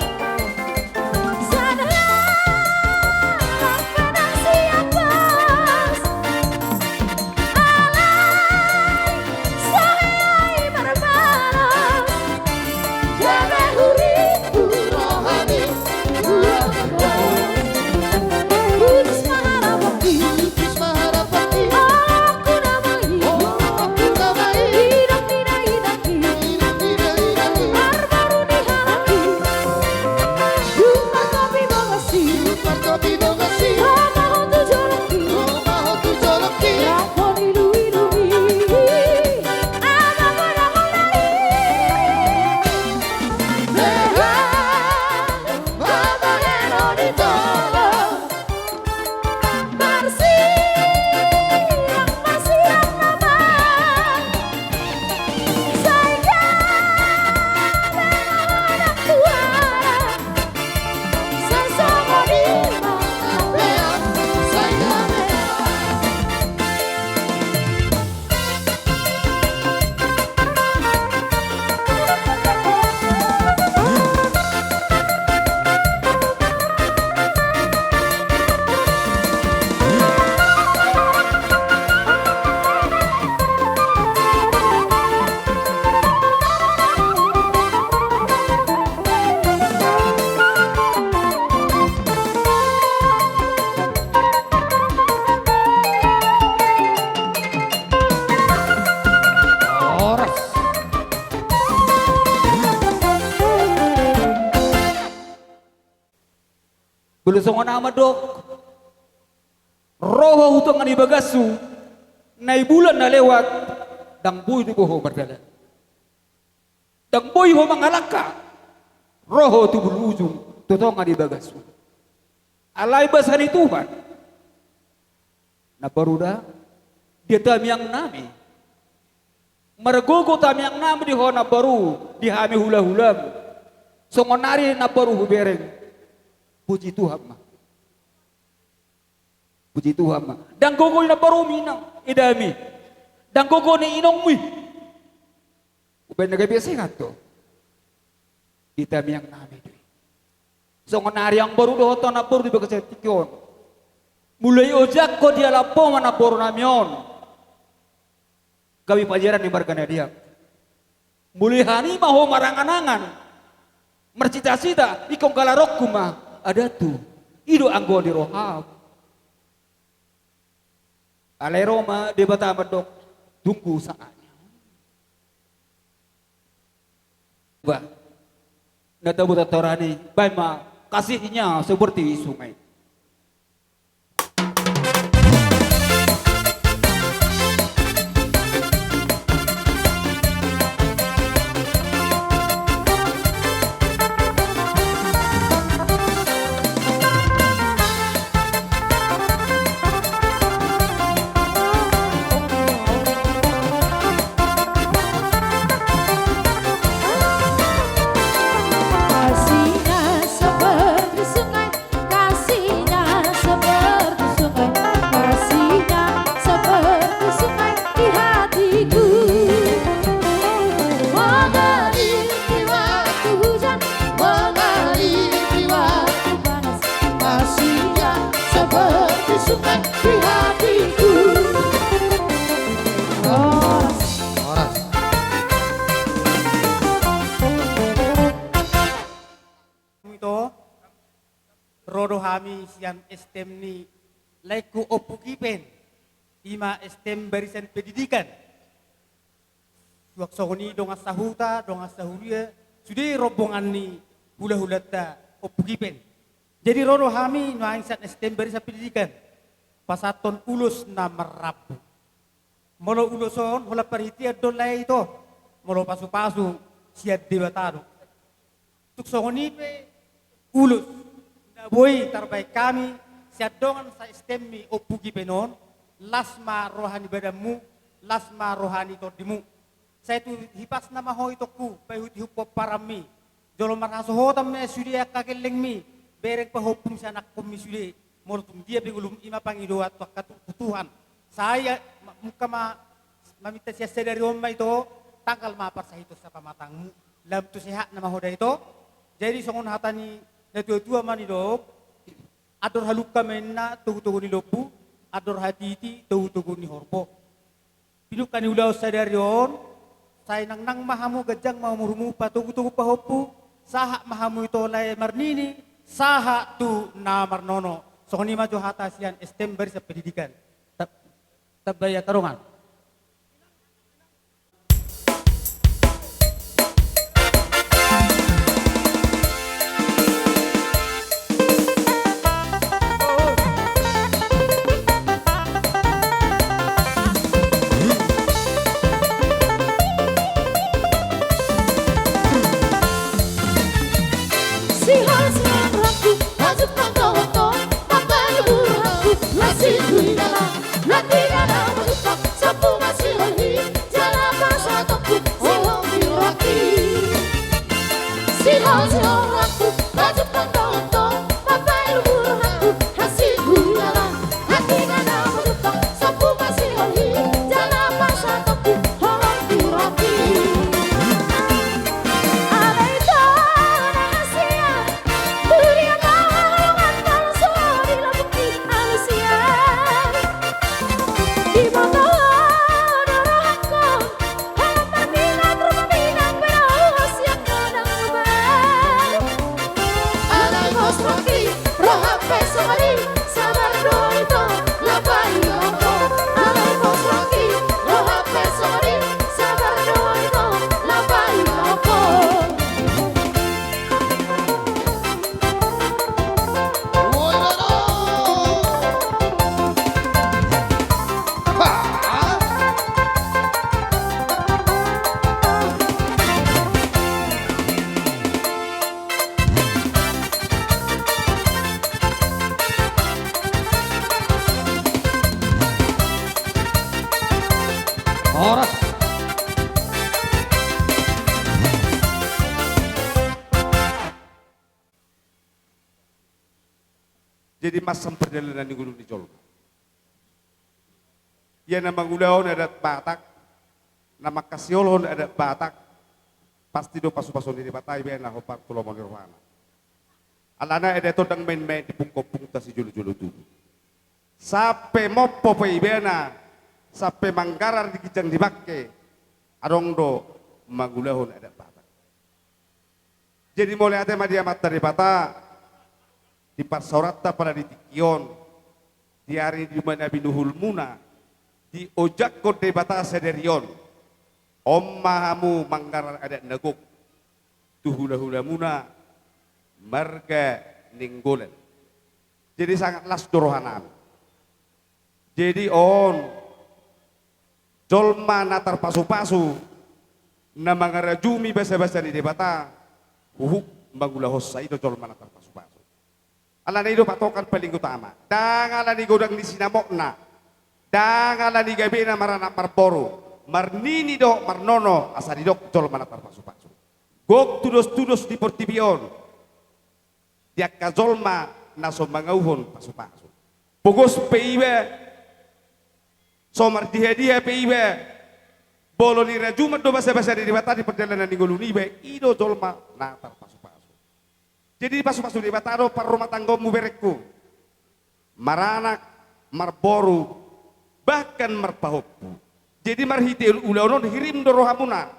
Horas. Molo songon au mandok, ro ho tu tonga ni bagashu, nai bulan na lewat, ndang boi tubu ho mardalan. Ndang boi ho mangalangka, ro ho tu bulu ujung, tu tonga ni bagashu. Alai basa ni Tuhan. Na paruda, di hami amang nami. Margogo tamiang nami di ho namboru, di hami hulahulam. Songon nari namboru hubereng. Puji Tuhan ma. Puji Tuhan ma. Ndang gogo ni namboru mi inang, edami. Ndang gogo ni inongmi. Umbahen na gabe sehat do. Di tamiang nami do i. Songon nari namboru dohot ho namboru di bagasan tingki on. Mulai ojak ho dialap ho ma namboru nami on. Gabe pajaran ni marga na deak. Mulai hanima ho maranganangan, marsitasita, ingkon galaronku ma adathu. I do anggo di roham. Alai ro ma Debata mandok, tunggu saatnya. Bah, na tabo tatorani, baen ma kasihnya seperti sungai. Kasihnya seperti sungai, kasihnya seperti sungai, kasihnya seperti sungai di hatiku. Mengalir di waktu hujan, mengalir di waktu panas, kasihnya seperti sungai di hatiku. Horas. Horas. Ito, ro do hami sian STM ni laengku Ompu Kipen, i ma STM Barisan Pendidikan. Suang songon i dongan sahuta, dongan sahuria, sude rombongan ni hulahulanta Ompu Kipen. Jadi ro do hami nuaeng sian STM Barisan Pendidikan, pasahathon ulos na marrambu. Molo ulos on, holan parhitean do lae ito, molo pasupasu sian Debata do. Tung songon i pe ulos na boi tarbaen hami sian dongan sa-STM-mi Ompu Kipen on, las ma roha ni badanmu, las ma roha ni tondimu. Sai tu hipasna ma ho itongku, paihutihut pomparanmi. Jolo marhasohotan ma sude angka gellengmi, bereng pahompum sian angka anakkonmi sude. Molo tung dia pe ngolum, i ma pangidoan tu angka tu-, tu Tuhan. Sai, ma-, mungka ma-, maminta sian sadari on ma ito, tanggal ma parsahiton sapamatangmu. Lam tu sehatna ma ho da ito. Jadi songon hata ni natuatua ma nidok, andor halumpang ma inna togutogu ni lombu, andor hatiti togutogu ni horbo. Pinungka ni ulaon sadari on, sai nangnang ma hamu, ganjang ma umurmu, patogutogu pahompu, sahat ma hamu ito lae marnini, sahat tu na marnono. Songon i ma jo hata sian STM Barisan Pendidikan. Tab-, tamba ia karongan. Jadi mansai pardalanan ni ngolu ni jolma. Ia na mangulahon adat Batak, na mangkasiolhon adat Batak, pasti do pasupasuon ni Debata ibana hombar tu lomo ni rohana. Alana adat on ndang main-main di pungkaompungta sijolo-jolo tubu. Sampe mompo pe ibana, sampe manggarar di ginjang ni bangke, adong do mangulahon adat Batak. Jadi mauliate ma di Amanta Debata, di parsaoranta pala di tingki on, di ari di ma na binuhulmuna, diojakhon Debata sadari on. On ma hamu manggarar adat na gok tu hulahulamuna marga Nainggolan. Jadi sangat las do rohanami. Jadi on jolma na tarpasupasu, na mangarajumi basabasa ni Debata, huhut mangulahon, sai do jolma na tarpasupasu. Alana i do patokan paling utama. Ndang ala ni godang ni sinamotna, ndang ala ni gabena maranak marboru, marnini dohot marnono asa didok jolma na tarpasupasu. Gok tudostudos di portibi on di angka jolma na so mangauhon pasupasu. Pogos pe iba, so mardihadihai pe iba, molo nirajuman do basabasa ni Debata di pardalanan ni ngolu niba, i do jolma na tarpasupasu. Jadi dipasupasu Debata do parrumatanggaonmu, berengku. Maranak, marboru, bahkan marpahompu. Jadi marhite ulaon on hirim do rohamuna.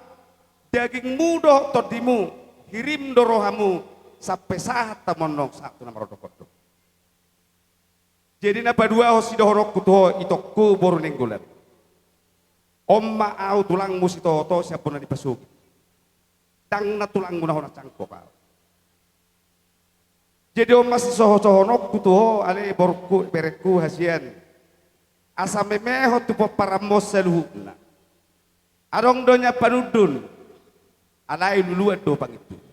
Dagingmu dohot tondimu, hirim do rohamu, sampe sahat hamu annon sahat tu na marondongkondong. Jadi na paduahon sidohononku tu ho, itongku boru Nainggolan. On ma ahu tulangmu sitohotoho sian bona ni pasogit. Ndang na tulangmu na hona cangkok ahu. Jadi on ma sisohosohononku tu ho, ale borungku, berengku hasian. Asa memehon tu pomparanmu on saluhutna. Adong do nian panundun, alai luluan do pangintuhon.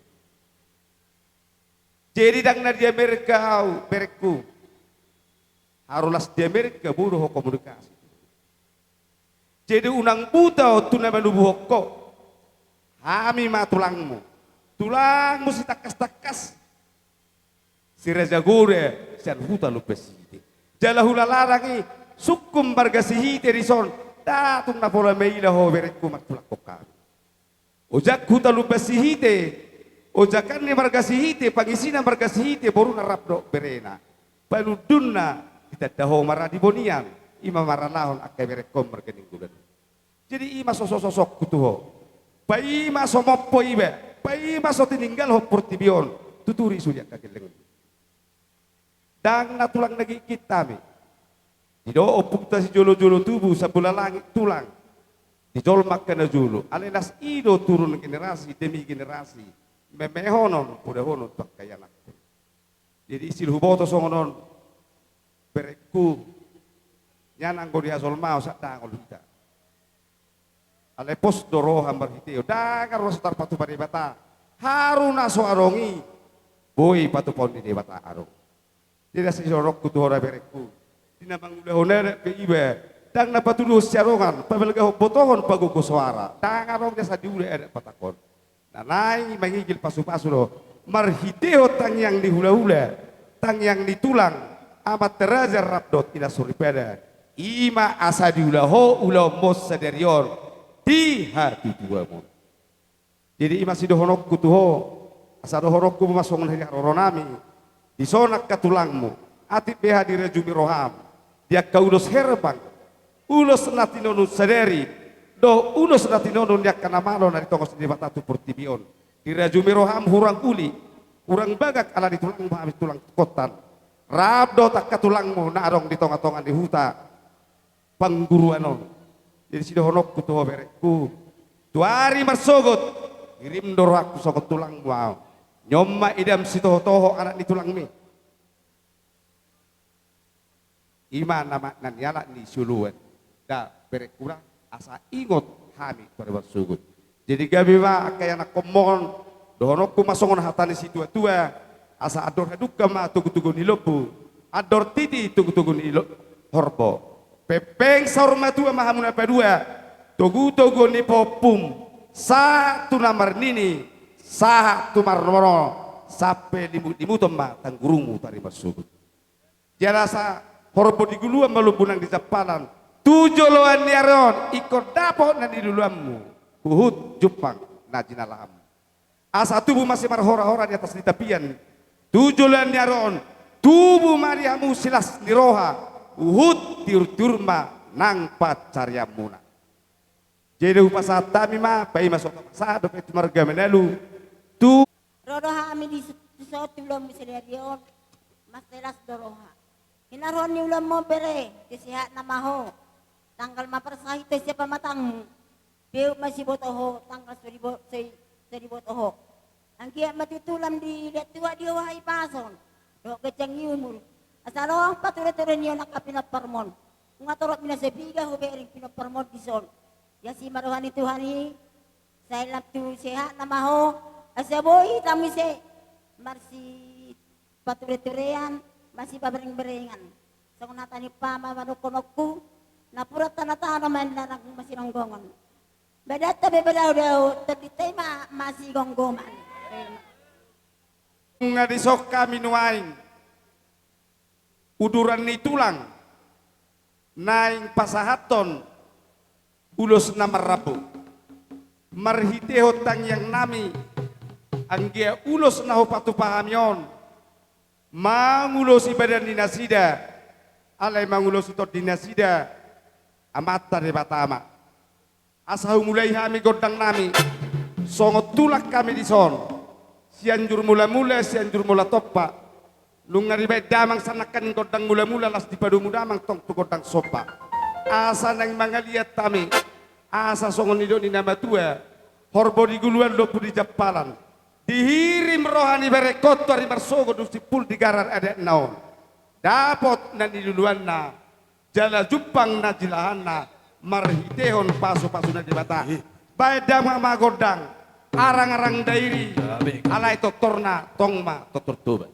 Jadi ndang na di Amerika ahu, berengku. Haru las di Amerika, bodo ho komunikasi. Jadi unang buta ho tu na manubuhon ho. Hami ma tulangmu. Tulangmu sitangkastangkas, si Raja Goda sian Huta Lumban Sihite. Jala hula ladang i, sungkun marga Sihite dison. Ndang tung na pola maila ho, berengku, martulangkon hami. Ojak Huta Lumban Sihite, ojakan ni marga Sihite, pangisina marga Sihite, boruna rap dohot berena. Panundunna ditanda ho ma ra di bonian, i ma maralahon angka berengkon marga Nainggolan. Jadi i ma sososososonku tu ho. Paima so mompo iba, paima so tininggalhon portibi on, tuturi sude angka gellengmu. Ndang na tulang na gitgit hami. Didok ompunta sijolojolo tubu, sambola langit tulang. Di jolma angka na jolo. Alai las i do turun generasi demi generasi. Memehonon, podahonon tu angka ianakhon. Jadi istilah huboto songon on, berengku, nian anggo dihajolmaon sandangol hita. Alai pos do roha marhitehon, ndang adong na so tarpatupa Debata. Haru na so adong i, boi patupaon ni Debata adong. Jadi sidohononku tu ho da berengku, di na mangulahon adat pe iba, ndang na patuduhon siadongan, pabalgahon botohon, pagogo soara, ndang adong na so diula adat Batak on. Na naeng mangigil pasupasu do, marhitehon tangiang ni hulahula, tangiang ni tulang, amanta raja rap dohot inanta soripada, i ma asa diula ho ulaonmon sadari on di hatutuamon. Jadi i ma sidohononku tu ho, asa dohononku ma songon hali haroronami, dison angka tulangmu, atik beha dirajumi roham, di angka ulos herbang, ulos na tinonun sadari, dohot ulos na tinonun ni angka na malo na ditongos ni Debata tu portibi on. Dirajumi roham hurang uli, hurang bagak ala ni tulangmu hami tulang Kontan. Rap dohot angka tulangmu na adong di tongatonga ni huta Pangguruan on. Jadi sidohononku tu ho berengku, tu ari marsogot, hirim do rohangku songon tulangmu ahu. Nion ma idam sitohotoho anak ni tulangmi. I ma na ma-, na nialap ni sioloan. Da berengku da, asa ingot hami tu ari marsogot. Jadi gabe ma angka ianakhonmon, dohononku ma songon hata ni situatua, asa andor hadungka ma togutogu ni lombu, andor titi togutogu ni lo-, horbo. Pengpeng saur matua ma hamu na padua, togutogu ni pahompum, sahat tu na marnini, sahat tu marnono, sampe limutlimuton ma tanggurumu tu ari marsogot. Jala asa horbo di guluan ma lombu nang di jampalan. Tu joloan ni ari on ingkon dapot na niluluanmu, huhut jumpang na jinalahanmu. Asa tubu ma simarhorahora di atas ni tapian. Tu joloan ni ari on, tubu ma di hamu silas ni roha, huhut tiurtiur ma nang pansarianmuna. Jadi hupasahat hami ma, paima so tapasahat dope tu marga Manalu, tu. Ro do hami di s-, tu son tu ulaonmu sadari on, marsilas do roha. Hinaroan ni ulaonmu bere, sehat nama ho. Tanggal ma parsahit siapa matangmu. Beuk ma siboto ho, tanggal so dibo-, so i-, so diboto ho. Anggiat ma tulang di liat tua di ho hahipason. Dohot ganjang ni umur. Asa ro patureture ni on angka pinomparmon. Nunga torop mina sepiga hubereng pinomparmon dison. Diasi ma roha ni Tuhan i, sai lam tu sehat nama ho, asa boi hita muse marsipatureturean, marsipaberengberengan. Songon hata ni umpama manungkunungku, napuran tanatana ma inna nang masinonggongon. Badanta pe badao-dao, tondinta i ma masigomgoman. Nunga dison hami nuaeng uduran ni tulang naeng pasahathon ulos na marrambu. Marhitehon tangiang nami, anggiat ulos na hupatupa hami on mangulosi badan ni nasida, alai mangulosi tondi nasida, Amanta Debata ma. Asa humulai hami gondang nami, songon tulang hami dison, Sianjur Mulamula, Sianjur Mula Tompa. Nunga dibaen damang sannangkan gondang mulamula, laos dipadomu damang tong tu gondang somba. Asa naeng mangaliat hami, asa songon nidok ni na matua, horbo di guluan lombu di jampalan. Dihirim roha ni berengkon tu ari marsogot dung simpul di garar adat na on. Dapot na niluluanna, jala jumpang na jilahanna marhitehon pasupasu ni Debata. Baen damang ma gondang, arang-arang dairi, alai tortorna tong ma tortor Toba.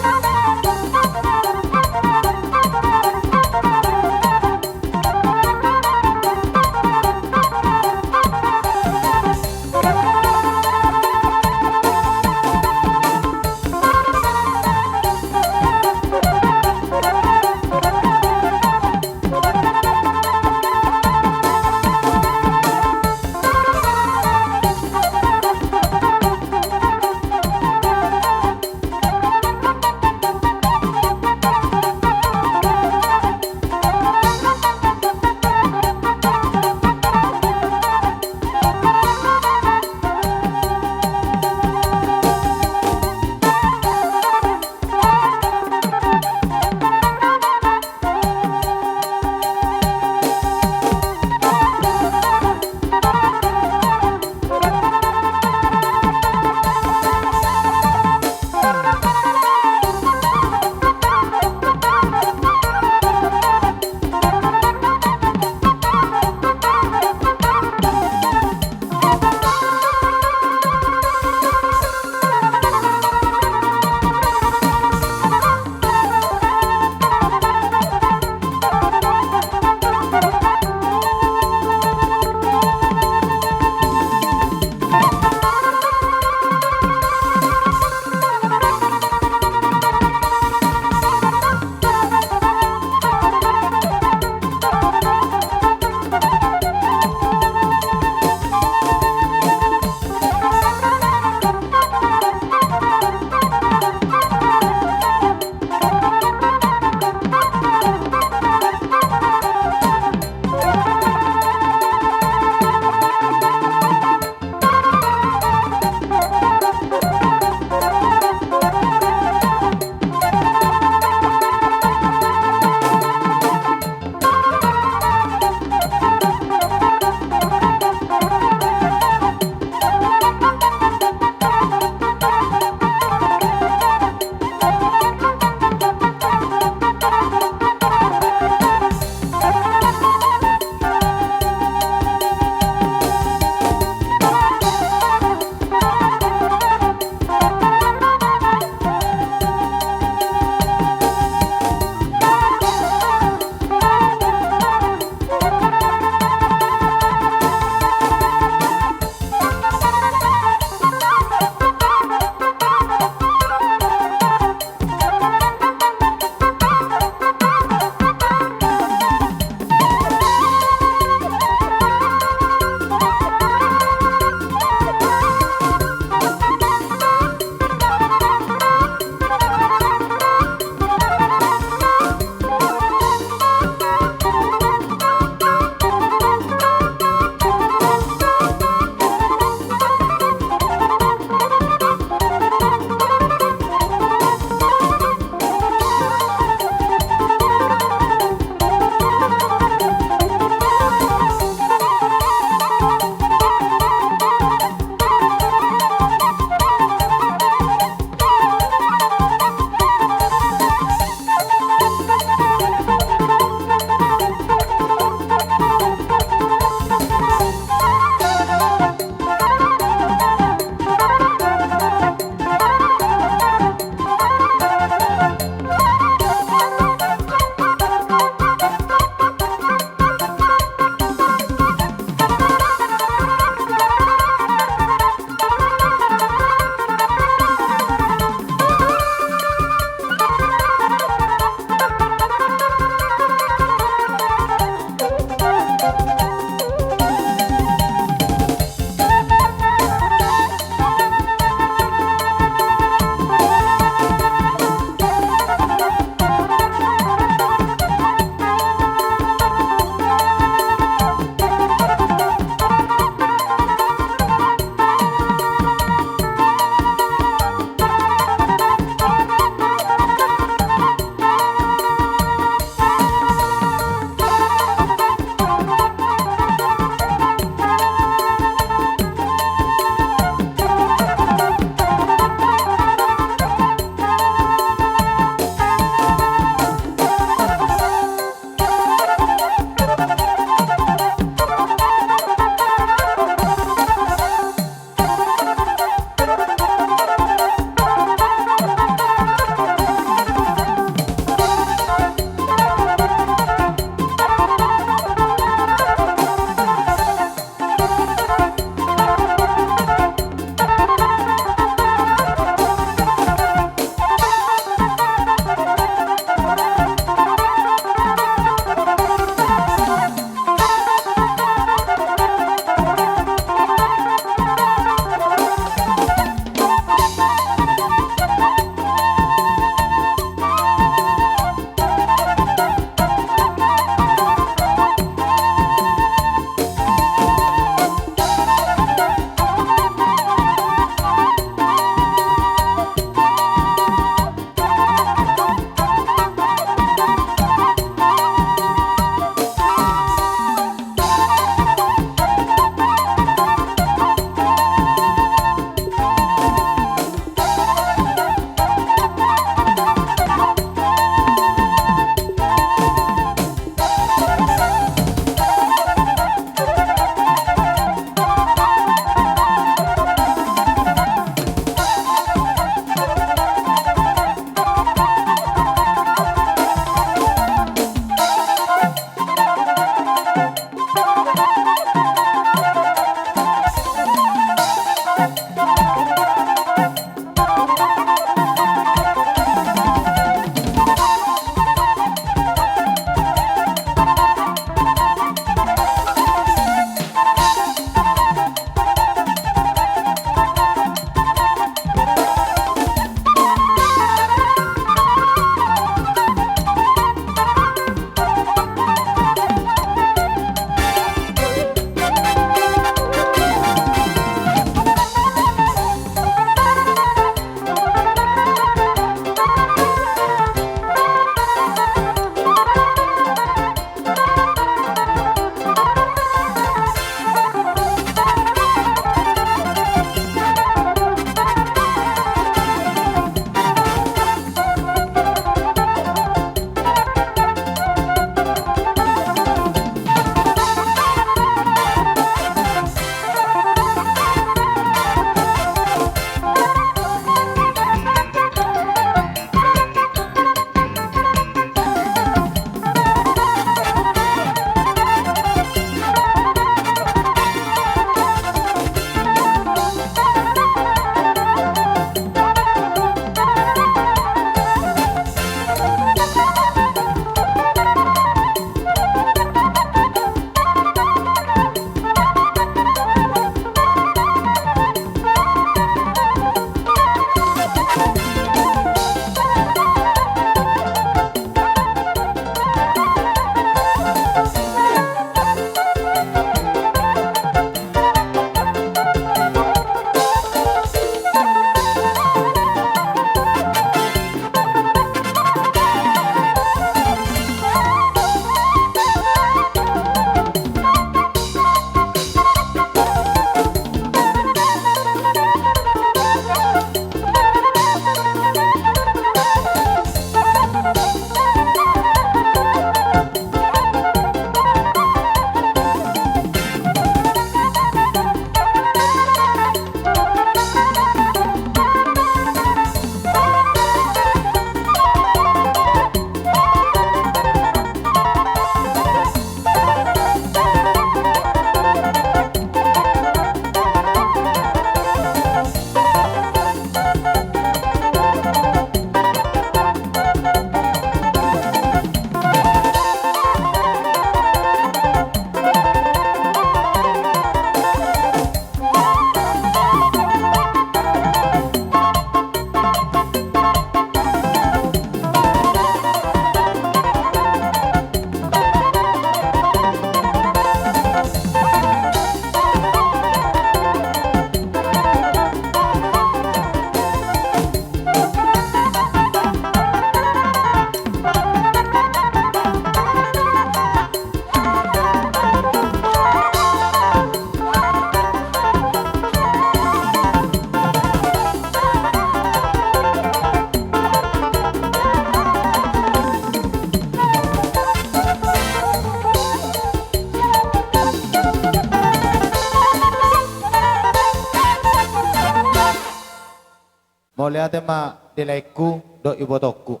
Mauliate ma di laengku dohot ibotongku.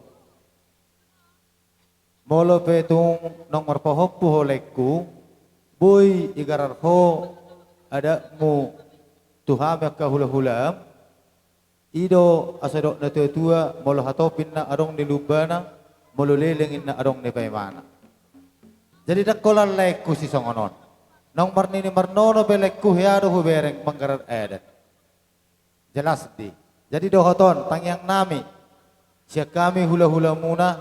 Molo pe tung naung marpahompu ho laengku, boi igarar ho adatmu tu hami angka hulahulam. I do asa didok na tuatua, molo hatop ninna adong ni lumbana, molo leleng ninna adong ni paimana. Jadi ndang holan laengku sisongon on. Naung marnini marnono pe laengku, hea do hubereng manggarar adat. Jelas di. Jadi dohot on tangiangnami sian hami hulahulamuna,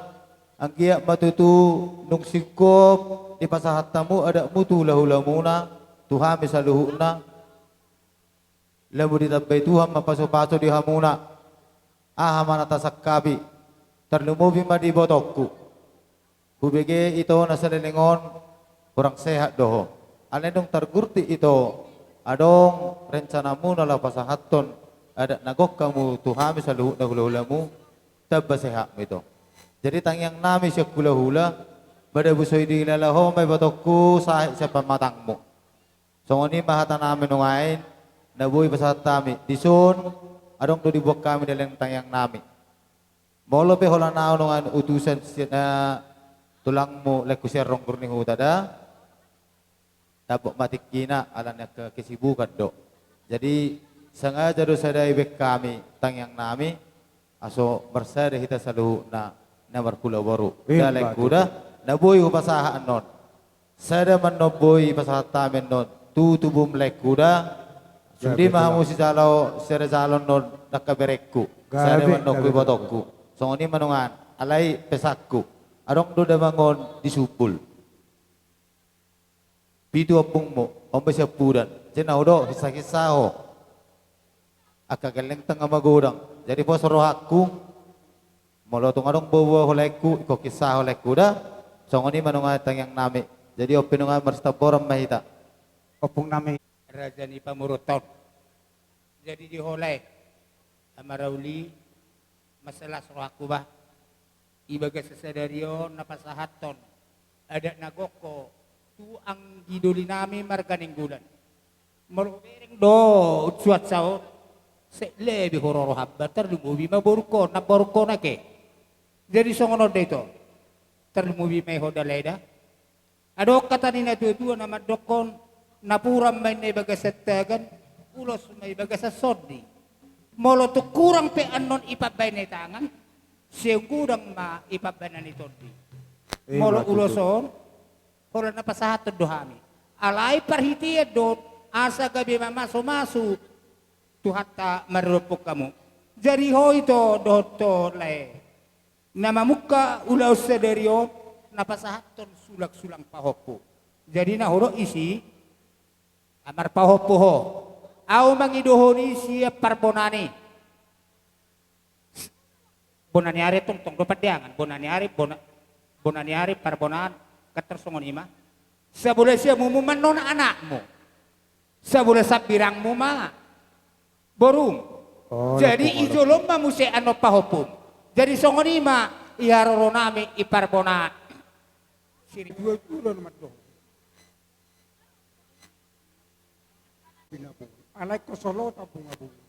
anggiat ma tutu nunga singkop dipasahat hamu adatmu tu hulahulamuna, tu hami saluhutna. Lamu ditambai Tuhan ma pasupasu di hamuna. Aha ma na tasangkapi, tarlumobi ma di ibotongku. Hubege ito na saleleng on hurang sehat do ho. Alai dung targurtik ito adong rencanamuna laho pasahathon adat na gok hamu tu hami saluhutna hulahulamu, tamba sehatmu ito. Jadi tangiangnami sian hulahula, madabu so dihilala ho ma ibotongku sahit sian pamatangmu. Songon i ma hatanami nuaeng na boi pasahat hami. Dison adong do diboan hami dalan tangiangnami. Molo pe holan ahu nuaeng utusan sian, eh, tulangmu laengku sian Ronggur ni Huta da, dapot ma tingkina ala ni angka kesibukan do. Jadi sengaja do sada ibaen hami tangiangnami, asa marsada hita saluhutna na marhula boru. Ima tutu. Da laengku da, na boi hupasahat annon. Sada ma annon boi pasahat hami annon tu tubum laengku da. Gabe tulang. Sude ma hamu sijalo, sada jalo annon angka berengku. Sada ma annon tu ibotongku. Songon i ma nuaeng, alai pesanku. Adong do damang on di Sumbul. Pitu ompungmu, on ma siampudan. Jadi na hudok, hinsahinsa ho. Angka gelleng tong ma magodang. Jadi pos rohangku. Molo tung adong boaboa ho laengku, ingkon hinsa ho laengku da. Songon i ma nuaeng tangiangnami. Jadi on pe nuaeng marsitamboran ma hita. Ompungnami. Raja ni pamoruonta on. Jadi di ho lae, amarauli, mansai las rohangku bah. Di bagasan sadari on na pasahathon adat na gok ho tu anggi dolinami marga Nainggolan. Molo hubereng do unsuansa on, sai leleng be huroro hamba, tarlumobi ma borungkon, namborungkon ake. Jadi songon on do ito. Tarlumobi ma i ho da lae da. Adong hata ni na tuatua na mandokkon, napuran ma inna di bagasan tangan, ulos ma di bagasan sondi. Molo tung hurang pe annon i pambaen ni tangan, sai godang ma i pambaenan ni tondi. Ima tutu. Molo ulos on, holan na pasahathon do hami. Alai parhitean do, asa gabe mamasumasu Tuhanta maradophon hamu. Jadi ho ito dohot ho lae. Na mamungka ulaon sadari on, na pasahathon sulangsulang pahompu. Jadi na hudok disi, ah, marpahompu ho. Ahu mangido ho ni sian parbonaan i. Bona ni ari tongtong do pandeangan, bona ni ari, bona, bona ni ari parbonaan, kan tarsongon i ma. Sabola siamunmu ma annon anakmu. Sabola sambirangmu ma borum. Oh, jadi laku, i jolom ma muse annon pahompum. Jadi songon i ma i haroronami i parbonaan. Siri dua dua na mandok. Alai ingkon so loas tambungabunga.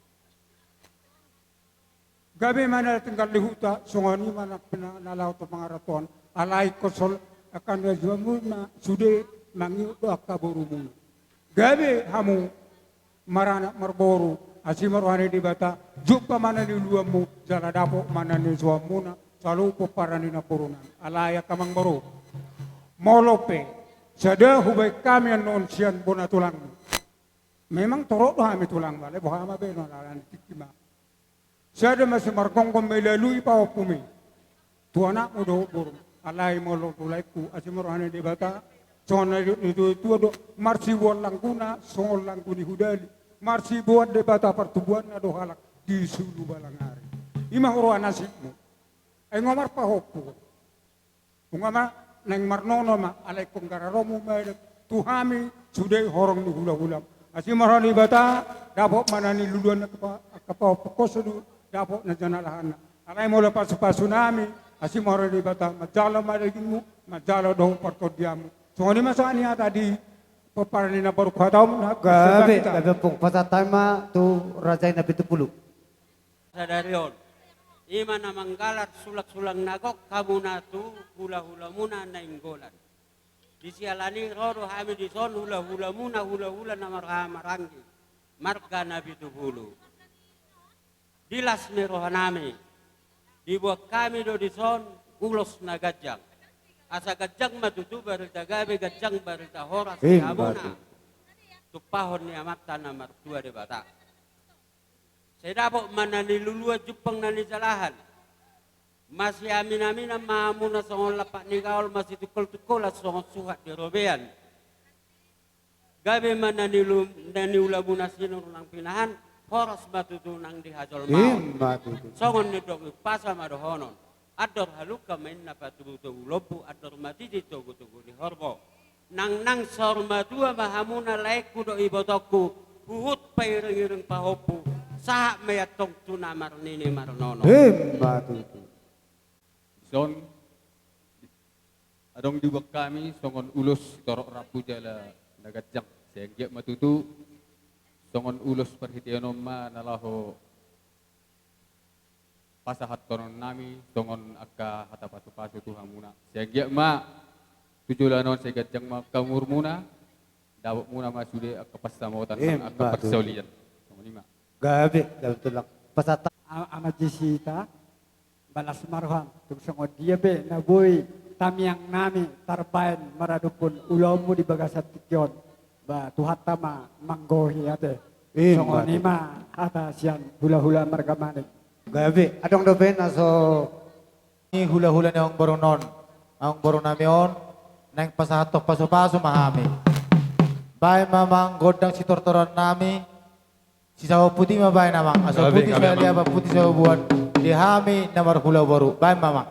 Gabe ma na tinggal di huta, songon i ma na, na, na laho tu pangarantoan. Alai ingkon so loas angka na juamu na sude mangihut do angka borumuna. Gabe hamu maranak marboru, asi ma roha ni Debata, jumpa ma na niuluanmu, jala dapot ma na nisuamuna, saluhut pomparan ni namborunami. Alai angka amangboru, molo pe sada hubaen hami annon sian bona tulangmu. Memang torop do hami tulang, alai boha ma baenon, alani tingki ma. Sada ma simargonggon ma i, lalu i pahompum i tu anakmu dohot borum. Alai molo tu laengku, asi ma roha ni Debata, songon na nidok ni tuatua do, marsiboan langguna songon langgu ni hudali, marsiboan Debata partubuanna do halak di sulu balang ari. I ma huroha nasibmu. Ai nga marpahompu. Nunga ma, naeng marnono ma, alai ingkon gararonmu ma tu hami sude horong ni hulahulam. Asi ma roha ni Debata, dapot ma na niluluan angka pa-, angka pahompu, dapot na janalahanna. Alai molo pasupasunami, asi ma roha ni Debata, manjalo ma dagingmu, manjalo dohot partondianmu. Songon i ma sahat ni hata di pomparan ni namboru, hatamu na. Gabe, gabe ompung, pasahat hami ma tu raja i na pitu pulu. Sadari on, i ma na manggalar sulak-sulak na gok hamuna tu hula-hulamuna Nainggolan. Di siala ni i ro do hami dison hula-hulamuna, hula-hula na marhaha maranggi, marga Napitupulu. Di las ni rohanami, dibuat hami do dison ulos na ganjang. Asa ganjang ma tutu barita gabe, ganjang barita horas di hamuna. Tumpahon ni Amanta na martua Debata. Sai dapot ma na niluluan jumpang na nijalahan. Masiamin-aminan ma hamuna songon lampak ni gaol, masitungkol-tungkolan songon suhat di robean. Gabe ma na niulamuna sinur nang pinahan, horas ma tutu nang di hajolmaon. Songon nidok umpasa ma dohonon. Andor halumpang ma inna patogu-togu lombu, andor ma titi togu-togu ni horbo. Nang nang saur matua ma hamuna laengku dohot ibotongku, huhut pairing-iring pahompu, sahat ma i antong tu na marnini marnono. Ima tutu. Dison adong dibuat hami songon ulos torop rambu jala na ganjang. Sai anggiat ma tutu songon ulos parhitean on ma na laho pasahathonon nami songon angka hata pasu-pasu tu hamuna. Sai anggiat ma tu joloan on sai ganjang ma angka umurmuna, dapotmuna ma sude angka pansamotan nang angka parsaulian. Songon i ma. Gabe, gabe tulang. Pasahat. Ama Jisita, balas ma roham, tung songon dia pe na boi tamiang nami tarbaen maradophon ulaonmu di bagasan tingki on. Ba Tuhanta ma manggohi ate. Songon i ma hata sian hula-hula marga Manik. Gabe, adong dope na so. Ni hula-hula ni amangboru on, amangboru nami on, naeng pasahathon pasu-pasu ma hami. Baen ma amang gondang sitortoran nami. Sisabot puti ma baen amang, asa puti sahaliapan puti sabubuhan di hami na marhula boru. Baen ma amang.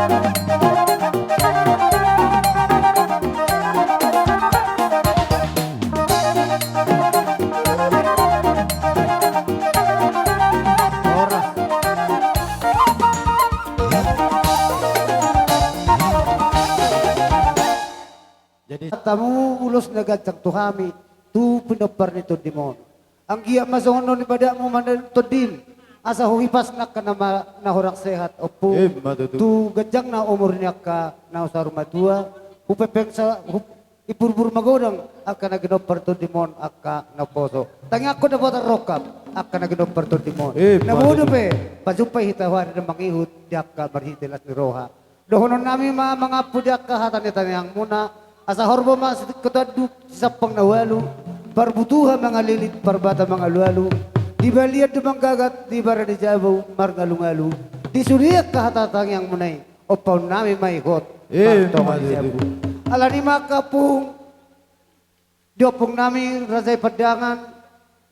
Horas. Jadi tamu ulos na ganjang tu hami, tu pinompar ni tondim on. Anggiat ma songon on ni badakmu mandok tondim, asa huhipasna angka na ma-, na horas sehat, Ompung. Ima tutu. Tu ganjangna umur ni angka na saur matua, hupepeng sa-, hu-, ipurbur magodang angka na ginompar tondim on angka na poso. Tangiangkon dapotan rongkap angka na ginompar tondim on. Ima tutu. Na boi dope, pajumpa hita huari na mangihut di angka marhite las ni roha. Dohononnami ma mangampu di angka hata ni tangiangmuna, asa horbo ma sitingkot anduk, sisampang na ualu, parbutuha mangalilit, parbata mangalualu, di balian do manggagat, di bara ni jabu marngalungalu, di sude angka hata tangiangmuna i, ompaonnami ma i hot, ima tutu, martonga di jabu. Alani i ma angka ompung, di ompungnami Raja i Pandangan,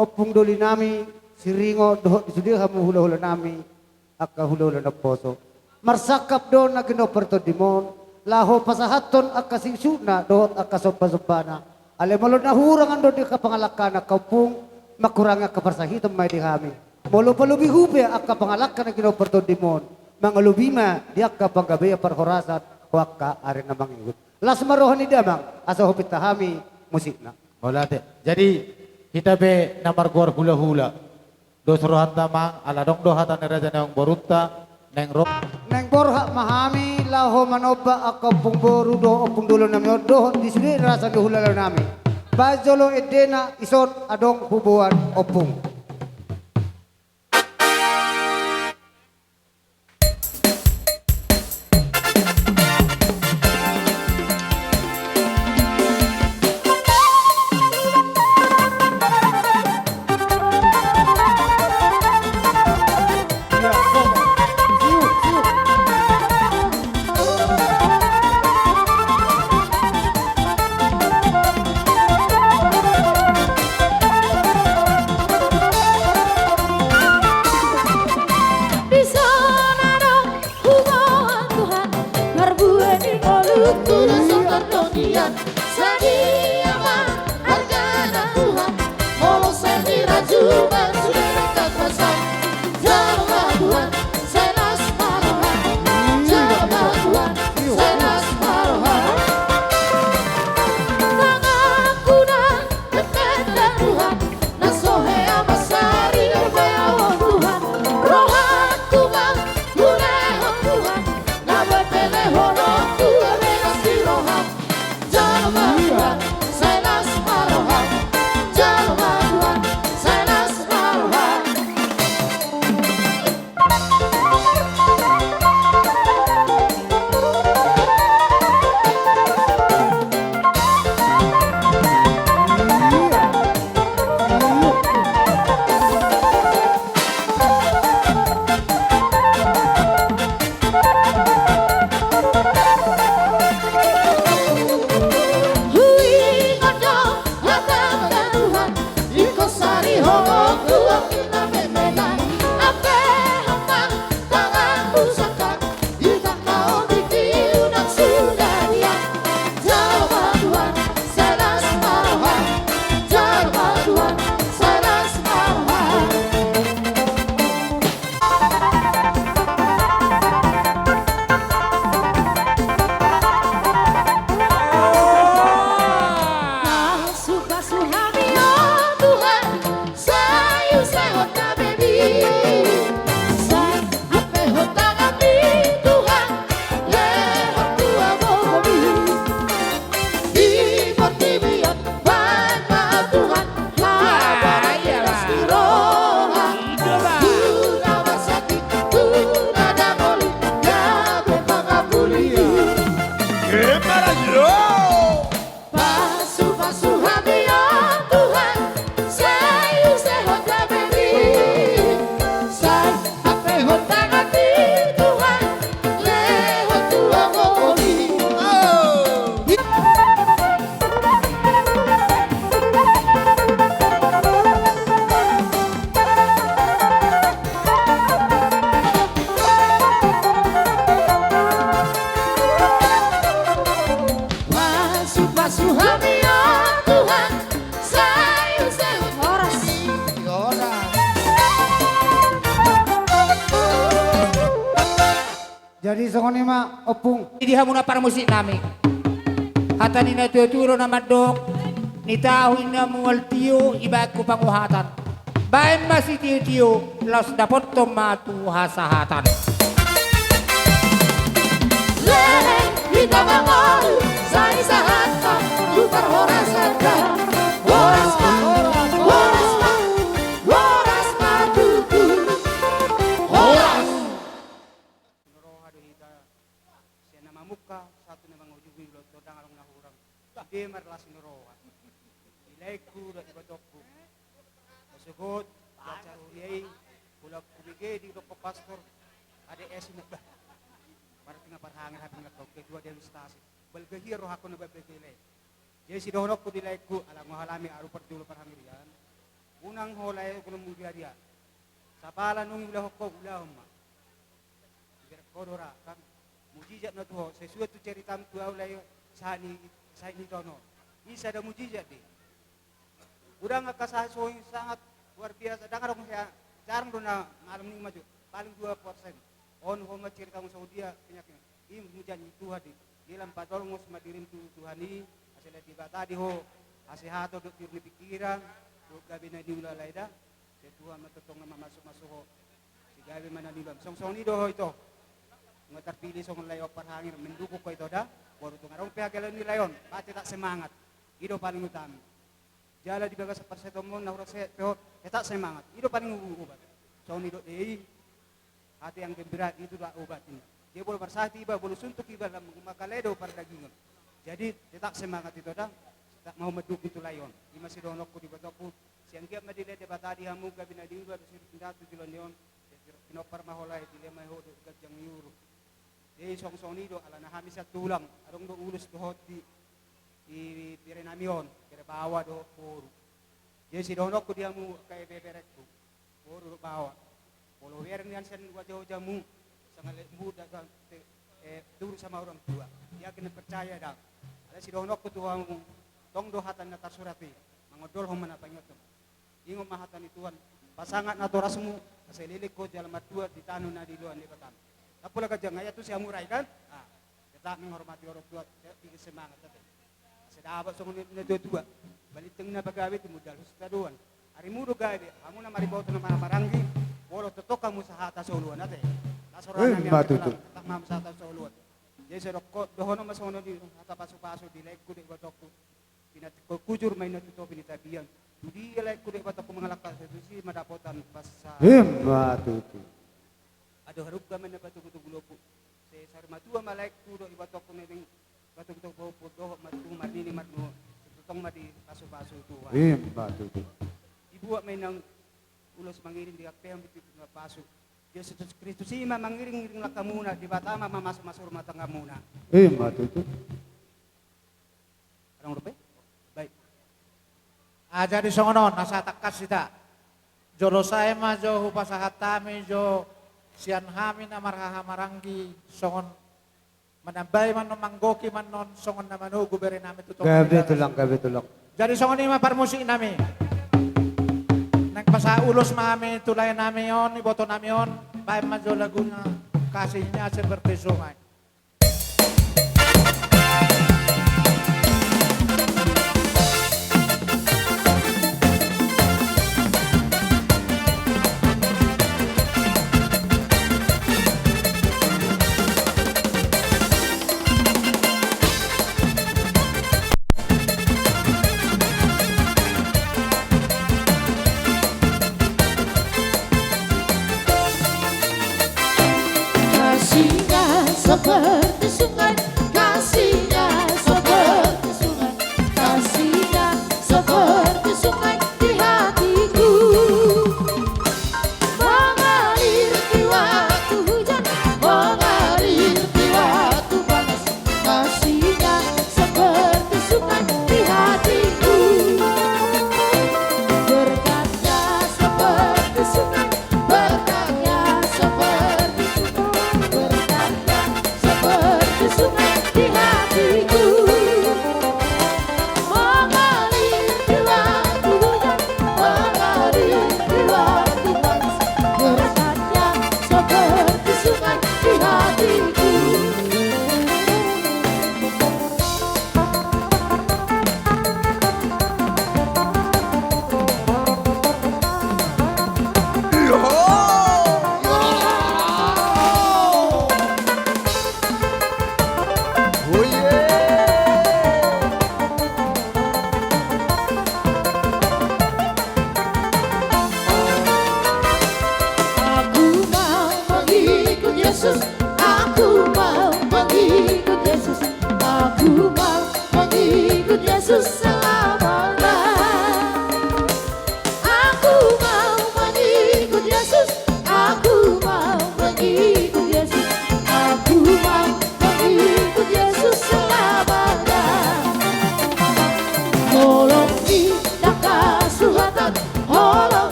ompung dolinami Siringo, dohot di sude hamu hulahulanami, angka hulahula na poso. Marsangkap do na ginompar tondim on, laho pasahathon angka singsuhna, dohot angka sombasombana. Alai molo na hurang andon di angka pangalangkana angka ompung, mangkurangi angka parsahiton ma i di hami. Molo palobi hupe angka pangalangka na ginompar tondim on, mangalobi ma di angka panggabean parhorasan, ho angka ari na mangihut. Las ma roha ni damang, asa hupinta hami musikna. Mauliate. Jadi, hita pe na margoar hulahula. Dos rohanta amang, ala adong do hata ni raja ni amangborunta, naeng ro-, naeng borhat ma hami, laho manomba angka ompung boru dohot ompung dohononnami on, dohot di sude raja ni hulahulanami. Baen jolo endena, ison adong huboan ompung. Jadi songon i ma, Ompung. Di hamuna parmusik nami. Hata ni na tua-tua do na mandok, ni tahu inna mual tio, ibaen tu panguhatan. Baen ma sitio-tio, laos dapothon ma tu hasahatan. Leleng hita mangolu, sai sahathon tu parhorasan da. Horas ma, horas ma, horas ma tutu. Horas. Sian na mamungka, sahat tu na mangujungi, ulaon tondang adong na hurang. Sude marlas ni roha. Di laengku dohot ibotongku. Sogot, di acara huria i, mulak hubege didokkon pastor, ade esi na bah. Martinga parhangir hape na kau ketua dewi stasi. Balga hia rohangku na balga hia lae. Jadi sidohononku di laengku, ala ngo halami aru parjolo parhangirian. Unang ho lae gunung mulia dia. Sapala nunga ulahon ho, ulahon ma. Iberek ho do ra kan. Mujizat na tu ho, sesuai tu ceritamu tu au lae, sahat ni, sahat ni taon on. I sada mujizat do i. Unang angka sahat songon i sangat luar biasa, ndang adong hea, jarang do na malam ni maju, paling dua persen. On ho ma ceritamu songon dia penyakit. I mujizat ni Tuhan i. Di lam patolngos ma dirim tu Tuhan i, asa lae Debata di ho, hasehaton dohot tiur ni pikiran, dohot gabe na niula lae da. Sai Tuhan ma tongtong na mamasuk-masuk ho. Sai gabe ma na niula. Songon i do ho ito. Nga tarpilih songon lae on parhangir, mendukung ho ito da. Boru tung adong pe hagabeon ni lae on, ba tetap semangat. I do paling utama. Jala di bagasan parsetomon na hurang sehat pe ho, tetap semangat. I do paling ubat. Songon i do dei. Hati yang gembira itu adalah obat ini. Dia boleh bersahat iba, boleh suntuk iba dalam makalle do pardagingon. Jadi tetap semangat ito da, tetap mau mendukung tu lae on. I ma sidohononku di ibotongku, sai anggiat ma dilehon Debata di hamu gabe na niula dohot sirip ni datu joloan on. Pinompar ma ho lae, dilehon ma ho dohot ganjang ni umur. Jadi songon i do, alana hami sian tulang, adong do ulos dohot di, di bere nami on, bere baoa dohot boru. Jadi sidohononku di hamu angka ibeberengku, boru dohot baoa. Molo bere nian sian wajah-wajahmu, sangalemu da, da, eh, turut sama orang tua. Yakin dan percaya da. Alai sidohononku tu hamu, tong do hata na tarsurat i, mangondolhon ma na paingothon. Ingot ma hata ni Tuhan, pasangat natorasmu, asa leleng ho jala martua di tano na niloan ni Debata. Ndang pola ganjang, ai tu si hamu ra i kan? Ah, tetap menghormati orang tua, tetap bikin semangat, tetap. Asa dapot songon na tua-tua. Balintang na pagabe tu modal husita doan. Arimu do gabe, hamu na mariboto na marhahamaranggi, molo tongtong hamu sahata soloan ate. Laos roha nami ma tutu. Tetap ma hamu sahata soloan. Jadi sai dohonon ma songon on di hata pasu-pasu di laengku dohot ibotongku. Pinantikhon hujur ma inna tu topi ni tapian. Tu dia laengku dohot ibotongku mangalangka, tu si ma dapotan pasa. Ima tutu. Adong harungka ma inna patogu-togu lombu. Sai saur matua ma laengku dohot ibotongku memeng patogu-togu pahompu dohot ma tugu marnini marnono. Sai tongtong ma dipasu-pasu Tuhan. Ima tutu. Dibuat ma inna ulos mangiring, diampehon ma inna pasu. Jesus Kristus i ma mangiring-iring langkamuna, Debata ma mamasu-masu rumah tanggamuna. Ima tutu. Adong dope? Baik. Ah, jadi songon on, asa tangkas hita. Jolo sae ma jo hupasahat hami jo sian hami na marhahamaranggi songon manambai ma annon, manggohi ma annon songon na manogu bere nami tu topi ni bagas. Gabe tulang, gabe tulang. Jadi songon i ma parmusik nami. Naeng pasahat ulos ma hami tu lae nami on, iboto nami on, baen ma jo lagunya, Kasihnya Seperti Sungai. Kasihnya seperti sungai, kasihnya seperti sungai, kasihnya seperti sungai di hatiku. Mengalir di waktu hujan, mengalir di waktu panas, kasihnya seperti sungai di hatiku. Berkatnya seperti sungai, berkatnya seperti sungai, berkatnya seperti sungai di hatiku. Mengalir di waktu hujan, mengalir di waktu panas, berkatnya seperti sungai di hatiku.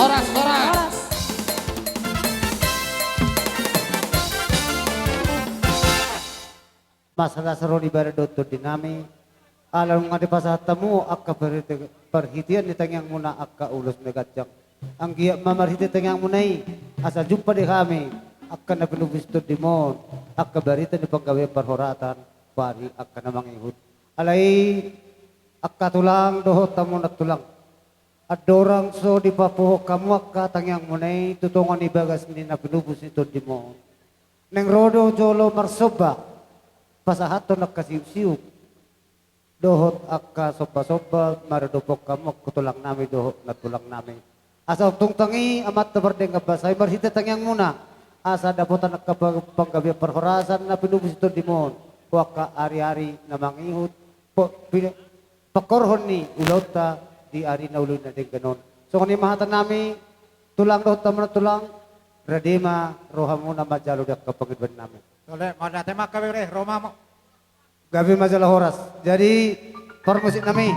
Horas, horas. Masalah saro di badan dohot tondi nami. Ala nunga dipasahat hamu angka parhite-, parhitean ni tangiangmuna angka ulos na ganjang. Anggiat ma marhite tangiangmuna i asa jumpa di hami angka na pinubus tondimon, angka barita ni panggabean parhorasan, pari angka na mangihut. Alai angka tulang dohot hamu nantulang, andorang so dipapuhon hamu angka tangiangmuna i tu tonga ni bagas ni na pinubus ni tondimon, naeng ro do jolo marsomba pasahathon angka siup-siup dohot angka somba-somba maradophon hamu angka tulang nami dohot nantulang nami. Asa tungtang i amanta pardenggan basa i marhite tangiangmuna asa dapotan angka pa-, panggabean parhorasan na pinubus ni tondimon, tu angka ari-ari na mangihut, po-, pine-, pangkorhon ni ulaonta di ari na uli na denggan on. Songon i ma hata nami, tulang dohot hamu nantulang, rade ma rohamuna manjalo di angka pangidoan nami. Tole, mauliate ma angka bere, ro ma hamu. Gabe ma jala horas. Jadi, parmusik nami,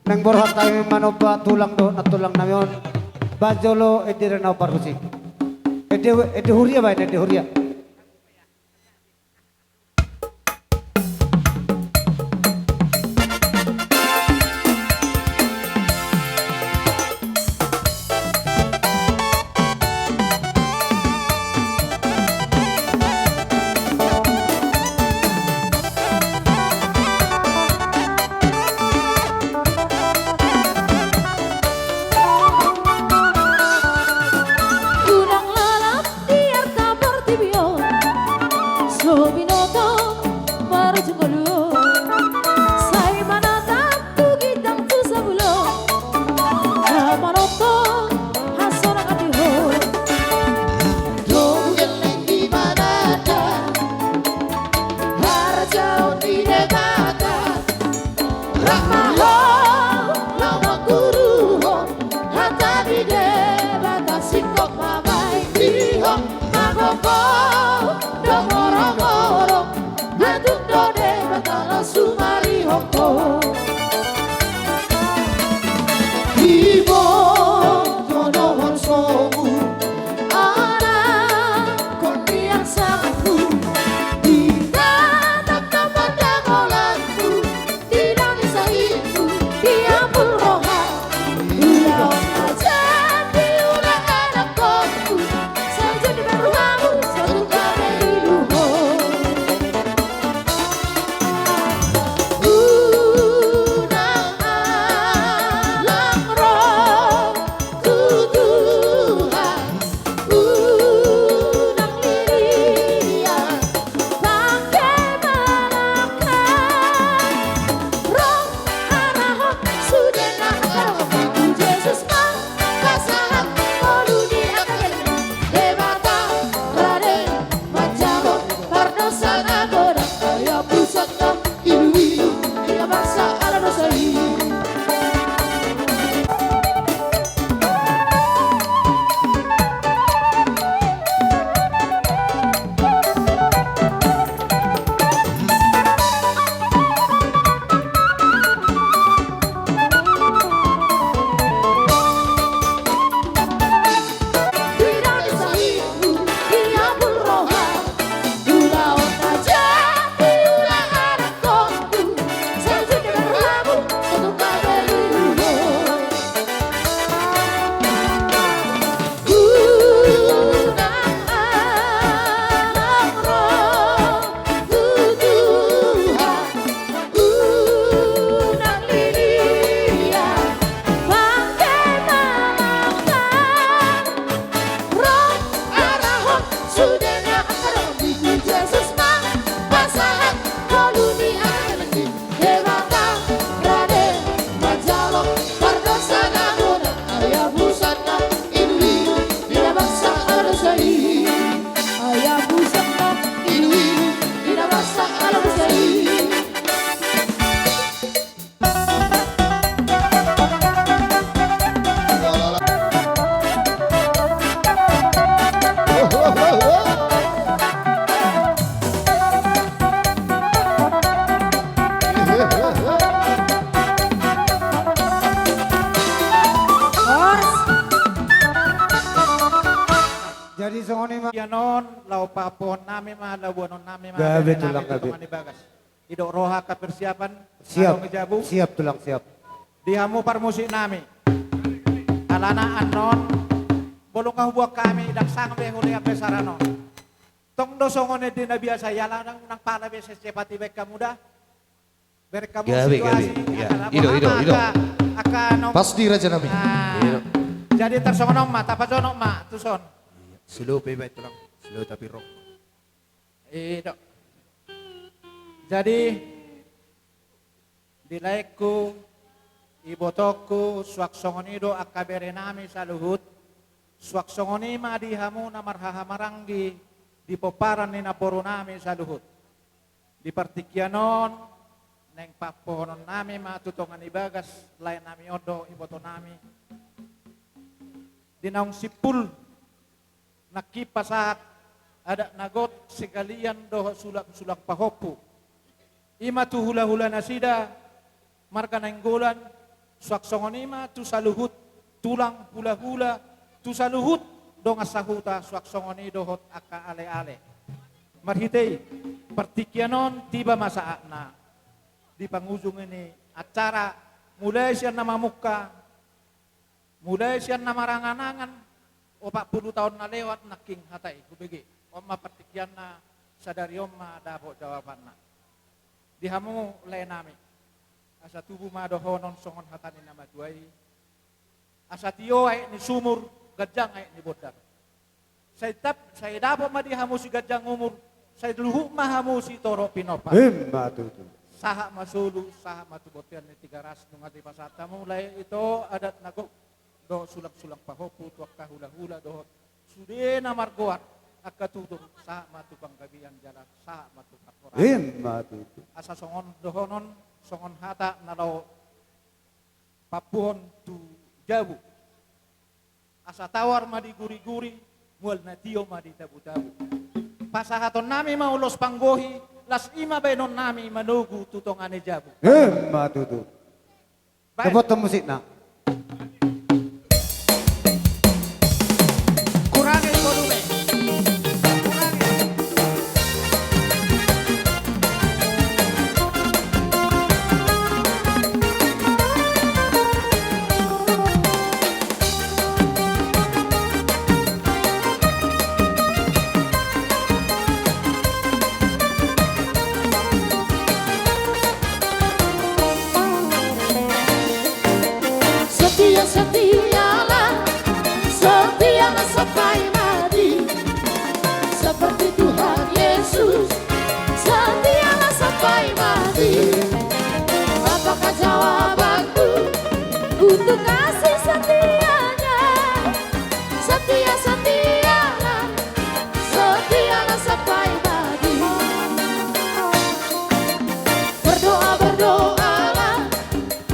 naeng borhat hami manomba tulang dohot nantulang nami on. Baen jolo ende na parmusik. Ende, ende huria baen, ende huria. Unang lalap di arta portibi on, so binoto marujung ngolu on, sai manatap tu ginjang tu sabul on, na manongtong hasonangan di ho. Domu gelleng di manata, harajaon di Debata, rap ma ho, laho manguruhon hata ni Debata, singkop ma baen di ho, magogo do moro-moro, hatum do Debata laho sumarihon ho. Iboto dohot somu, anakkon ni arsanganmu, di tangga-tangga pandangolanmu, di nang ni sahitmu, di ambul roha, di ulaon na jadi ulaon anakkonmu, sai jadi baru hamu, sai tu gabe di luhut. Unang alang ro Songon i ma. Ia non, laho pahophon nami ma, laho boanon nami ma. Gabe, tulang, gabe. Tulang ni bagas. Didok roha angka persiapan. Siap. Adong i jabu. Siap, tulang, siap. Di hamu parmusik nami. Alana annon, molo nga huboan hami, ndang sangap be hulean be saran on. Tong do songon ende na biasa i, ala nang, nang pala be secepat i baen hamu da. Bereng hamu situasi. Gabe, gabe. Ia. Ido, ido, ido. Angka, angka nong. Pas di raja nami. Nah. Ido. Jadi tarsongon on ma, tapajonok ma tuson. Slow pe baen, tulang. Slow tapi rock. Ido. Jadi, di laengku, ibotongku, suang songon i do angka bere nami saluhut, suang songon i ma di hamu na marhahamaranggi di pomparan ni namboru nami saluhut. Di partingkian on, naeng pahophon nami ma tu tonga ni bagas, lae nami on dohot iboto nami. Di naung simpul, nangkin pasahat adat na gok, segalian dohot sulang-sulang pahompu. I ma tu hulahula nasida, marga Nainggolan, suang songon i ma tu saluhut tulang hulahula, tu saluhut dongan sahuta, suang songon i dohot angka aleale. Marhite i, partingkian on tiba ma saatna di pangujungi ni acara, mulai sian na mamungka, mulai sian na marangan-angan, opat pulu taon na lewat nangkin hata i hubege. On ma partingkianna, sadari on ma dapot jawabanna. Di hamu lae nami, asa tubu ma dohonon songon hata ni na matua i. Asa tio aek ni sumur, ganjang aek ni bondar. Sai tap-, sai dapot ma di hamu siganjang umur, sai luhut ma hamu sitorop pinompar. Ima tutu. Sahat ma solu, sahat ma tu bontean ni Tigaras, nunga dipasahat hamu lae ito adat na gok dohot sulang-sulang pahompu tu angka hulahula dohot sude na margoar, angka tutur, sahat ma tu panggabean jala sahat ma tu parhorasan. Ima tutu. Asa songon dohonon, songon hata na laho pahophon tu jabu. Asa tawar ma di guriguri, mual na tio ma di tabutabu. Pasahaton nami ma ulos panggohi, laos i ma baenon nami manogu tu tonga ni jabu. Ima tutu. Baen. Dapothon musikna. Kurangi volume. Kurangi. Setia, setialah, setialah sampai mati. Seperti Tuhan Yesus, setialah sampai mati. Apakah jawabanku untuk kasih setianya? Setia, setialah, setialah sampai mati. Berdoa, berdoalah,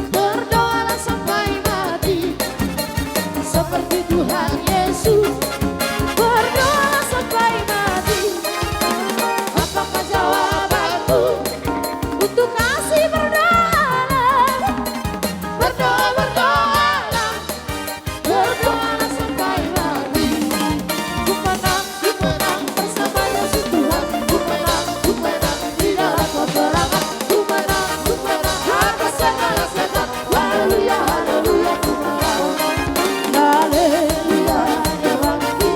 berdoalah sampai mati. Seperti Tuhan Yesus, berdoalah sampai mati. Apakah jawabanku untuk kasih? Berdoalah, berdoa, berdoalah. Berdoalah sampai mati. Ku menang, ku menang bersama Yesus Tuhan. Ku menang, ku menang di dalam peperangan. Ku menang, ku menang atas segala setan. Haleluya, haleluya, ku menang. Haleluya, ya Rabbi.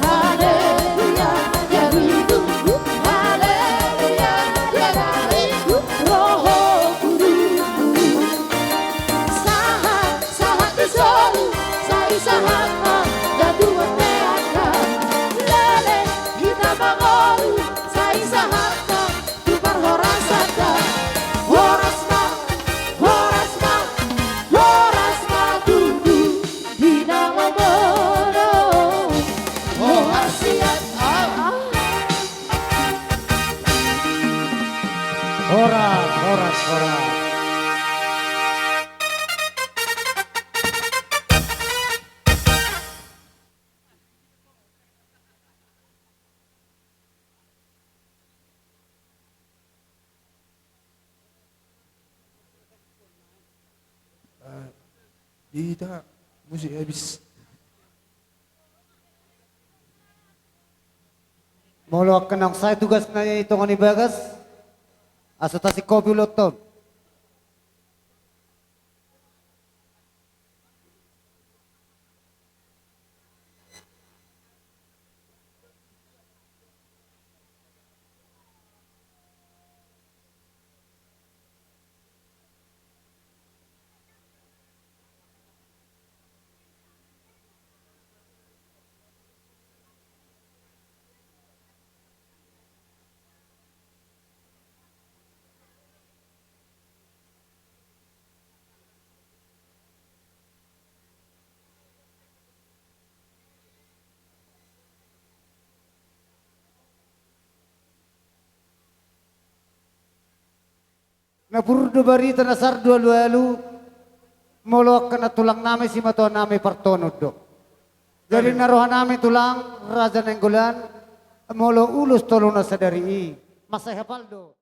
Haleluya, ya Ridho. Haleluya, ya Dari. Roho Kudus. Sahat, sahat di solu, sai sahat ma datuon pe angka. Leleng hita mangolu, sai sahat ma tu parhorasanta. Horas ma, horas ma, horas ma tutu di na mamboan. Horas sian. Horas, horas, horas. Eh, hita musik habis. Molo angka naung sae tugasna i tongon i bagas, asa tasingkopi ulaonta on. Na pur do barita na sar do alualu, molo angka na tulang nami simatuam nami partonun do. Jadi na roha nami tulang Raja Nainggolan, molo ulos tolu na sadari i, mansai hapal do.